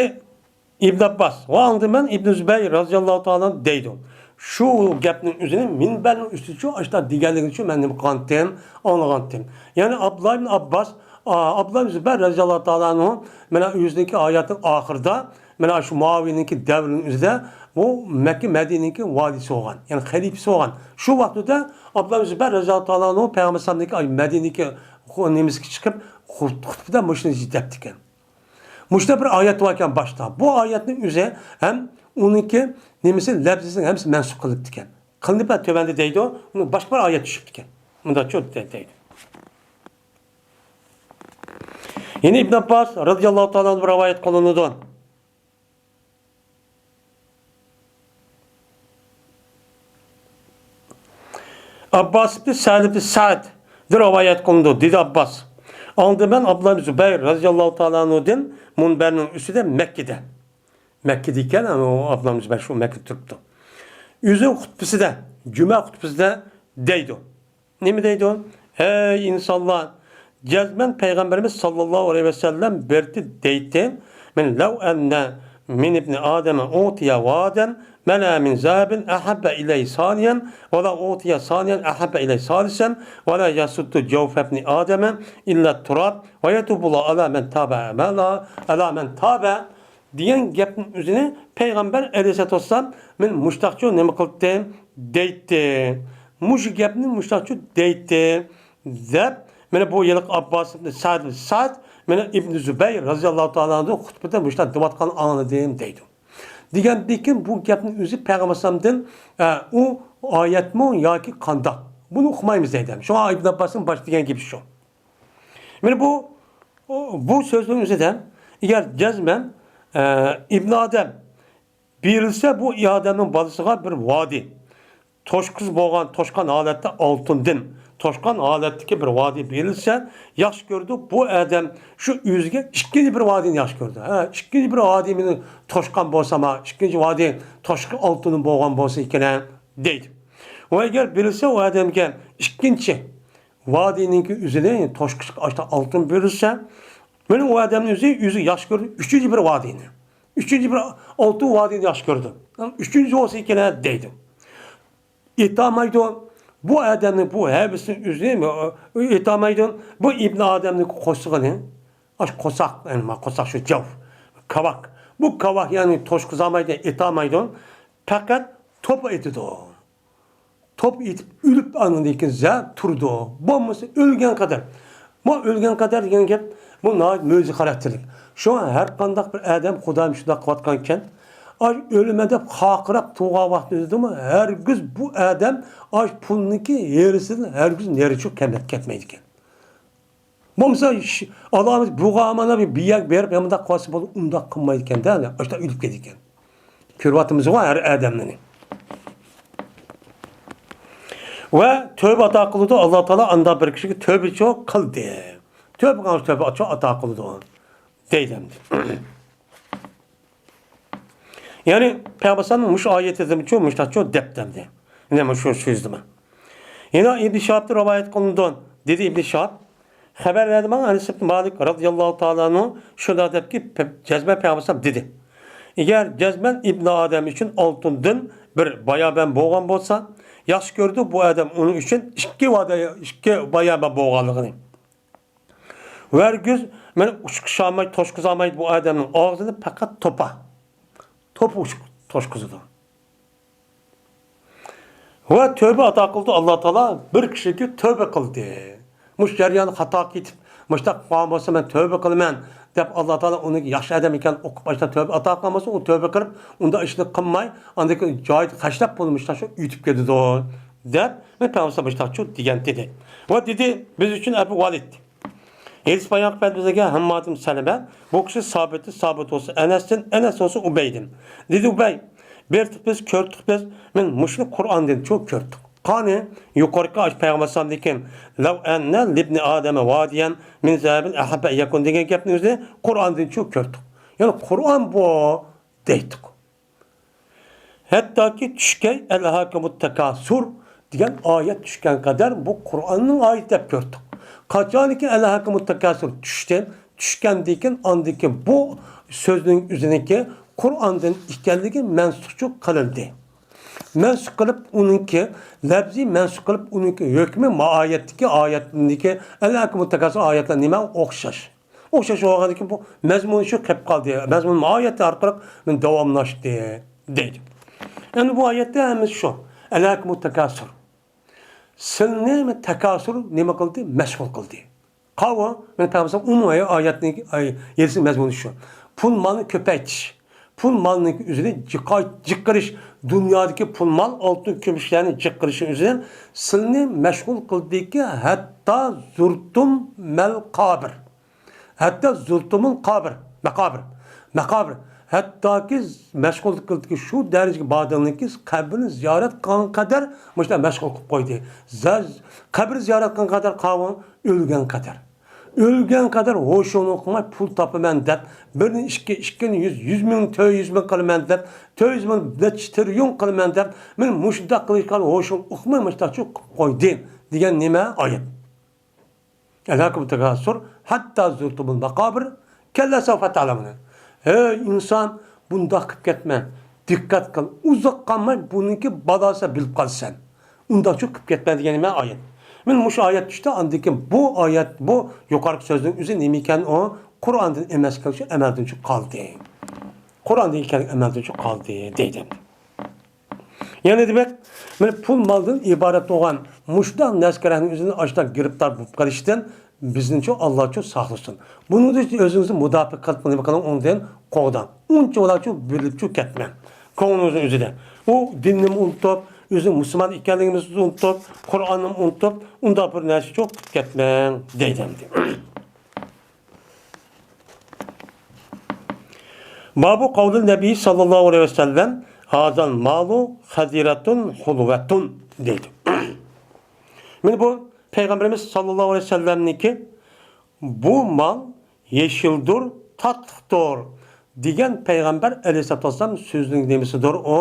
ئىبن ئابباس ۋە ئاڭدىن مەن ئىبن زۇبەير رازىياللاھۇ تائالا دەيدۇ. شۇ گەپنىڭ ئۆزىنى مىنبەرنىڭ ئۈستىچۇ ئاشتا دېگەنلىكىچۇ مەن نېمە قىلغانتىم، ئاڭلىغانتىم. يەنى ئابدۇللا ئىبن ئابباس، ئا، ئابدۇللا ئىبن زۇبەير رازىياللاھۇ تائالا ئەنھۇ، مانا ئۆزىنىڭكى ھاياتىنىڭ ئاخىرىدا، مانا شۇ مۇئاۋىيەنىڭكى دەۋرىنىڭ ئۆزىدە بۇ مەككە مەدىنىنىڭكى ۋالىيسى بولغان، يەنى خەلىپىسى بولغان. شۇ ۋاقتىدا ئابدۇللا ئىبن زۇبەير رازىياللاھۇ تائالا ئەنھۇ پەيغەمبەر ئەلەيھىسسالامنىڭكى ئاي مەدىنىگە چىقىپ خۇت-، خۇتبىدە مۇشۇنى دەپتىكەن. مۇشۇنداق بىر ئايەت باركەن باشتا. بۇ ئايەتنىڭ ئۆزى ھەم ئۇنىڭكى نېمىسى، لەپزىسىنىڭ ھەممىسى مەنسۇخ قىلىنىپتىكەن. قىلىنىپ، تۆۋەندە دەيدۇ، ئۇنىڭ باشقا بىر ئايەت چۈشۈپتىكەن. مۇنداق چۇ دەيدۇ. يەنە ئىبن ئابباس رازىياللاھۇ تائالا ئەنھۇ رىۋايەت قىلىنىدۇ. ئابباس ئىبن سەھل ئىبن سەئد رىۋايەت قىلىنىدۇ، دېدى ئابباس. ئاڭدىن مەن ئابدۇللا ئىبن زۇبەير رازىياللاھۇ تائالا ئەنھۇدىن مۇنبەرنىڭ ئۈستىدە مەككىدە. مەككىدە ئىكەن، ئۇ ئابدۇللا ئىبن زۇبەير شۇ مەككىدە تۇرۇپتۇ. ئۆزى خۇتبىسىدە، جۈمە خۇتبىسىدە دەيدۇ. نېمە دەيدۇ؟ ھەي ئىنسانلار، جەزمەن پەيغەمبىرىمىز ساللاللاھۇ ئەلەيھى ۋەسەللەم بەردى دەيتتى. من لو أن من ابن آدم أعطي وادا ملأ من ذهب أحب إليه ثانيا ولو أعطي ثانيا أحب إليه ثالثا ولا يسد جوف ابن آدم إلا التراب ويتوب الله على من تاب على، على من تاب. دېگەن گەپنىڭ ئۆزىنى پەيغەمبەر ئەلەيھىسسالاتۇ ۋەسسالام، مېنى مۇشتاقچۇ نېمە قىلدى دەيتتى. مۇشۇ گەپنى مۇشتاقچۇ دەيتتى دەپ، مانا بۇ ھېلىقى ئابباس ئىبن سەئد، سەئد، مانا ئىبن زۇبەير رازىياللاھۇ تائالا ئەنھۇ خۇتبىدە مۇشۇنداق دەۋاتقاننى ئاڭلىدىم دەيدۇ. دېگەندىن كېيىن بۇ گەپنىڭ ئۆزى پەيغەمبەر ئەلەيھىسسالامدىن، ئە، ئۇ ئايەتمۇ ياكى قانداق؟ بۇنى ئۇقمايمىز دەيدۇ. شۇڭا ئىبن ئابباسنىڭ باشتا دېگەن گېپى شۇ. مانا بۇ، بۇ سۆزنىڭ ئۆزىدە، ئەگەر جەزمەن، ئە، ئىبن ئادەم بېرىلسە، بۇ ئادەمنىڭ بالىسىغا بىر ۋادى، توشقۇز بولغان، توشقان ھالەتتە ئالتۇندىن توشقان ھالەتتىكى بىر ۋادى بېرىلسە، ياخشى كۆرىدۇ. بۇ ئادەم شۇ ئۆزىگە ئىككىنچى بىر ۋادىنى ياخشى كۆرىدۇ. ھە، ئىككىنچى بىر ۋادى مېنى توشقان بولسام، ھە، ئىككىنچى ۋادى توشقان ئالتۇنۇم بولغان بولسا ئىكەن، ھە، دەيدۇ. ئۇ ئەگەر بېرىلسە، ئۇ ئادەمگە ئىككىنچى ۋادىنىڭكى ئۆزىنى توشقۇزغا ئاشتا ئالتۇن بېرىلسە، مانا ئۇ ئادەمنىڭ ئۆزى، ئۆزى ياخشى كۆرىدۇ ئۈچىنچى بىر ۋادىنى. ئۈچىنچى بىر ئالتۇن ۋادىنى ياخشى كۆرىدۇ. ئۈچىنچى بولسا ئىكەن دەيدۇ. ئېيتالمايدۇ. بۇ ئادەمنىڭ بۇ ھەۋىسىنى ئۆزى ئېيتالمايدۇ. بۇ ئىبن ئادەمنىڭ قورسىقىنى، ئاش قورساق، يەنى ما قورساق شۇ جاۋ، كاۋاك. بۇ كاۋاك يەنى توشقۇزالمايدۇ، ئېيتالمايدۇ. پەقەت توپا ئېتىدۇ. توپ ئېتىپ ئۆلۈپ ئاندىن كېيىن زە تۇرىدۇ. بولمىسا ئۆلگەن قەدەر. بۇ ئۆلگەن قەدەر دېگەن گەپ، بۇ ناھايىتى مۆجىزە خاراكتېرلىك. شۇڭا ھەر قانداق بىر ئادەم خۇدايىم شۇنداق قىلىۋاتقانكەن، ئاش ئۆلىمەن دەپ خاقىراپ تۇرغان ۋاقتىدىمۇ ھەرگىز بۇ ئادەم ئاش پۇلنىڭكى يېرىسىدىن ھەرگىز نېرى چوق كەم-، كەتمەيدىكەن. بولمىسا، ئالامىز بۇغا مانا بىر يەرگە بېرىپ، يا مۇنداق قىلسا بولىدۇ، ئۇنداق قىلمايدىكەن-دە، ئاشۇنداق ئۆلۈپ كېتىدىكەن. كۆرۈۋاتىمىزغۇ ھەر ئادەمنى. ۋە تۆۋبە ئاتا قىلىدۇ، ئاللا تائالا ئاندا بىر كىشىگە تۆۋبىچۇ قىلدى. تۆۋبە قىلغان تۆۋبىچۇ ئاتا قىلىدۇ. دەيدۇ ئەمدى. يەنى پەيغەمبەر مۇشۇ ئايەتتىمۇچۇ، مۇشۇنداقچۇ دەپتۇ ئەمدى. يەنە مۇشۇ سۆزدىمۇ. يەنە ئىبن شىھابتىن رىۋايەت قىلىنىدۇ، دېدى ئىبن شىھاب. خەۋەر بەردى ماڭا ئەنەس ئىبن مالىك رازىياللاھۇ تائالا ئەنھۇ شۇنداق دەپكى، پە-، جەزمەن پەيغەمبەر دېدى. ئەگەر جەزمەن ئىبن ئادەم ئۈچۈن ئالتۇندىن بىر بايا بەن بولغان بولسا، ياخشى كۆرىدۇ بۇ ئادەم ئۇنىڭ ئۈچۈن ئىككى ۋادا-، ئىككى بايا بەن بولغانلىقىنى. ۋە ھەرگىز مەن ئۇچقۇزالماي، توشقۇزالمايدۇ بۇ ئادەمنىڭ ئاغزىنى پەقەت توپا. توپا توشقۇزىدۇ. ۋە تۆۋبە ئاتا قىلدى، ئاللا تائالا بىر كىشىگە تۆۋبە قىلدى. مۇشۇ جەرياندا خاتا كېتىپ، مۇشۇنداق قىلغان بولسا، مەن تۆۋبە قىلىمەن، دەپ، ئاللا تائالا ئۇنى ياخشى ئادەم ئىكەنلىكىنى ئۇقۇپ، ئاشۇنداق تۆۋبە ئاتا قىلغان بولسا، ئۇ تۆۋبە قىلىپ، ئۇنداق ئىشنى قىلماي، ئاندىن كېيىن جايىدا خەجلەپ، بۇنى مۇشۇنداق شۇ ئۆتۈپ كېتىدۇ، دەپ، مەن پەيغەمبەر مۇشۇنداق شۇ دېگەن دېدى. ۋە دېدى، بىز ئۈچۈن ئەبۇ ۋالىد. ھەدىس بايان قىلىپ بەردى بىزگە ھەممادىن سەلىمە، بۇ كىشى سابىت، سابىت بولسا ئەنەستىن، ئەنەس بولسا ئۇبەيدىن. دېدى ئۇبەي، بەردۇق بىز، كۆردۇق بىز، مەن مۇشۇنى قۇرئاندىن چوق كۆردۇق. قانى، يۇقىرىقى ئاشۇ پەيغەمبەر ئەلەيھىسسالامدىكى، لەۋ ئەننە لىبنى ئادەمە ۋادىيەن مىن زەھەبىن ئەھەببە يەكۇن دېگەن گەپنى ئۆزى قۇرئاندىن چوق كۆردۇق. يەنى قۇرئان بۇ دەيتتۇق. ھەتتاكى چۈشكەي ئەلھاكۇمۇت تاكاسۇر دېگەن ئايەت چۈشكەن قەدەر بۇ قۇرئاننىڭ ئايىتى دەپ كۆردۇق. قاچانكى ئەلھاكۇمۇت تاكاسۇر چۈشتى، چۈشكەندىن كېيىن ئاندىن كېيىن بۇ سۆزنىڭ ئۆزىنىڭكى قۇرئاندىن ئىكەنلىكى مەنسۇخچۇ قىلىندى. مەنسۇخ قىلىپ ئۇنىڭكى لەپزى مەنسۇخ قىلىپ ئۇنىڭكى ھۆكمى ما ئايەتتىكى ئايەتتىكى ئەلھاكۇمۇت تاكاسۇر ئايەتلەر نېمە ئوخشاش. ئوخشاش بولغاندىكىن بۇ مەزمۇنى شۇ قېلىپ قالدى. مەزمۇن ماھىيەتى ئارقىلىق داۋاملاشتى دەيدۇ. ئەمدى بۇ ئايەتتە ھەممىسى شۇ. ئەلھاكۇمۇت تاكاسۇر. سىلنى تاكاسۇر نېمە قىلدى؟ مەشغۇل قىلدى. قاۋۇ، مەن تاۋسام ئۇمۇ ئايەتنىڭ، ئاي، يېرىسى مەزمۇنى شۇ. پۇل مالنى كۆپەيتىش. پۇل مالنىڭ ئۆزىنى جىقاي-، جىق قىلىش. دۇنيادىكى پۇل مال، ئالتۇن كۈمۈشلەرنى جىق قىلىشنىڭ ئۆزى سىلنى مەشغۇل قىلدىكى ھەتتا زۇرتۇم مەل قابىر. ھەتتا زۇرتۇمۇل قابىر، مەقابىر، مەقابىر. ھەتتاكى مەشغۇل قىلدىكى شۇ دەرىجىگە باردىڭلىكى قەبرىنى زىيارەت قىلغان قەدەر مۇشۇنداق مەشغۇل قىلىپ قويدى. زە-، قەبرە زىيارەت قىلغان قەدەر قاۋۇ، ئۆلگەن قەدەر. ئۆلگەن قەدەر ھوشۇڭنى ئۇقماي پۇل تاپىمەن دەپ، بىرنى ئىككى، ئىككىنى يۈز، يۈز مىڭ، تۆت يۈز مىڭ قىلىمەن دەپ، تۆت يۈز مىڭ، نەچچە تىرىليون قىلىمەن دەپ، مەن مۇشۇنداق قىلىشقا ھوشۇڭ ئۇقماي مۇشۇنداقچە قىلىپ قويدى دېگەن نېمە ئايەت؟ ئەلھاكۇمۇت تاكاسۇر، ھەتتا زۇرتۇمۇل ماقابىر، كەللا سەۋفە تەئلەمۇن. ھەي ئىنسان، بۇنداق قىلىپ كەتمە. دىققەت قىل، ئۇزاق قالماي بۇنىڭكى بالاسى بىلىپ قالىسەن. ئۇنداقچۇ قىلىپ كەتمە دېگەن نېمە ئايەت؟ مەن مۇشۇ ئايەت چۈشتى، ئاندىن كېيىن بۇ ئايەت، بۇ يۇقىرىقى سۆزنىڭ ئۆزى نېمە ئىكەن ئۇ؟ قۇرئاندىن ئەمەس ئىكەن، شۇ ئەمەلدىن چۈشۈپ قالدى. قۇرئاندىن ئىكەن، ئەمەلدىن چۈشۈپ قالدى دەيدۇ. يەنە دېمەك، مانا پۇل مالدىن ئىبارەت بولغان مۇشۇنداق نەرسىگە ئۆزىنى ئاشۇنداق گىرىپتار بولۇپ قېلىشتىن بىزنىچۇ ئاللاچۇ ساقلىسۇن. بۇنىڭدىن ئۆزىڭىزنى مۇداپىئە قىلىپ نېمە قىلىڭ، ئۇنىڭدىن قوغداڭ. ئۇنچە ئۇلارچۇ بۆلۈپچۇ كەتمەڭ. كۆڭلىڭىزنىڭ ئۆزىدە. ئۇ دىننىمۇ ئۇنتۇپ، ئۆزىنىڭ مۇسۇلمان ئىكەنلىكىمىزنى ئۇنتۇپ، قۇرئاننىمۇ ئۇنتۇپ، ئۇنداق بىر نەرسىچۇ قىلىپ كەتمەڭ دەيدۇ ئەمدى. بابۇ قەۋلى نەبىي ساللاللاھۇ ئەلەيھى ۋەسەللەم، ھازال مالۇ خەزىرەتۇن خۇلۋەتۇن دەيدۇ. مانا بۇ پەيغەمبىرىمىز ساللاللاھۇ ئەلەيھى ۋەسەللەمنىڭكى بۇ مال يېشىلدۇر، تاتلىقتۇر دېگەن پەيغەمبەر ئەلەيھىسسالاتۇ ۋەسسالام سۆزىنىڭ نېمىسىدۇر ئۇ؟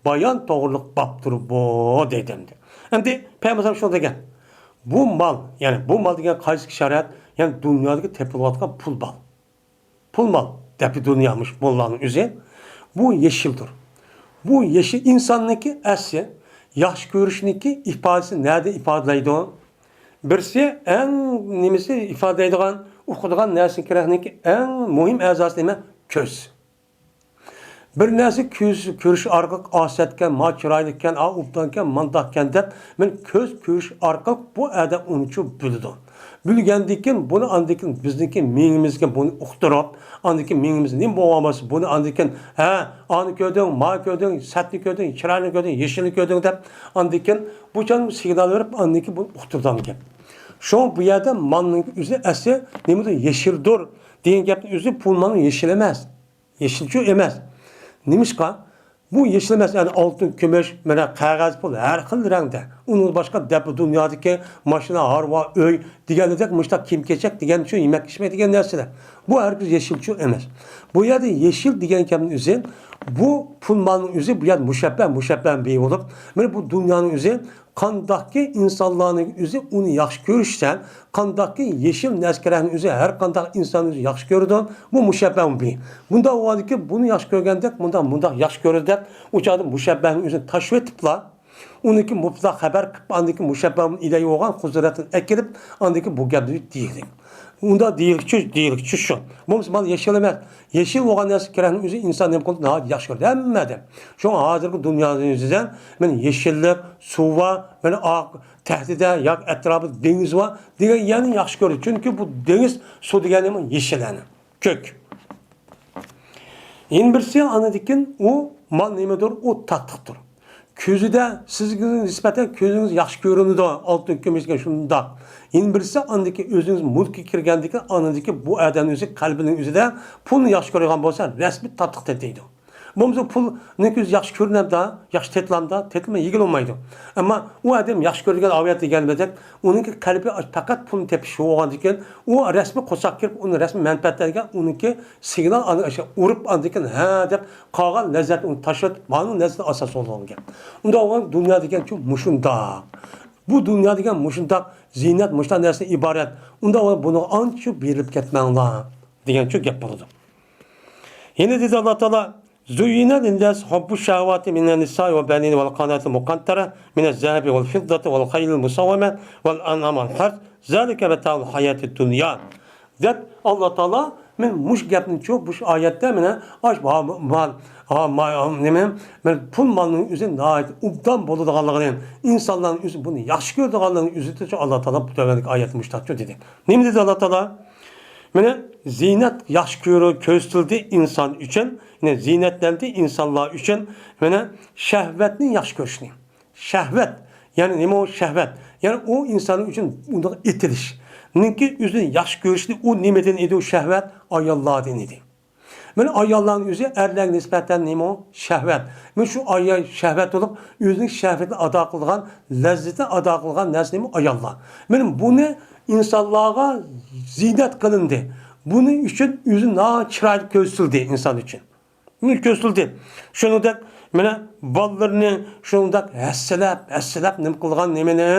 بايان توغرىلىق بابتۇر بۇ دەيدۇ ئەمدى. ئەمدى پەيغەمبەر شۇنداق دېگەن. بۇ مال، يەنى بۇ مال دېگەن قايسى ئىشارەت؟ يەنى دۇنيادىكى تېپىلىۋاتقان پۇل مال. پۇل مال، دەپى دۇنيا مۇشۇ ماللارنىڭ ئۆزى. بۇ يېشىلدۇر. بۇ يېشىل ئىنساننىڭكى ئەسلى، ياخشى كۆرۈشنىڭكى ئىپادىسى نەدە ئىپادىلەيدۇ؟ بىرسى ئەڭ نېمىسى ئىپادىلەيدىغان، ئۇقىدىغان نەرسىنىڭكى ئەڭ مۇھىم ئەزاسى نېمە؟ كۆز. بىر نەرسە كۆز، كۆرۈش ئارقىلىق ئاسىيەتكەن، ما چىرايلىقكەن، ئا ئوبدانكەن، مانداقكەن دەپ، مەن كۆز كۆرۈش ئارقىلىق بۇ ئادەم ئۇنچۇ بىلىدۇ. بىلگەندىن كېيىن بۇنى ئاندىن كېيىن بىزنىڭكى مېڭىمىزگە بۇنى ئۇقتۇرۇپ، ئاندىن كېيىن مېڭىمىز نېمە بولغان بولسا، بۇنى ئاندىن كېيىن، ھە، ئانى كۆردۈڭ، ما كۆردۈڭ، سەتنى كۆردۈڭ، چىراينى كۆردۈڭ، يېشىلنى كۆردۈڭ دەپ، ئاندىن كېيىن بۇ چاغ سىگنال بېرىپ، ئاندىن كېيىن بۇنى ئۇقتۇرىدىغان گەپ. شۇڭا بۇ يەردە مالنىڭ ئۆزى ئەسلى نېمىدۇر؟ يېشىلدۇر دېگەن گەپنىڭ ئۆزى پۇل مالنىڭ يېشىل ئەمەس. يېشىلچۇ ئەمەس. نېمىشقا؟ بۇ يېشىل ئەمەس، يەنى ئالتۇن، كۈمۈش، مانا قەغەز پۇل ھەر خىل رەڭدە. ئۇنىڭدىن باشقا دەپە دۇنيادىكى ماشىنا، ھارۋا، ئۆي دېگەندەك مۇشۇنداق كىيىم-كېچەك دېگەنچۇ، يېمەك-ئىچمەك دېگەن نەرسىلەر. بۇ ھەرگىز يېشىلچۇ ئەمەس. بۇ يەردە يېشىل دېگەن گەپنىڭ ئۆزى بۇ پۇل مالنىڭ ئۆزى بۇ يەردە مۇشەببە، مۇشەببە بىھ بولۇپ، مانا بۇ دۇنيانىڭ ئۆزى قانداقكى ئىنسانلارنىڭ ئۆزى ئۇنى ياخشى كۆرۈشسە، قانداقكى يېشىل نەسكىرەكنىڭ ئۆزى ھەر قانداق ئىنساننىڭ ئۆزى ياخشى كۆرىدۇ، بۇ مۇشەببەھۇ بىھ. بۇنداق بولغاندىكىن بۇنى ياخشى كۆرگەندەك، مۇنداق، مۇنداق ياخشى كۆرىدۇ دەپ، ئۇ چاغدا مۇشەببەھنىڭ ئۆزىنى تاشلىۋېتىپلا، ئۇنىڭكى مۇبتىلا خەۋەر قىلىپ، ئاندىن كېيىن مۇشەببەمۇ ئىلەيھى بولغان قۇدرەتنى ئەكىرىپ، ئاندىن كېيىن بۇ گەپنى دېيىلدى. ئۇنداق دېيىلگۈچى، دېيىلگۈچى شۇ. بولمىسا مانا يېشىل ئەمەس. يېشىل بولغان نەرسە كېرەكنىڭ ئۆزى ئىنسان نېمە قىلىدۇ؟ ناھايىتى ياخشى كۆرىدۇ ھەممە ئادەم. شۇڭا ھازىرقى دۇنيانىڭ ئۆزىدە مانا يېشىللىق، سۇ بار، مانا ئاق تەھدىدە ياكى ئەتراپىدا دېڭىز بار دېگەن يەرنى ياخشى كۆرىدۇ. چۈنكى بۇ دېڭىز، سۇ دېگەن نېمە؟ يېشىل يەنى. كۆك. يەنە بىرسى ئاندىن كېيىن ئۇ مال نېمىدۇر؟ ئۇ تاتلىقتۇر. كۆزىدە سىزگە نىسبەتەن كۆزىڭىز ياخشى كۆرۈنىدۇ، ئالتۇن، كۈمۈش دېگەن شۇنداق. يەنە بىرسى ئاندىن كېيىن ئۆزىڭىز مۈلككە كىرگەندىن كېيىن ئاندىن كېيىن بۇ ئادەمنىڭ ئۆزى قەلبىنىڭ ئۆزىدە پۇلنى ياخشى كۆرىدىغان بولسا رەسمىي تاتلىق تېتىيدۇ. بولمىسا پۇلنىڭ ئۆزى ياخشى كۆرۈنەمدا، ياخشى تېتىلامدا، تېتىلماي يېگىلى بولمايدۇ. ئەمما ئۇ ئادەم ياخشى كۆرىدىغان ئاۋەت دېگەن بولساق، ئۇنىڭكى قەلبى پەقەت پۇلنى تېپىش بولغاندىن كېيىن، ئۇ رەسمىي قورساققا كىرىپ، ئۇنى رەسمىي مەنپەئەتلەنگەن، ئۇنىڭكى سىگنال ئانا ئاشۇ ئۇرۇپ، ئاندىن كېيىن ھە دەپ قالغان لەززەتنى ئۇنى تاشلىۋېتىپ، مانا لەززەت ئاساس بولىدىغان گەپ. ئۇنداق بولغان دۇنيا دېگەن شۇ مۇشۇنداق. بۇ دۇنيا دېگەن مۇشۇنداق زىننەت، مۇشۇنداق نەرسىدىن ئىبارەت. ئۇنداق بولغان بۇنىڭغا ئانچە بېرىلىپ كەتمەڭلار دېگەن شۇ گەپ بولىدۇ. يەنە دېدى ئاللا تائالا، زُيِّنَ لِلنَّاسِ حُبُّ الشَّهَوَاتِ مِنَ النِّسَاءِ وَالْبَنِينَ وَالْقَنَاطِيرِ الْمُقَنطَرَةِ مِنَ الذَّهَبِ وَالْفِضَّةِ وَالْخَيْلِ الْمُسَوَّمَةِ وَالْأَنْعَامِ وَالْحَرْثِ ذَلِكَ مَتَاعُ الْحَيَاةِ الدُّنْيَا دەپ، ئاللا تائالا مەن مۇشۇ گەپنىچۇ، مۇشۇ ئايەتتە مانا ئاش مال، ھا، ما-، نېمە، مانا پۇل مالنىڭ ئۆزى ناھايىتى ئوبدان بولىدىغانلىقىنى، ئىنسانلارنىڭ ئۆزى بۇنى ياخشى كۆرىدىغانلىقىنى ئۆزىچۇ ئاللا تائالا بۇ تۆۋەندىكى ئايەتتە مۇشۇنداقچۇ دېدى. نېمە دېدى ئاللا تائالا؟ مانا زىننەت ياخشى كۆرۈ-، كۆرسىتىلدى ئىنسان ئۈچۈن، يەنى زىننەتلەندى ئىنسانلار ئۈچۈن، مانا شەھۋەتنى ياخشى كۆرۈشنى. شەھۋەت، يەنى نېمە ئۇ شەھۋەت؟ يەنى ئۇ ئىنسان ئۈچۈن ئۇنداق ئېتىلىش. نېمىكى ئۆزىنى ياخشى كۆرۈشنى ئۇ نېمىدىن ئىدى ئۇ شەھۋەت؟ ئاياللاردىن ئىدى. مانا ئاياللارنىڭ ئۆزى ئەرلەرگە نىسبەتەن نېمە ئۇ؟ شەھۋەت. مانا شۇ ئايال شەھۋەت بولۇپ، ئۆزىنىڭ شەھۋىتىنى ئادا قىلىدىغان، لەززىتىنى ئادا قىلىدىغان نەرسە نېمە؟ ئاياللار. مانا بۇنى ئىنسانلارغا زىننەت قىلىندى. بۇنىڭ ئۈچۈن ئۆزى ناھايىتى چىرايلىق كۆرسىتىلدى ئىنسان ئۈچۈن. كۆرسىتىلدى. شۇنىڭدەك مانا بالىلىرىنى شۇنىڭدەك ھەسسىلەپ، ھەسسىلەپ نېمە قىلغان نېمىنى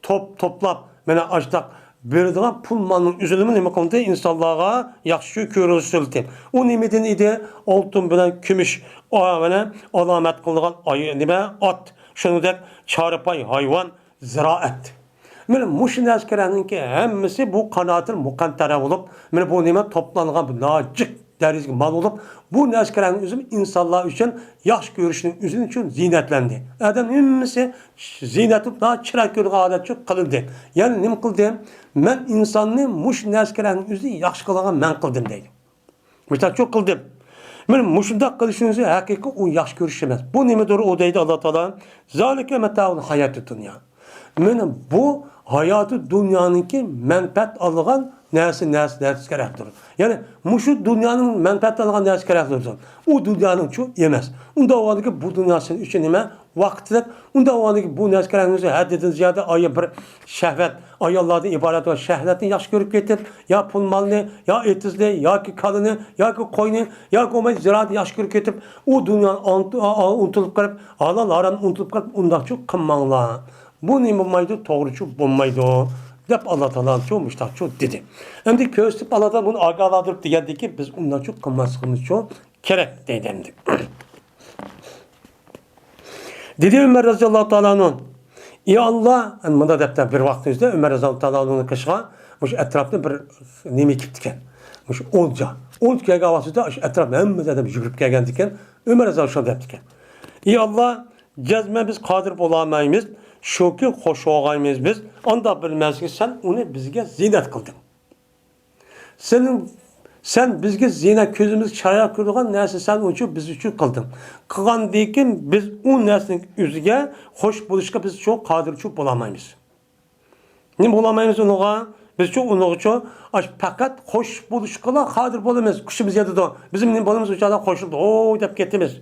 توپ، توپلاپ، مانا ئاشۇنداق بېرىدىغان پۇل مالنىڭ ئۆزىنىمۇ نېمە قىلدى؟ ئىنسانلارغا ياخشى كۆرسىتىلدى. ئۇ نېمىدىن ئىدى؟ ئالتۇن بىلەن كۈمۈش، ئا، مانا ئالامەت قىلغان ئاي-، نېمە، ئات، شۇنىڭدەك چارپاي ھايۋان، زىرائەت. مانا مۇشۇ نەرسە كېرەكنىڭكى ھەممىسى بۇ قاناتىل مۇقەنتەرە بولۇپ، مانا بۇ نېمە توپلانغان بۇ ناجىق دەرىجىدىكى مال بولۇپ، بۇ نەرسە كېرەكنىڭ ئۆزى ئىنسانلار ئۈچۈن ياخشى كۆرۈشنىڭ ئۆزى ئۈچۈن زىننەتلەندى. ئادەم ھەممىسى زىننەتلىك، چىراي كۆرىدىغان ھالەتچۇ قىلىندى. يەنى نېمە قىلدى؟ مەن ئىنساننى مۇشۇ نەرسە كېرەكنىڭ ئۆزى ياخشى قىلغان مەن قىلدىم دەيدۇ. مۇشۇنداقچۇ قىلدىم. مانا مۇشۇنداق قىلىشىڭىزنى ھەقىقىي ئۇ ياخشى كۆرۈش ئەمەس. بۇ نېمىدۇر ئۇ دەيدۇ ئاللا تائالا. زالىكە مەتائۇل ھاياتىد دۇنيا. مانا بۇ ھاياتى دۇنيانىڭكى مەنپەئەت ئالىدىغان نەرسە، نەرسە، نەرسە كېرەكتۇر. يەنى مۇشۇ دۇنيانىڭ مەنپەئەت ئالىدىغان نەرسە كېرەكتۇر. ئۇ دۇنيانىڭچۇ ئەمەس. ئۇنداق بولغاندىكىن بۇ دۇنيا سىز ئۈچۈن نېمە؟ ۋاقىتلىق. ئۇنداق بولغاندىكىن بۇ نەرسە كېرەكنىڭ ئۆزى ھەددىدىن زىيادە ئايا بىر شەھۋەت، ئاياللاردىن ئىبارەت بولغان شەھۋەتنى ياخشى كۆرۈپ كېتىپ، يا پۇل مالنى، يا ئېتىزنى، ياكى كالىنى، ياكى قوينى، ياكى بولمايدۇ زىرائەتنى ياخشى كۆرۈپ كېتىپ، ئۇ دۇنيانى ئۇنت-، ئا-، ئا-، ئۇنتۇلۇپ قېلىپ، ھالال ھارامنى ئۇنتۇلۇپ قېلىپ، ئۇنداقچۇ قىلماڭلار. بۇ نېمە بولمايدۇ؟ توغرىچۇ بولمايدۇ، دەپ ئاللا تائالانىچۇ مۇشۇنداقچۇ دېدى. ئەمدى كۆرسىتىپ ئاللا تائالا بۇنى ئاگاھلاندۇرۇپ دېگەندىكىن بىز ئۇنداقچۇ قىلماسلىقىمىزچۇ كېرەك دەيدۇ ئەمدى. دېدى ئۆمەر رەزىياللاھۇ تائالا ئەنھۇ، ئى ئاللا، ئەنە مۇنداق دەپتۇ، بىر ۋاقىتنىڭ ئۆزىدە ئۆمەر رەزىياللاھۇ تائالا ئەنھۇنىڭ قېشىغا مۇشۇ ئەتراپتا بىر نېمە كېلىپتىكەن. مۇشۇ ئولجا. ئولجا كەلگەن ۋاقتىدا شۇ ئەتراپتا ھەممە ئادەم يۈگۈرۈپ كەلگەندىكىن، ئۆمەر رەزىياللاھۇ شۇنداق دەپتىكەن. ئى ئاللا، جەزمەن بىز قادىر بولالمايمىز، شۇكى خوش بولغايمىز بىز، ئانداق بىلمەسكى سەن ئۇنى بىزگە زىننەت قىلدىڭ. سېنىڭ، سەن بىزگە زىننەت، كۆزىمىزگە چىرايلىق كۆرىدىغان نەرسە سەن ئۇنچۇ بىز ئۈچۈن قىلدىڭ. قىلغاندىكىن بىز ئۇ نەرسىنىڭ ئۆزىگە خوش بولۇشقا بىز شۇ قادىرچۇ بولالمايمىز. نېمە بولالمايمىز ئۇنىڭغا؟ بىز شۇ ئۇنىڭغىچۇ ئاش پەقەت خوش بولۇشقىلا قادىر بولىمىز. كۈچىمىز يەتىدۇ. بىز نېمە بولىمىز؟ ئۇ چاغدا خوش بولۇپ، ھوي دەپ كېتىمىز.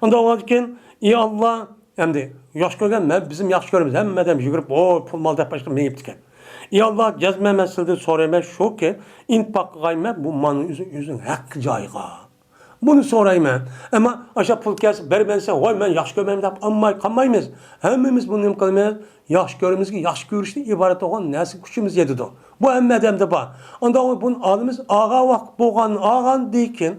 ئۇنداق بولغاندىكىن، ئى ئاللا، ئەمدى ياخشى كۆرگەن، مەن، بىزمۇ ياخشى كۆرىمىز. ھەممە ئادەم يۈگۈرۈپ، ھوي، پۇل مال دەپ باشقا مېڭىپتىكەن. ئى ئاللا، جەزمەن مەن سىلەردىن سورايمەن، شۇكى، ئىنپاق قىلغايمەن، بۇ مالنى ئۆزى، ئۆزىنىڭ ھەققى جايىغا. بۇنى سورايمەن. ئەمما ئاشا پۇل كەلسە بەرمەن دېسە، ۋاي، مەن ياخشى كۆرمەيمەن دەپ ئالماي قالمايمىز. ھەممىمىز بۇنى نېمە قىلىمىز؟ ياخشى كۆرىمىزكى، ياخشى كۆرۈشتىن ئىبارەت بولغان نەرسە كۈچىمىز يېتىدۇ. بۇ ھەممە ئادەمدە بار. ئانداق بۇنى ئالىمىز، ئالغان ۋاقىت بولغان، ئالغاندىن كېيىن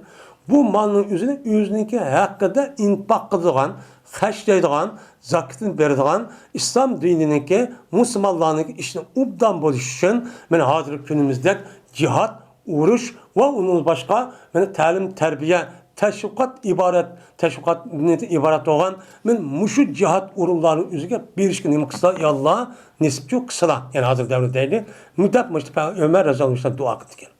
بۇ مالنىڭ ئۆزىنى ئۆزىنىڭكى ھەققىدە ئىنپاق قىلىدىغان، خەجلەيدىغان، زاكىتىنى بېرىدىغان ئىسلام دىنىنىڭكى، مۇسۇلمانلارنىڭكى ئىشىنى ئوبدان بولۇش ئۈچۈن، مانا ھازىرقى كۈنىمىزدەك جىھاد، ئۇرۇش ۋە ئۇنىڭدىن باشقا، مانا تەلىم، تەربىيە، تەشۋىقات ئىبارەت، تەشۋىقاتتىن ئىبارەت بولغان، مانا مۇشۇ جىھاد ئورۇنلارنىڭ ئۆزىگە بېرىشكە نېمە قىلسا، يا ئاللا، نېسىپچۇ قىلسىلا، يەنى ھازىر دەۋردە دەيلى، مۇددەت مۇشۇ ئۆمەر رەزىياللاھۇ ئەنھۇ دۇئا قىلىدىكەن.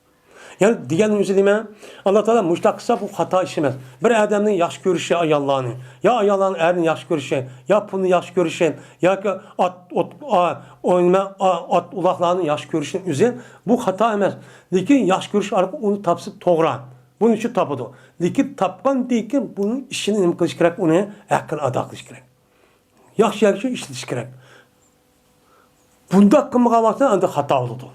يەنى دېگەننىڭ ئۆزى نېمە؟ ئاللا تائالا مۇشۇنداق قىلسا، بۇ خاتا ئىش ئەمەس. بىر ئادەمنىڭ ياخشى كۆرۈشى ئاياللارنى، يا ئاياللارنىڭ ئەرنى ياخشى كۆرۈشى، يا پۇلنى ياخشى كۆرۈشى، ياكى ئات، ئوت، ئا، ئو، نېمە، ئا، ئات، ئۇلاقلارنى ياخشى كۆرۈشنىڭ ئۆزى بۇ خاتا ئەمەس. لېكىن ياخشى كۆرۈش ئارقىلىق ئۇنى تاپسا توغرا. بۇنى شۇ تاپىدۇ. لېكىن تاپقاندىن كېيىن بۇنىڭ ئىشىنى نېمە قىلىش كېرەك؟ ئۇنى ھەققىنى ئادا قىلىش كېرەك. ياخشى يەرگە شۇ ئىشلىتىش كېرەك. بۇنداق قىلمىغان ۋاقىتتا ئەمدى خاتا بولىدۇ.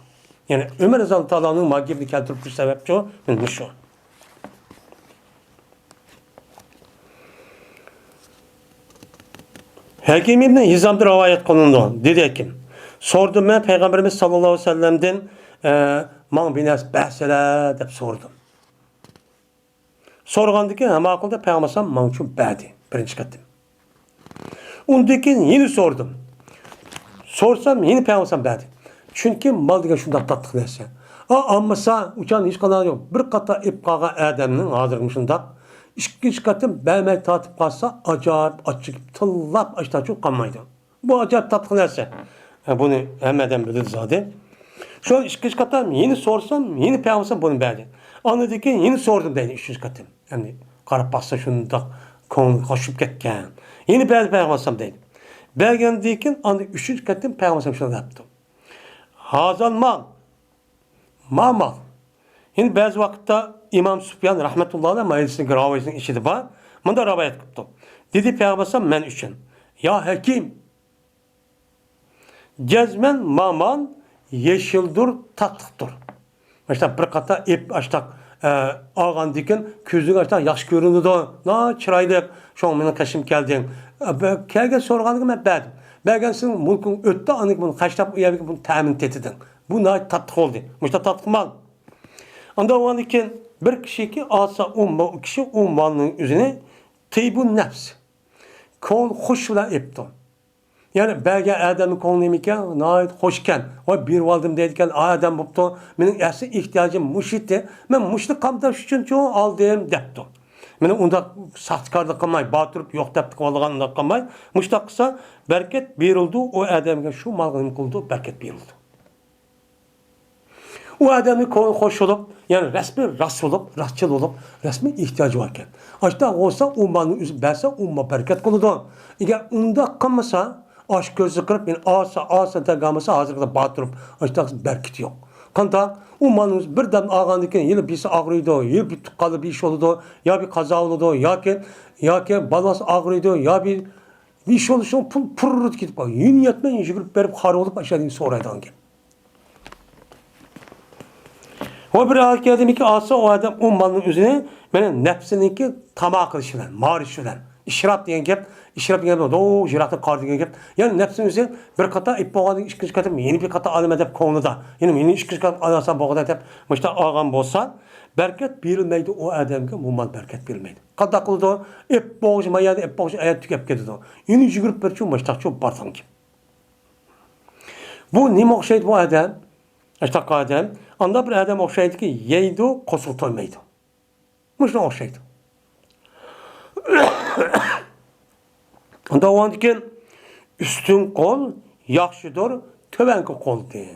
يەنى ئۆمەر رەزىياللاھۇ تائالا ئانھۇنىڭ ما گېپىنى كەلتۈرۈپ تۇرۇش سەۋەبچۇ مانا مۇشۇ. ھەكىم ئىبنى ھىزامدىن رىۋايەت قىلىنىدۇ، دېدى ھەكىم. سورىدىم مەن پەيغەمبىرىمىز ساللاللاھۇ ئەلەيھى ۋەسەللەمدىن، ئە، ماڭا بىر نەرسە بەرسىلە دەپ سورىدىم. سورىغاندىن كېيىن ھە ماقۇل دەپ پەيغەمبەر ئەلەيھىسسالام ماڭا شۇ بەردى، بىرىنچى قېتىم. ئۇندىن كېيىن يەنە سورىدىم. سورىسام يەنە پەيغەمبەر ئەلەيھىسسالام بەردى. چۈنكى مال دېگەن شۇنداق تاتلىق نەرسە. ئا، ئالمىسا ئۇچان ھېچقانداق يوق. بىر قاتار ئېلىپ قالغان ئادەمنىڭ ھازىر مۇشۇنداق ئىككىنچى قېتىم بەرمەي تارتىپ قالسا ئاجايىپ ئاچچىقىپ تىللاپ ئاشتاچۇ قالمايدۇ. بۇ ئاجايىپ تاتلىق نەرسە. ھە، بۇنى ھەممە ئادەم بىلىدۇ زادى. شۇ ئىككىنچى قېتىم يەنە سورىسام، يەنە پەيغەمبەر بۇنى بەردى. ئاندىن كېيىن يەنە سورىدىم دەيدۇ ئۈچىنچى قېتىم. ئەمدى قاراپ باقسا شۇنداق كۆڭلى خوشۇپ كەتكەن. يەنە بەردى پەيغەمبەر دەيدۇ. بەرگەندىن كېيىن ئاندىن ئۈچىنچى قېتىم پەيغەمبەر شۇنداق دەپتۇ. ھازال مال. ما مال. يەنە بەزى ۋاقىتتا ئىمام سۇفيان رەھمەتۇللاھى ئەلەيھى مەجلىسنىڭ راۋىسىنىڭ ئىچىدە بار. مۇنداق رىۋايەت قىپتۇ. دېدى پەيغەمبەر مەن ئۈچۈن. يا ھەكىم، جەزمەن ما مال يېشىلدۇر، تاتلىقتۇر. مۇشۇنداق بىر قاتار ئېپ ئاشتاق، ئە، ئالغاندىكىن كۆزۈڭگە ئاشتاق ياخشى كۆرۈنىدۇ. نا چىرايلىق، شۇڭا مېنىڭ قېشىمغا كەلدىڭ. ئە، بە-، كەلگەن سورىغانلىقىنى مەن بەردىم. بەرگەن سېنىڭ مۈلكۈڭ ئۆتتى، ئاندىن كېيىن بۇنى خەجلەپ ئۇ يەرگە بۇنى تەمىن تېتىدىڭ. بۇ ناھايىتى تاتلىق بولدى. مۇشۇنداق تاتلىق مال. ئاندىن ئۇنىڭدىن كېيىن بىر كىشىكى ئالسا، ئۇ ما-، كىشى ئۇ مالنىڭ ئۆزىنى تىيبۇ نەپس، كۆڭۈل خۇش بىلەن ئېپتۇ. يەنى بەرگەن ئادەمنىڭ كۆڭلى نېمىكەن؟ ناھايىتى خۇشكەن. ۋاي، بېرىۋالدىم دەيدىكەن، ئا ئادەم بوپتۇ. مېنىڭ ئەسلى ئېھتىياجىم مۇشۇ ئىدى. مەن مۇشۇنى قامداش ئۈچۈنچۇ ئالدىم دەپتۇ. مانا ئۇنداق ساختىكارلىق قىلماي، باتۇرۇپ يوق دەپ قىلىۋالىدىغان ئۇنداق قىلماي، مۇشۇنداق قىلسا بەرىكەت بېرىلىدۇ، ئۇ ئادەمگە شۇ مالغا نېمە قىلىدۇ؟ بەرىكەت بېرىلىدۇ. ئۇ ئادەمنىڭ كۆڭلى خوش بولۇپ، يەنى رەسمىي راست بولۇپ، راستچىل بولۇپ، رەسمىي ئېھتىياجى بار ئىكەن. ئاشۇنداق بولسا، ئۇ مالنى ئۆزى بەرسە، ئۇ مال بەرىكەت قىلىدۇ. ئەگەر ئۇنداق قىلمىسا، ئاش كۆزى قىرىپ، يەنى ئالسا، ئالسا دەپ ئالمىسا، ھازىرقىدەك باتۇرۇپ، ئاشۇنداق بەرىكىتى يوق. قانداق؟ ئۇ مالنى ئۆزى بىردەم ئالغاندىن كېيىن، يەنە بېشى ئاغرىيدۇ، يەنە بىر تۇغقانلىرى بىر ئىش بولىدۇ، يا بىر قازا بولىدۇ، ياكى، ياكى بالىسى ئاغرىيدۇ، يا بىر، بىر ئىش بولۇشىغا پۇل پۇررىتىپ كېتىپ قالىدۇ. يۈنى يەتمەي يۈگۈرۈپ بېرىپ خار بولۇپ، ئاشۇ يەردىن سورايدىغان گەپ. ۋە بىر ھالەتكە كەلدىمىكى، ئالسا ئۇ ئادەم ئۇ مالنىڭ ئۆزىنى، مانا، نەپسىنىڭكى تاما قىلىشى بىلەن، مارىشى بىلەن، ئىسراپ دېگەن گەپ، ئىسراپ دېگەن گەپ، دو، يىراقتىن قار دېگەن گەپ. يەنى نەپسىنىڭ ئۆزى بىر قاتار ئېلىپ بولغاندىن ئىككىنچى قېتىم يەنە بىر قاتار ئالىمەن دەپ كۆڭلىدە، يەنە، يەنە ئىككىنچى قېتىم ئالسام بولغۇدەك دەپ مۇشۇنداق ئالغان بولسا، بەرىكەت بېرىلمەيدۇ ئۇ ئادەمگە، بۇ مال بەرىكەت بېرىلمەيدۇ. قانداق قىلىدۇ؟ ئېلىپ بولغۇچە ما يەردە ئېلىپ بولغۇچە ئايات تۈگەپ كېتىدۇ. يەنە يۈگۈرۈپ بېرىچۇ مۇشۇنداقچۇ بارغان گەپ. بۇ نېمە ئوخشايدۇ بۇ ئادەم؟ ئاشتاق ئادەم. ئانداق بىر ئادەم ئوخشايدۇكى، يەيدۇ، قورسىقى تويمايدۇ. مۇشۇنىڭغا ئوخشايدۇ. ئۇنداق بولغاندىكىن، ئۈستۈن قول ياخشىدۇر، تۆۋەنكى قولدىن.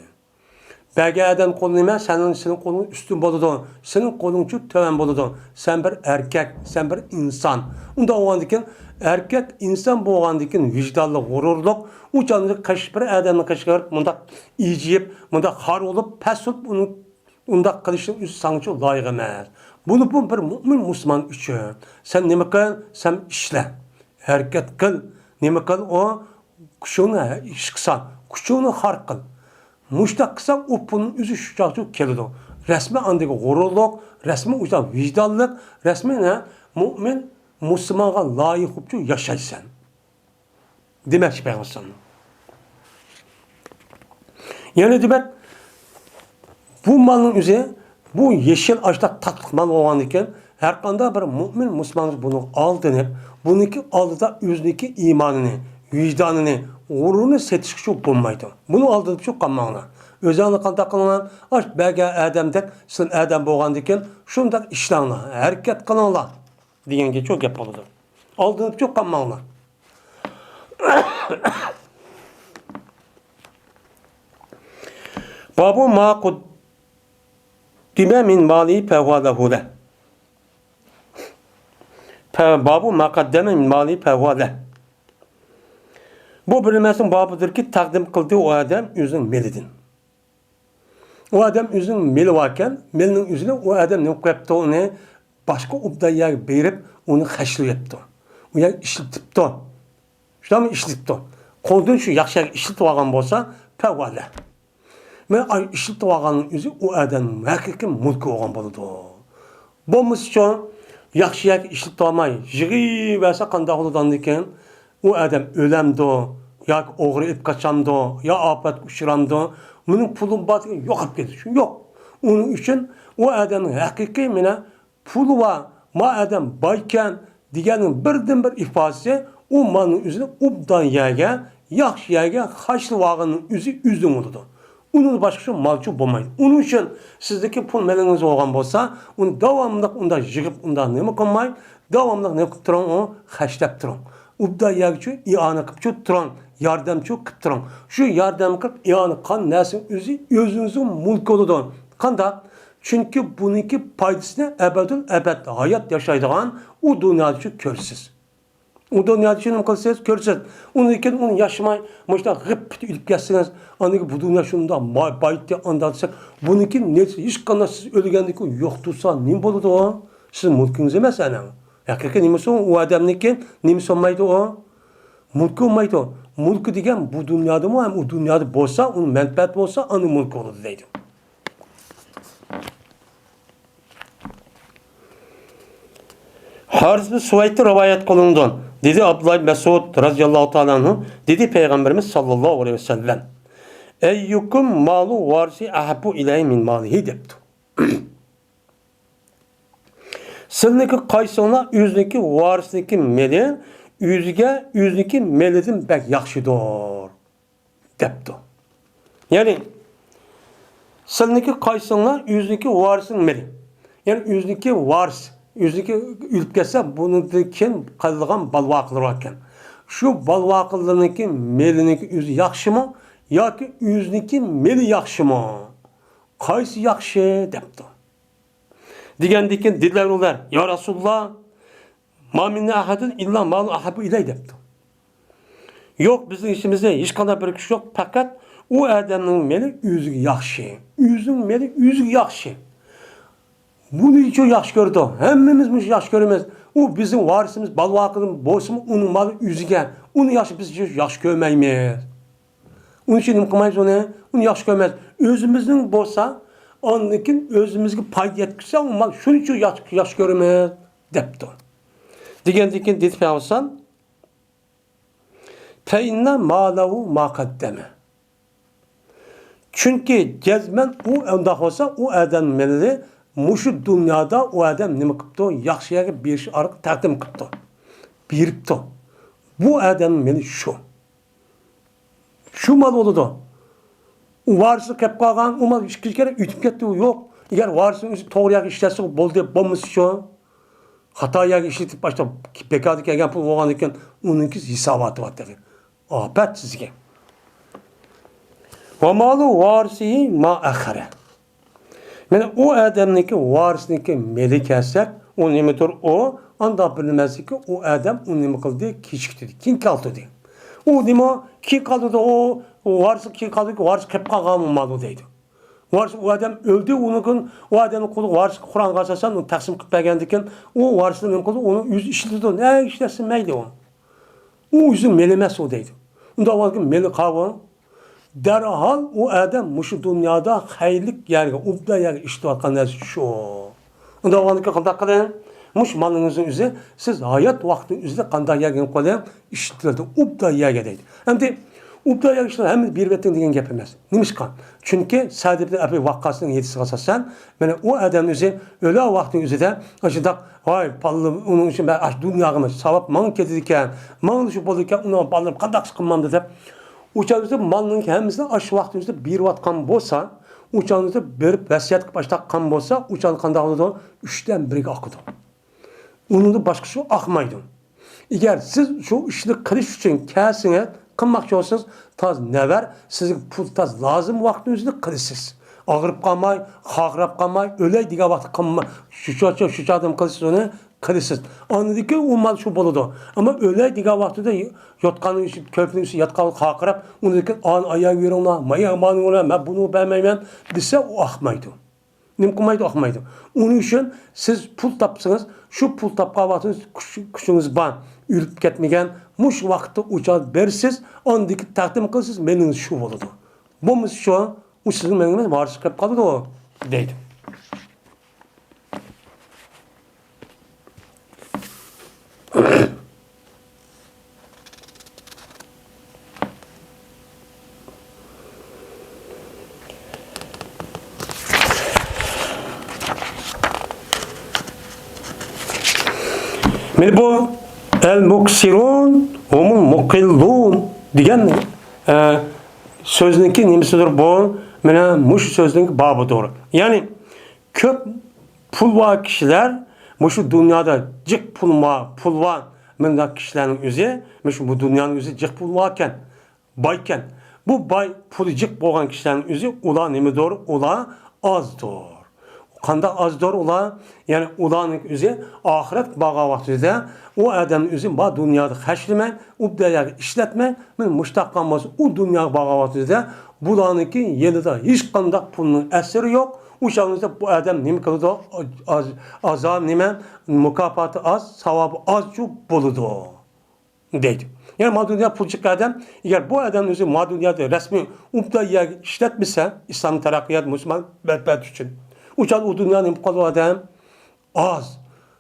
بەرگەن ئادەم قولى نېمە؟ سەننىڭ، سېنىڭ قولۇڭ ئۈستۈن بولىدۇ، سېنىڭ قولۇڭچۇ تۆۋەن بولىدۇ. سەن بىر ئەركەك، سەن بىر ئىنسان. ئۇنداق بولغاندىكىن، ئەركەك ئىنسان بولغاندىكىن ۋىجدانلىق، غۇرۇرلۇق، ئۇ چاغدا قېش-، بىر ئادەمنىڭ قېشىغا بېرىپ مۇنداق ئىجىيىپ، مۇنداق خار بولۇپ، پەس بولۇپ، ئۇنى ئۇنداق قىلىشنىڭ ئۆزى ساڭىچۇ لايىق ئەمەس. بولۇپمۇ بىر مۆمىن مۇسۇلمان ئۈچۈن. سەن نېمە قىل؟ سەن ئىشلە. ھەرىكەت قىل. نېمە قىل؟ ئۇ كۈچۈڭنى ئىشقا سال. كۈچۈڭنى خار قىل. مۇشۇنداق قىلساڭ، ئۇ پۇلنىڭ ئۆزى شۇ چاغچۇ كېلىدۇ. رەسمىي ئاندىكى غۇرۇرلۇق، رەسمىي ئۇ چاغ ۋىجدانلىق، رەسمىي نە، مۆمىن مۇسۇلمانغا لايىق بولۇپچۇ ياشايسەن. دېمەكچى پەيغەمبەر ئەلەيھىسسالام. يەنى دېمەك، بۇ مالنىڭ ئۆزى، بۇ يېشىل ئاشتاق تاتلىق مال بولغاندىكىن، ھەرقانداق بىر مۆمىن مۇسۇلمانغا بۇنىڭغا ئالدىنىپ، بۇنىڭكى ئالدىدا ئۆزىنىڭكى ئىمانىنى، ۋىجدانىنى، غۇرۇرىنى سېتىشقىچۇ بولمايدۇ. بۇنىڭغا ئالدىنىپچۇ قالماڭلار. ئۆزۈڭلار قانداق قىلىڭلار؟ ئاش بەرگەن ئادەمدەك سىلەر ئادەم بولغاندىكىن شۇنداق ئىشلەڭلار، ھەرىكەت قىلىڭلار دېگەنگىچۇ گەپ بولىدۇ. ئالدىنىپچۇ قالماڭلار. باب ما قدم من ماله فهو له. باب ما قدم من ماله فهو له. بۇ بىر نېمىسىنىڭ بابىدۇركى، تەقدىم قىلدى ئۇ ئادەم ئۆزىنىڭ مېلىدىن. ئۇ ئادەم ئۆزىنىڭ مېلى باركەن، مېلىنىڭ ئۆزىنى ئۇ ئادەم نېمە قىلىپتۇ، ئۇنى باشقا ئوبدان يەرگە بېرىپ، ئۇنى خەجلىۋېتىپتۇ. ئۇ يەرگە ئىشلىتىپتۇ. شۇنداقمۇ ئىشلىتىپتۇ. قولدىن شۇ ياخشى يەرگە ئىشلىتىۋالغان بولسا، پەۋۋالە. مانا ئاي ئىشلىتىۋالغاننىڭ ئۆزى ئۇ ئادەمنىڭ ھەقىقىي مۈلكى بولغان بولىدۇ. بولمىسىچۇ، ياخشى يەرگە ئىشلىتىۋالماي يىغىۋەرسە قانداق بولىدۇ ئاندىن كېيىن؟ ئۇ ئادەم ئۆلەمدۇ، ياكى ئوغرى ئېلىپ قاچامدۇ، يا ئاپەتكە ئۇچرامدۇ؟ مېنىڭ پۇلۇم بار دېگەن يوقاپ كېتىدۇ. شۇ يوق. ئۇنىڭ ئۈچۈن ئۇ ئادەمنىڭ ھەقىقىي مانا پۇلى بار، ما ئادەم بايكەن دېگەننىڭ بىردىنبىر ئىپادىسى، ئۇ مالنىڭ ئۆزىنى ئوبدان يەرگە، ياخشى يەرگە خەجلىۋالغاننىڭ ئۆزى ئۆزىنىڭ بولىدۇ. ئۇنىڭدىن باشقا شۇ مالچۇ بولمايدۇ. ئۇنىڭ ئۈچۈن سىزدىكى پۇل مېلىڭىز بولغان بولسا، ئۇنى داۋاملىق ئۇنداق يىغىپ، ئۇنداق نېمە قىلماي، داۋاملىق نېمە قىلىپ تۇرۇڭ، ئۇ خەجلەپ تۇرۇڭ. ئوبدان يەرگىچۇ ئىئانە قىلىپچۇ تۇرۇڭ، ياردەمچۇ قىلىپ تۇرۇڭ. شۇ ياردەم قىلىپ، ئىئانە قىلغان نەرسىنىڭ ئۆزى ئۆزىڭىزنىڭ مۈلكى بولىدۇ. قانداق؟ چۈنكى بۇنىڭكى پايدىسىنى ئەبەدۇل ئەبەد ھايات ياشايدىغان ئۇ دۇنيادىچۇ كۆرىسىز. ئۇ دۇنيادا شۇ نېمە قىلىسىز؟ كۆرىسىز. ئۇندىن كېيىن ئۇنى ياشىماي، مۇشۇنداق غىپ پىت ئۆلۈپ كەتسىڭىز، ئاندىن كېيىن بۇ دۇنيا شۇنداق باي-، بايتتى، ئانداق دېسەك، بۇنىڭكى نېسى ھېچقانداق سىز ئۆلگەندىن كېيىن يوق تۇرسا نېمە بولىدۇ؟ سىز مۈلكىڭىز ئەمەس ئەنە. ھەقىقىي نېمىسى ئۇ ئادەمنىڭكى، نېمىسى بولمايدۇ ئۇ؟ مۈلكى بولمايدۇ. مۈلكى دېگەن بۇ دۇنيادىمۇ ھەم ئۇ دۇنيادا بولسا، ئۇنىڭ مەنپەئەتى بولسا، ئاندىن مۈلكى بولىدۇ دەيدۇ. ھارىس بىن سۇۋەيدتىن رىۋايەت قىلىنىدۇ، دېدى ئابدۇللا ئىبن مەسئۇد رەزىياللاھۇ تائالا ئەنھۇ، دېدى پەيغەمبىرىمىز ساللاللاھۇ ئەلەيھى ۋەسەللەم، ئەييۇكۇم مالۇ ۋارىسىھى ئەھەببۇ ئىلەيھى مىن مالىھى دەپتۇ. سىلىنىڭكى قايسىڭلار ئۆزىنىڭكى ۋارىسىنىڭكى مېلى ئۆزىگە ئۆزىنىڭكى مېلىدىن بەك ياخشىدۇر؟ دەپتۇ. يەنى، سىلىنىڭكى قايسىڭلار ئۆزىنىڭكى ۋارىسىنىڭ مېلى. يەنى ئۆزىنىڭكى ۋارىس، ئۆزىنىڭكى ئۆلۈپ كەتسە، بۇنىڭدىن كېيىن قالىدىغان بالىۋاقىلىرى باركەن. شۇ بالىۋاقىلىرىنىڭكى مېلىنىڭكى ئۆزى ياخشىمۇ ياكى ئۆزىنىڭكى مېلى ياخشىمۇ؟ قايسى ياخشى؟ دەپتۇ. دېگەندىكىن دېدىلەر ئۇلار، يا رەسۇلاللا، ما مىننا ئەھەدۇن ئىللا مالۇ ئەھەببۇ ئىلەي دەپتۇ. يوق، بىزنىڭ ئىچىمىزدە ھېچقانداق بىر كىشى يوق، پەقەت ئۇ ئادەمنىڭ مېلى ئۆزىگە ياخشى. ئۆزىنىڭ مېلى ئۆزىگە ياخشى. بۇنىچۇ ياخشى كۆرىدۇ. ھەممىمىز مۇشۇ ياخشى كۆرىمىز. ئۇ بىزنىڭ ۋارىسىمىز، بالىۋاقلىرىمىز بولسىمۇ، ئۇنىڭ مالى ئۆزىگە. ئۇنى ياخشى، بىز ياخشى كۆرمەيمىز. ئۇنىڭ ئۈچۈن نېمە قىلمايمىز ئۇنى؟ ئۇنى ياخشى كۆرمەيمىز. ئۆزىمىزنىڭ بولسا، ئاندىن كېيىن ئۆزىمىزگە پايدا يەتكۈزسە، ئۇ مال شۇنچە ياخشى، ياخشى كۆرىمىز، دەپتۇ. دېگەندىن كېيىن دېدى پەيغەمبەر، فەئىننە مالەھۇ ما قەددەمە. چۈنكى جەزمەن ئۇ ئۇنداق بولسا، ئۇ ئادەم مېلىنى مۇشۇ دۇنيادا ئۇ ئادەم نېمە قىپتۇ؟ ياخشى يەرگە بېرىش ئارقىلىق تەقدىم قىپتۇ. بېرىپتۇ. بۇ ئادەم مېلى شۇ. شۇ مال بولىدۇ. ئۇ ۋارىسى قېلىپ قالغان، ئۇ مال ئىككىنچى كەرە ئۆتۈپ كەتتى، ئۇ يوق. ئەگەر ۋارىسىنىڭ ئۆزى توغرا يەرگە ئىشلەتسە بولدى، بولمىسىچۇ؟ خاتا يەرگە ئىشلىتىپ، باشتا بىكاردىن كەلگەن پۇل بولغاندىن كېيىن ئۇنىڭكى ھېساباتى بار تېخى. ئاپەت سىزگە. ۋە مالۇ ۋارىسىھى ما ئەخخەرە. مانا ئۇ ئادەمنىڭكى ۋارىسنىڭكى مېلى كەلسەك، ئۇ نېمىدۇر ئۇ؟ ئانداق بىر نېمەسىكى، ئۇ ئادەم ئۇ نېمە قىلدى؟ كېچىكتۈردى، كېيىن قالدۇردى. ئۇ نېمە؟ كېيىن قالدۇردى، ئۇ ۋارىسى كېيىن قالدۇردى، ۋارىسى قېلىپ قالغانمۇ مالۇ دەيدۇ. ۋارىس ئۇ ئادەم ئۆلدى، ئۇنىڭ كېيىن ئۇ ئادەمنىڭ قولىغا ۋارىس قۇرئانغا ئاساسەن ئۇنى تەقسىم قىلىپ بەرگەندىن كېيىن، ئۇ ۋارىسنى نېمە قىلدى؟ ئۇنى ئۆزى ئىشلىتىدۇ، نە ئىشلەتسە مەيلى ئۇ. ئۇ ئۆزى مېلى ئەمەس ئۇ دەيدۇ. ئۇنداق بولغاندىكىن مېلى قاۋۇ. دەرھال ئۇ ئادەم مۇشۇ دۇنيادا خەيرلىك يەرگە، ئوبدان يەرگە ئىشلىتىۋاتقان نەرسە شۇ. ئۇنداق بولغاندىكىن قانداق قىلىڭ؟ مۇشۇ مالىڭىزنىڭ ئۆزى، سىز ھايات ۋاقتىنىڭ ئۆزىدە قانداق يەرگە قويۇڭ؟ ئىشلىتىلىدۇ، ئوبدان يەرگە دەيدۇ. ئەمدى ئۇ بىلەن ياخشىلار ھەممىنى بېرىۋەتتىڭ دېگەن گەپ ئەمەس. نېمىشقا؟ چۈنكى سەئد ئىبن ئەبى ۋەققاسنىڭ ھەدىسىگە ئاساسەن، مانا ئۇ ئادەمنى ئۆزى ئۆلە ۋاقتىنىڭ ئۆزىدە ئاشۇنداق، ۋاي، پاللا، ئۇنىڭ ئۈچۈن مەن ئاشۇ دۇنياغا ساۋاب ماڭا كېتىدىكەن، ماڭا شۇ بولىدىكەن، ئۇنىڭ بالىلىرىم قانداق ئىش قىلمامدۇ دەپ، ئۇ چاغدا مالنىڭ ھەممىسىنى ئاشۇ ۋاقتىمىزدا بېرىۋاتقان بولسا، ئۇ چاغدا بېرىپ ۋەسىيەت قىلىپ ئاشۇنداق قىلغان بولسا، ئۇ چاغدا قانداق بولىدۇ؟ ئۈچتىن بىرىگە ئاقىدۇ. ئۇنىڭدىن باشقىسى ئاقمايدۇ. ئەگەر سىز شۇ ئىشنى قىلىش ئۈچۈن كەلسىڭىز، قىلماقچى بولسىڭىز، تاز نەۋەر، سىزگە پۇل تاز لازىم ۋاقىتنىڭ ئۆزىدە قىلىسىز. ئاغرىپ قالماي، خاخىراپ قالماي، ئۆلەي دېگەن ۋاقىتتا قىلما-، شۇ چاغ، شۇ چاغدىمۇ قىلىسىز ئۇنى، قىلىسىز. ئاندىن كېيىن ئۇ مال شۇ بولىدۇ. ئەمما ئۆلەي دېگەن ۋاقتىدا يوتقاننىڭ ئىچى، كۆرپىنىڭ ئىچىدە ياتقان خاخىراپ، ئۇنىڭدىن كېيىن ئان ئاياغ بېرىڭلار، مايا مانىڭلار، مەن بۇنى بەرمەيمەن دېسە، ئۇ ئاقمايدۇ. نېمە قىلمايدۇ، ئاقمايدۇ. ئۇنىڭ ئۈچۈن سىز پۇل تاپسىڭىز، شۇ پۇل تاپقان ۋاقتىڭىز كۈچ-، كۈچىڭىز بار، ئۆلۈپ كەتمىگەن، مۇشۇ ۋاقىتتا ئۇ چاغدا بېرىسىز، ئاندىن كېيىن تەقدىم قىلىسىز، مېلىڭىز شۇ بولىدۇ. بولمىسا شۇ، ئۇ سىزنىڭ مېلىڭىز ۋارىس قېلىپ قالىدۇ، دەيدۇ. مانا بۇ ئەل مۇكسىرۇن ھۇمۇل مۇقىللۇن دېگەن، ئە، سۆزنىڭكى نېمىسىدۇر بۇ؟ مانا مۇشۇ سۆزنىڭكى بابىدۇر. يەنى كۆپ پۇل بار كىشىلەر مۇشۇ دۇنيادا جىق پۇل بار، پۇل بار مۇنداق كىشىلەرنىڭ ئۆزى، مۇشۇ بۇ دۇنيانىڭ ئۆزى جىق پۇل باركەن، بايكەن. بۇ باي، پۇلى جىق بولغان كىشىلەرنىڭ ئۆزى، ئۇلار نېمىدۇر؟ ئۇلار ئازدۇر. قانداق ئازدۇر ئۇلار؟ يەنى ئۇلارنىڭ ئۆزى ئاخىرەتكە بارغان ۋاقتىدا ئۇ ئادەمنىڭ ئۆزى ما دۇنيادا خەجلىمەي، ئۇ دۇنياغا ئىشلەتمەي، مانا مۇشتاق قىلغان بولسا، ئۇ دۇنياغا بارغان ۋاقتىدا بۇلارنىڭكى يېنىدا ھېچقانداق پۇلنىڭ ئەسىرى يوق. ئۇ چاغدا بۇ ئادەم نېمە قىلىدۇ؟ ئاز، ئازا نېمە؟ مۇكاپاتى ئاز، ساۋابى ئازچۇ بولىدۇ، دەيدۇ. يەنى ما دۇنيا پۇل جىق ئادەم، ئەگەر بۇ ئادەم ئۆزى ما دۇنيادا رەسمىي ئوبدان يەرگە ئىشلەتمىسە، ئىسلام تەرەققىيات، مۇسۇلمان مەنپەئەت ئۈچۈن، ئۇ چاغدا ئۇ دۇنيا نېمە قىلىدۇ ئادەم؟ ئاز.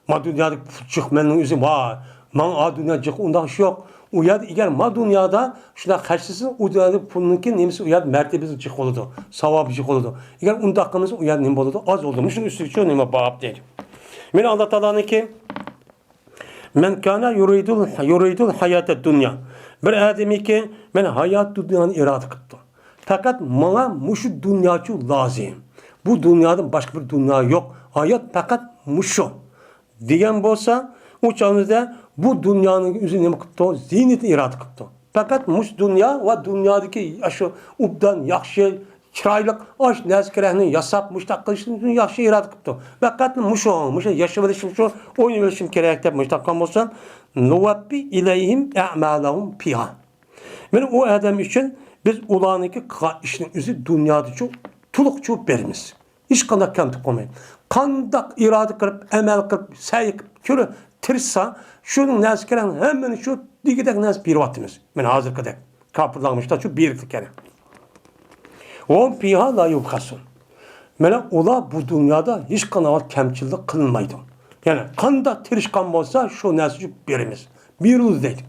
ما دۇنيادا پۇل جىق مەننىڭ ئۆزى بار. ماڭا ئا دۇنيا جىق، ئۇنداق ئىش يوق. ئۇ يەردە ئەگەر ما دۇنيادا شۇنداق خەجلىسە، ئۇ دۇنيادا پۇلنىڭكى نېمىسى ئۇ يەردە مەرتىبىسى جىق بولىدۇ، ساۋابى جىق بولىدۇ. ئەگەر ئۇنداق قىلمىسا، ئۇ يەردە نېمە بولىدۇ؟ ئاز بولىدۇ. مۇشۇنىڭ ئۈستىگە شۇ نېمە باب دەيدۇ. مانا ئاللا تائالانىڭكى، مەن كانە يۇرىدۇل، يۇرىدۇل ھاياتەد دۇنيا. بىر ئادەمكى، مەن ھايات دۇنيانى ئىرادە قىپتۇ. پەقەت ماڭا مۇشۇ دۇنياچۇ لازىم. بۇ دۇنيادىن باشقا بىر دۇنيا يوق. ھايات پەقەت مۇشۇ. دېگەن بولسا، ئۇ چاغدا بۇ دۇنيانىڭ ئۆزى نېمە قىپتۇ؟ زىينىتىنى ئىرادە قىپتۇ. پەقەت مۇشۇ دۇنيا ۋە دۇنيادىكى ئاشۇ ئوبدان، ياخشى، چىرايلىق ئاش نەرسە كېرەكنى ياساپ، مۇشتاق قىلىشنى ياخشى ئىرادە قىپتۇ. پەقەت مۇشۇ، مۇشۇ ياشىۋېلىشىم شۇ، ئوينىۋېلىشىم كېرەك دەپ مۇشتاق قىلغان بولسا، نۇۋەپپى ئىلەيھىم ئەمالەھۇم پىھا. مانا ئۇ ئادەم ئۈچۈن بىز ئۇلارنىڭكى قىلغان ئىشىنىڭ ئۆزى دۇنيادىچۇ تولۇقچۇ بېرىمىز. ھېچقانداق كەمتۈك قىلماي. قانداق ئىرادە قىلىپ، ئەمەل قىلىپ، سەي قىلىپ، كۆرە-، تىرىشسا، شۇنىڭ نەرسە كېرەك ھەممىنى شۇ دېگۈدەك نەرسە بېرىۋاتىمىز. مانا ھازىرقىدەك كاپىرلارغا مۇشتاق شۇ بېرىپتۇ كەنە. ۋەھۇم پىھا لا يۇبخەسۇن. مانا ئۇلار بۇ دۇنيادا ھېچقانداق كەمچىللىك قىلمايدۇ. يەنى قانداق تىرىشقان بولسا، شۇ نەرسىنى بېرىمىز. بېرىلدى دەيدۇ.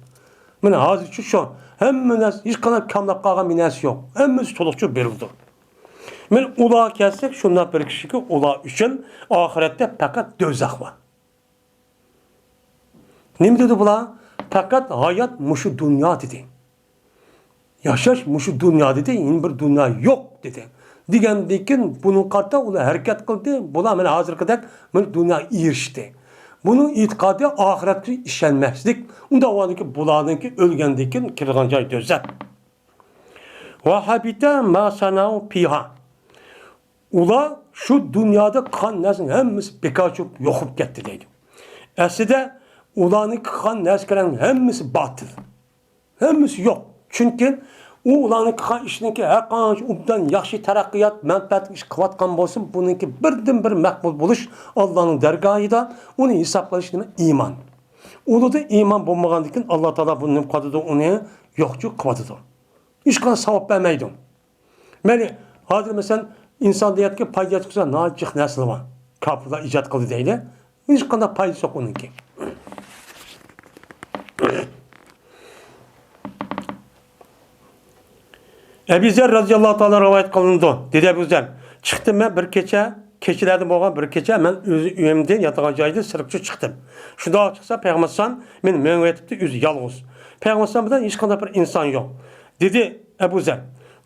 مانا ھازىرچۇ شۇ. ھەممە نەرسە، ھېچقانداق كاملاپ قالغان بىر نەرسە يوق. ھەممىسى تولۇقچۇ بېرىلىدۇ. مانا ئۇلارغا كەلسەك، شۇنداق بىر كىشىكى، ئۇلار ئۈچۈن ئاخىرەتتە پەقەت دوزاخ بار. نېمە دېدى بۇلار؟ پەقەت ھايات مۇشۇ دۇنيا دېدى. ياشاش مۇشۇ دۇنيا دېدى، يەنە بىر دۇنيا يوق دېدى. دېگەندىن كېيىن بۇنىڭغا قارىتا ئۇلار ھەرىكەت قىلدى. بۇلار مانا ھازىرقىدەك مانا دۇنياغا ئېرىشتى. بۇنىڭ ئېتىقادى ئاخىرەتكە ئىشەنمەسلىك. ئۇنداق بولغاندىكىن بۇلارنىڭكى ئۆلگەندىن كېيىن كىرىدىغان جاي دوزاخ. ۋە ھەبىتە ما سەنەئۇ پىھا. ئۇلار شۇ دۇنيادا قىلغان نەرسىنىڭ ھەممىسى بىكار چۈشۈپ يوقىلىپ كەتتى دەيدۇ. ئەسلىدە ئۇلارنىڭ قىلغان نەرسىلىرىنىڭ ھەممىسى باتىل. ھەممىسى يوق. چۈنكى ئۇ ئۇلارنىڭ قىلغان ئىشىنىڭكى ھەر قانچە ئوبدان ياخشى تەرەققىيات، مەنپەئەتلىك ئىش قىلىۋاتقان بولسۇن، بۇنىڭكى بىردىنبىر مەقبۇل بولۇش ئاللانىڭ دەرگاھىدا ئۇنى ھېساب قىلىش نېمە؟ ئىمان. ئۇلىدا ئىمان بولمىغاندىكىن ئاللا تائالا بۇنى نېمە قىلىۋاتىدۇ؟ ئۇنى يوقچۇ قىلىۋاتىدۇ. ھېچقانداق ساۋاب بەرمەيدۇ. مەيلى، ھازىر مەسىلەن، ئىنسانىيەتكە پايدا يەتكۈزگەن ناھايىتى جىق نەرسىلەر بار. كاپىرلار ئىجاد قىلدى دەيلى. ھېچقانداق پايدىسى يوق ئۇنىڭكى. ئەبۇ زەر رازىياللاھۇ تائالا رىۋايەت قىلىنىدۇ. دېدى ئەبۇ زەر، چىقتىم مەن بىر كېچە، كېچىلەردىن بولغان بىر كېچە مەن ئۆز ئۆيۈمدىن، ياتىدىغان جايدىن سىرتقا چىقتىم. شۇنداق چىقسا پەيغەمبەر ئەلەيھىسسالام مېنى مېڭىۋېتىپتۇ، ئۆزى يالغۇز. پەيغەمبەر ئەلەيھىسسالام بىلەن ھېچقانداق بىر ئىنسان يوق. دېدى ئەبۇ زەر،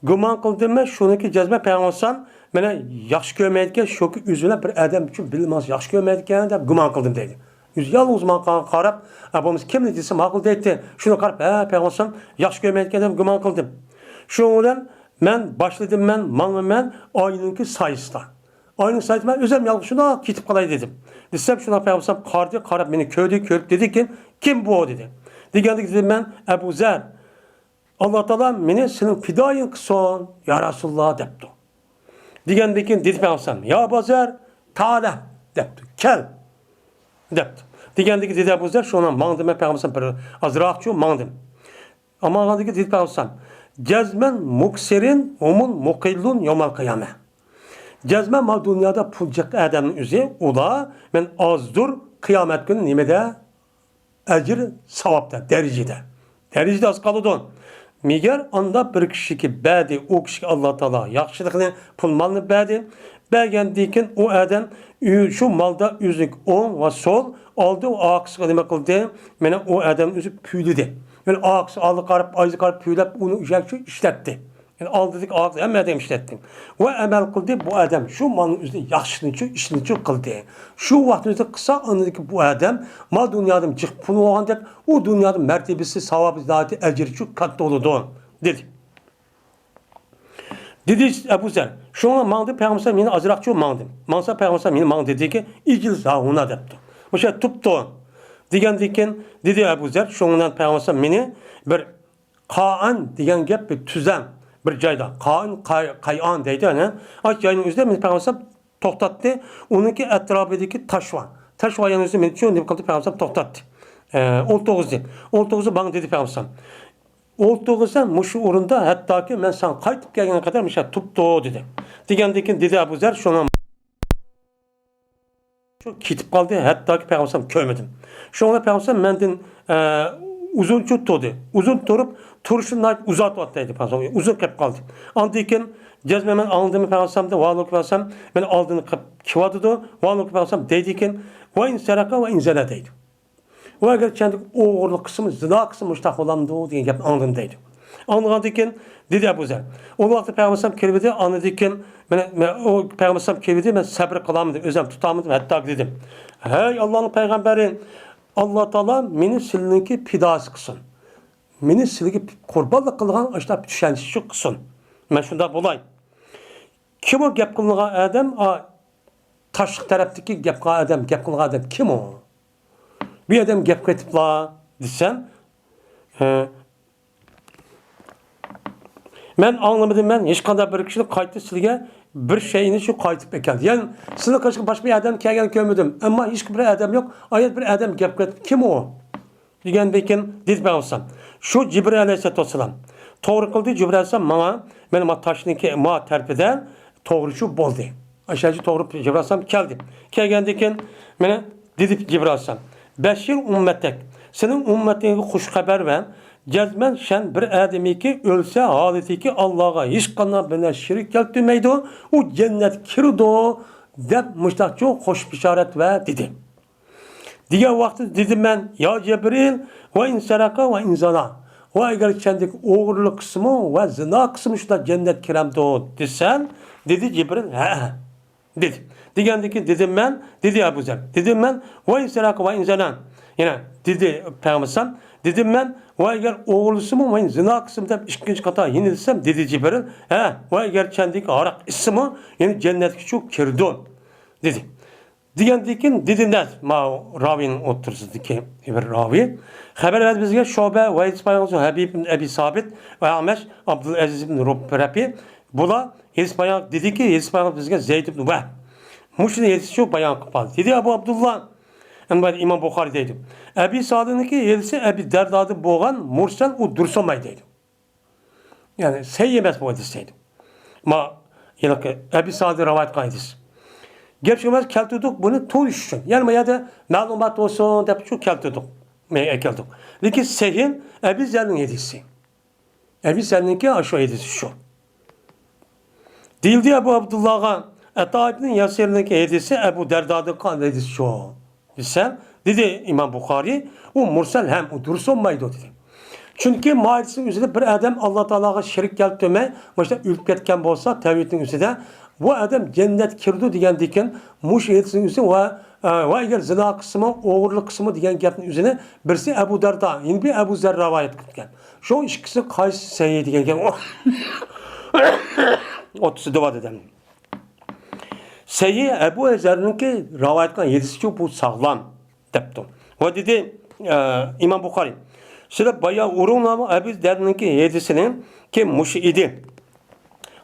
گۇمان قىلدىم مەن شۇنىڭكى جەزمەن پەيغەمبەر ئەلەيھىسسالام مېنى ياخشى كۆرمەيدىكەن، شۇكى ئۆزى بىلەن بىر ئادەم ئۈچۈن بىللە ماڭسا ياخشى كۆرمەيدىكەن دەپ گۇمان قىلدىم دەيدۇ. ئۆزى يالغۇز ماڭغان قاراپ، ئە، بولمىسا كىمنى دېسە ماقۇل دەيتتى. شۇنى قاراپ، ھە، پەيغەمبەر ئەلەيھىسسالام ياخشى كۆرمەيدىكەن دەپ گۇمان قىلدىم. شۇنىڭ بىلەن مەن باشلىدىم، مەن ماڭىمەن ئاينىڭكى سايىسىدا. ئاينىڭ سايىسىدا مەن ئۆزۈم يالغۇز شۇنداق كېتىپ قالاي دېدىم. دېسەم، شۇنداق پەيغەمبەر ئەلەيھىسسالام قارىدى، قاراپ مېنى كۆردى، كۆرۈپ دېدىكى، كىم بۇ؟ دېدى. دېگەندىكىن دېدىم مەن، ئەبۇ زەر، ئاللا تائالا مېنى سېنىڭ پىدائىيىڭ قىلسۇن، يا رەسۇلاللا، دەپتۇ. دېگەندىن كېيىن دېدى پەيغەمبەر ئەلەيھىسسالام، يا ئەبا زەر، تەئالە، دەپتۇ، كەل، دەپتۇ. دېگەندىن كېيىن دېدى ئەبۇ زەر، شۇڭا ماڭدىم مەن پەيغەمبەر ئەلەيھىسسالام بىر ئازراقچۇ ماڭدىم. ماڭغاندىن كېيىن دېدى پەيغەمبەر ئەلەيھىسسالام، جەزمەن مۇكسىرىن ھۇمۇل مۇقىللۇن يومەل قىيامە. جەزمەن مانا دۇنيادا پۇل جىق ئادەمنىڭ ئۆزى، ئۇلار مەن ئازدۇر، قىيامەت كۈنى نېمىدە؟ ئەجىر ساۋابتا، دەرىجىدە. دەرىجىدە ئاز قالىدۇ. مەگەر ئاندا بىر كىشىگە بەردى، ئۇ كىشىگە ئاللا تائالا ياخشىلىقنى، پۇل مالنى بەردى. بەرگەندىن كېيىن ئۇ ئادەم ئۆ-، شۇ مالدا ئۆزىنىڭ ئوڭ ۋە سول، ئالدى ۋە ئارقىسىغا نېمە قىلدى؟ مانا ئۇ ئادەم ئۆزى پۈۋلىدى. يەنى ئارقىسى ئالدىغا قاراپ، ئايىغىغا قاراپ پۈۋلەپ، ئۇنى ئۈچۈن ئىشلەتتى. يەنى ئالدىدىكى ئاغزى ھەممە ئادەم ئىشلەتتى. ۋە ئەمەل قىلدى، بۇ ئادەم شۇ مالنىڭ ئۆزىدە ياخشىنىچۇ، ئىشنىچۇ قىلدى. شۇ ۋاقىتنىڭ ئۆزىدە قىلسا، ئاندىكى بۇ ئادەم مال دۇنيادىن جىق پۇل بولغاندەك، ئۇ دۇنيادا مەرتىبىسى، ساۋابى، زاتى، ئەجرىچۇ كاتتا بولىدۇ، دېدى. دېدى ئەبۇ زەر، شۇڭا ماڭدى پەيغەمبەر مېنى ئازراقچۇ ماڭدىم. ماڭسا پەيغەمبەر مېنى ماڭ دېدىكى، ئىجلىس ھاھۇنا دەپتۇ. مۇشۇ تۇپتۇ. دېگەندىن كېيىن دېدى ئەبۇ زەر، شۇڭا پەيغەمبەر مېنى بىر قائان دېگەن گەپ بىر تۈزەڭ، بىر جايدا. قائان، قاي-، قايئان دەيدۇ، ئەنە. ئاشۇ جاينىڭ ئۆزىدە مېنى پەيغەمبەر پەيغەمبەر توختاتتى. ئۇنىڭكى ئەتراپىدىكى تاش بار. تاش بار يەرنىڭ ئۆزىدە مېنى شۇ نېمە قىلدى، پەيغەمبەر پەيغەمبەر توختاتتى. ئە، ئولتۇرغۇزدى. ئولتۇرغۇزۇپ ماڭ دېدى پەيغەمبەر. ئولتۇرغۇزسام مۇشۇ ئورۇندا، ھەتتاكى مەن ساڭا قايتىپ كەلگەنگە قەدەر مۇشۇ يەردە تۇپتۇ دېدى. دېگەندىن كېيىن دېدى ئەبۇ زەر، شۇنىڭ شۇ كېتىپ قالدى، ھەتتاكى پەيغەمبەر كۆرمىدىم. شۇڭا پەيغەمبەر مەندىن، ئە، ئۇزۇنچە تۇردى. ئۇزۇن تۇرۇپ، تۇرۇشىنى ناھايىتى ئۇزارتىۋاتتى دەيدۇ پەيغەمبەر. ئۇزۇن قېلىپ قالدى. ئاندىن كېيىن جەزمەن مەن ئاڭلىدىم پەيغەمبەر، ۋالىكۇم ئەسسالام، مەن ئالدىن قېپ-، كېلىۋاتىدۇ. ۋالىكۇم ئەسسالام دەيدىكىن، ۋە ئىن سەرەقە ۋە ئىن زەنە دەيدۇ. ۋە ئەگەر چەندىكى ئوغرىلىق قىلسىمۇ، زىنا قىلسىمۇ مۇشۇنداق بولامدۇ دېگەن گەپنى ئاڭلىدىم دەيدۇ. ئاڭلىغاندىن كېيىن دېدى ئەبۇ زەر، ئۇ ۋاقىتتا پەيغەمبەر ئەلەيھىسسالام كېلىۋىدى، ئاندىن كېيىن مەن، مەن، ئۇ پەيغەمبەر ئەلەيھىسسالام كېلىۋىدى، مەن سەبرى قىلالمىدىم، ئۆزۈم تۇتالمىدىم، ھەتتا دېدىم، ھەي ئاللانىڭ پەيغەمبىرى، ئاللا تائالا مېنى سىلىنىڭكى پىداسى قىلسۇن. مېنى سىلىگە قۇربانلىق قىلغان ئاشۇنداق چۈشەنچىسى قىلسۇن. مەن شۇنداق بولاي. كىم ئۇ گەپ قىلىدىغان ئادەم؟ ئا، تاشقى تەرەپتىكى گەپ قىلغان ئادەم، گەپ قىلىدىغان ئادەم كىم ئۇ؟ بۇ ئادەم گەپ قېتىپلا دېسەم، ھە، مەن ئاڭلىمىدىم، مەن ھېچقانداق بىر كىشىنى قايتا سىلىگە بىر شەيئىنى شۇ قايتىپ ئەكەلدى. يەنى سىلىنى قىلىشقا باشقا بىر ئادەم كەلگەننى كۆرمىدىم. ئەمما ھېچ بىر ئادەم يوق. ئايەت بىر ئادەم گەپ قېتىپ، كىم ئۇ؟ دېگەندىن كېيىن دېدى پەيغەمبەر، شۇ جىبرىل ئەلەيھىسسالاتۇ ۋەسسالام. توغرا قىلدى جىبرىل ئەلەيھىسسالام ماڭا، مانا ما تاشنىڭكى ما تەرىپىدە توغرا شۇ بولدى. ئاشۇ توغرا جىبرىل ئەلەيھىسسالام كەلدى. كەلگەندىن كېيىن مانا دېدى جىبرىل ئەلەيھىسسالام، بەششىر ئۈممەتەك، سېنىڭ ئۈممىتىڭگە خۇش خەۋەر بەر. جەزمەن سەن بىر ئادىمىكى ئۆلسە ھالىتىكى ئاللاغا ھېچقانداق بىر نەرسە شېرىك كەلتۈرمەيدۇ، ئۇ جەننەتكە كىرىدۇ، دەپ مۇشۇنداق چوڭ خۇش بېشارەت ۋە دېدى. دېگەن ۋاقتىدا دېدىم مەن، يا جىبرىل، ۋە ئىن سەرەقە ۋە ئىن زانا. ۋە ئەگەر چەندىكى ئوغرىلىق قىلسىمۇ ۋە زىنا قىلسىمۇ شۇنداق جەننەتكە كىرەمدۇ دېسەم، دېدى جىبرىل، ھەئە، دېدى. دېگەندىن كېيىن دېدىم مەن، دېدى ئەبۇ زەر، دېدىم مەن، ۋە ئىن سەرەقە ۋە ئىن زانا. يەنە دېدى پەيغەمبەر، دېدىم مەن، ۋە ئەگەر ئوغرىلىسىمۇ ۋە زىنا قىلسىمۇ دەپ ئىككىنچى قېتىم يەنە دېسەم، دېدى جىبرىل، ھە، ۋە ئەگەر چەندىكى ھاراق ئىچسىمۇ يەنە جەننەتكە شۇ كىرىدۇ، دېدى. دېگەندىن كېيىن دېدى نەس، ماۋۇ راۋىنىڭ ئوتتۇرىسىدىكى بىر راۋى. خەۋەر بەردى بىزگە شۇبە ۋە ھەدىس بايان قىلغان ھەبىب ئىبن ئەبى سابىت ۋە ئەمەش ئابدۇلئەزىز ئىبن رەبىئ. بۇلار ھەدىس بايان دېدىكى، ھەدىس بايان بىزگە زەيد ئىبن ۋەھب. مۇشۇنى ھەدىس شۇ بايان قىلىپ قالدى. دېدى ئەبۇ ئابدۇللا، ئەمما ئىمام بۇخارى دەيدۇ. ئەبى سالىنىڭكى ھەدىسى ئەبى دەردادىن بولغان مۇرسەل، ئۇ دۇرۇس بولمايدۇ دەيدۇ. يەنى سەھىھ ئەمەس بۇ ھەدىس دەيدۇ. ما، ھېلىقى ئەبى سالىدىن رىۋايەت قىلغان ھەدىس. گەپ شۇ ئەمەس، كەلتۈردۇق بۇنى تونۇش ئۈچۈن. يەنى ما يەردە مەلۇمات بولسۇن دەپ شۇ كەلتۈردۇق. مەن ئەكەلدۇق. لېكىن سەھىھ ئەبى زەرنىڭ ھەدىسى. ئەبى زەرنىڭكى شۇ ھەدىسى شۇ. دېيىلدى ئەبۇ ئابدۇللاغا، ئەتا ئىبنى ياسىرنىڭكى ھەدىسى ئەبۇ دەردادىن قالغان ھەدىس شۇ دېسە، دېدى ئىمام بۇخارىي، ئۇ مۇرسەل ھەم ئۇ دۇرۇس بولمايدۇ دېدى. چۈنكى ما ھەدىسنىڭ ئۆزىدە بىر ئادەم ئاللا تائالاغا شېرىك كەلتۈرمەي مۇشۇنداق ئۆلۈپ كەتكەن بولسا تەۋھىدنىڭ ئۆزىدە، بۇ ئادەم جەننەتكە كىرىدۇ دېگەندىكىن مۇشۇ ھەدىسنىڭ ئۆزى ۋە، ۋە ئەگەر زىنا قىلسىمۇ، ئوغرىلىق قىلسىمۇ دېگەن گەپنىڭ ئۆزىنى بىرسى ئەبۇ دەردا، يەنە بىر ئەبۇ زەر رىۋايەت قىلىدىكەن. شۇ ئىككىسى قايسى سەھىھ دېگەن گەپ ئوتتۇرىسىدا بار دېدىم. سەھىھ ئەبۇ زەرنىڭكى رىۋايەت قىلغان ھەدىسىچۇ بۇ ساغلام دەپتۇ. ۋە دېدى، ئە، ئىمام بۇخارىي، سىلەر بايا ئۇرۇڭلارمۇ ئەبۇ زەرنىڭكى ھەدىسىنىڭكى مۇشۇ ئىدى.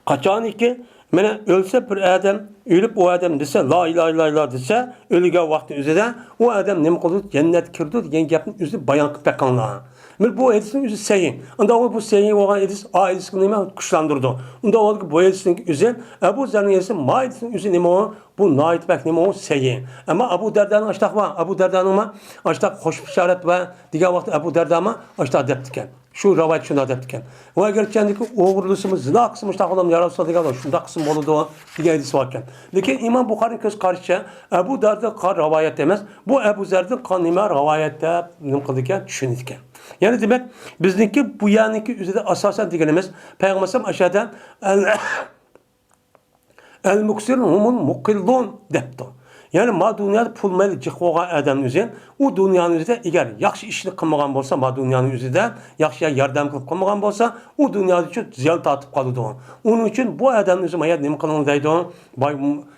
قاچانكى مانا ئۆلسە بىر ئادەم، ئۆلۈپ ئۇ ئادەم دېسە، لا ئىلاھە ئىللاللا دېسە، ئۆلگەن ۋاقتى ئۆزىدە ئۇ ئادەم نېمە قىلىدۇ؟ جەننەتكە كىرىدۇ دېگەن گەپنى ئۆزى بايان قىلىپ بېقىڭلار. مانا بۇ ھەدىسنىڭ ئۆزى سەھىھ. ئۇنداق بولسا بۇ سەھىھ بولغان ھەدىس، ئا ھەدىسكە نېمە كۈچلەندۈرىدۇ؟ ئۇنداق بولغاندا بۇ ھەدىسنىڭ ئۆزى، ئەبۇ زەرنىڭ ھەدىسى، ما ھەدىسنىڭ ئۆزى نېمە ئۇ؟ بۇ ناھايىتى بەك نېمە ئۇ؟ سەھىھ. ئەمما ئەبۇ دەردانىڭ ئاشتاق بار، ئەبۇ دەردانىڭما ئاشتاق خوش بېشارەت بار دېگەن ۋاقىتتا ئەبۇ دەردانما ئاشتاق دەپتىكەن. شۇ رىۋايەت شۇنداق دەپتىكەن. ۋە ئەگەر چەندىكى ئوغرىلىسىمۇ، زىنا قىلسىمۇ، شۇنداق ئادەم يا رەسۇلاللا دېگەن، شۇنداق قىلسىمۇ بولىدۇ دېگەن ھەدىس باركەن. لېكىن ئىمام بۇخارىنىڭ كۆز قارىشىچە، ئەبۇ دەردىن قىلغان رىۋايەت ئەمەس، بۇ ئەبۇ زەردىن قىلغان نېمە رىۋايەت دەپ نېمە قىلىدىكەن، چۈشىنىدىكەن. يەنى دېمەك، بىزنىڭكى بۇ يەرنىڭكى ئۆزىدە ئاساسەن دېگىنىمىز، پەيغەمبەر ئەلەيھىسسالام ئاشۇ يەردە ئەل-، ئەل-مۇكسىرۇن ھۇمۇل مۇقىللۇن دەپتۇ. يەنى ما دۇنيادا پۇل مەيلى جىق بولغان ئادەمنىڭ ئۆزى، ئۇ دۇنيانىڭ ئۆزىدە ئەگەر ياخشى ئىشنى قىلمىغان بولسا، ما دۇنيانىڭ ئۆزىدە ياخشى ياردەم قىلىپ قىلمىغان بولسا، ئۇ دۇنيادىچۇ زىيان تارتىپ قالىدۇ. ئۇنىڭ ئۈچۈن بۇ ئادەمنىڭ ئۆزى ما يەردە نېمە قىلىڭ دەيدۇ؟ باي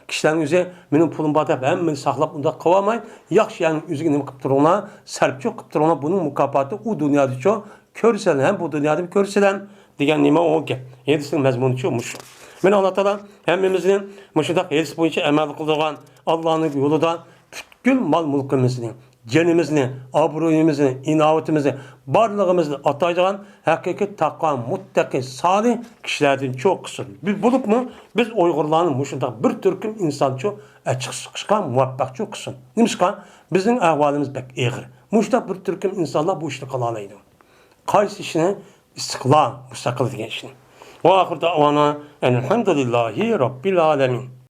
كىشىلەرنىڭ ئۆزى مېنىڭ پۇلۇم بار دەپ ھەممىنى ساقلاپ ئۇنداق قىلىۋالماي، ياخشى يەرنىڭ ئۆزىگە نېمە قىلىپ تۇرۇڭلار؟ سەرپچۇ قىلىپ تۇرۇڭلار. بۇنىڭ مۇكاپاتى ئۇ دۇنيادىچۇ كۆرسەلەم، بۇ دۇنيادىمۇ كۆرسەلەم دېگەن نېمە ئۇ گەپ. ھەدىسنىڭ مەزمۇنىچۇ مۇشۇ. مانا ئاللا تائالا ھەممىمىزنى مۇشۇنداق ھەدىس بويىچە ئەمەل قىلىدىغان، ئاللانىڭ يولىدا پۈتكۈل مال-مۈلكىمىزنى، جېنىمىزنى، ئابرۇيىمىزنى، ئىناۋىتىمىزنى، بارلىقىمىزنى ئاتايدىغان ھەقىقىي تەقۋا، مۇتتەقى، سالىھ كىشىلەردىنچۇ قىلسۇن. بى-، بولۇپمۇ بىز ئۇيغۇرلارنى مۇشۇنداق بىر تۈركۈم ئىنسانچۇ ئەچىقىشقا مۇۋەپپەقچۇ قىلسۇن. نېمىشقا؟ بىزنىڭ ئەھۋالىمىز بەك ئېغىر. مۇشۇنداق بىر تۈركۈم ئىنسانلار بۇ ئىشنى قىلالايدۇ. قايسى ئىشنى؟ ئىستىقلال، مۇستەقىل دېگەن ئىشنى. ۋە ئاخىر دەۋانا ئەنىلھەمدۇلىللاھى رەببىل ئالەمىن.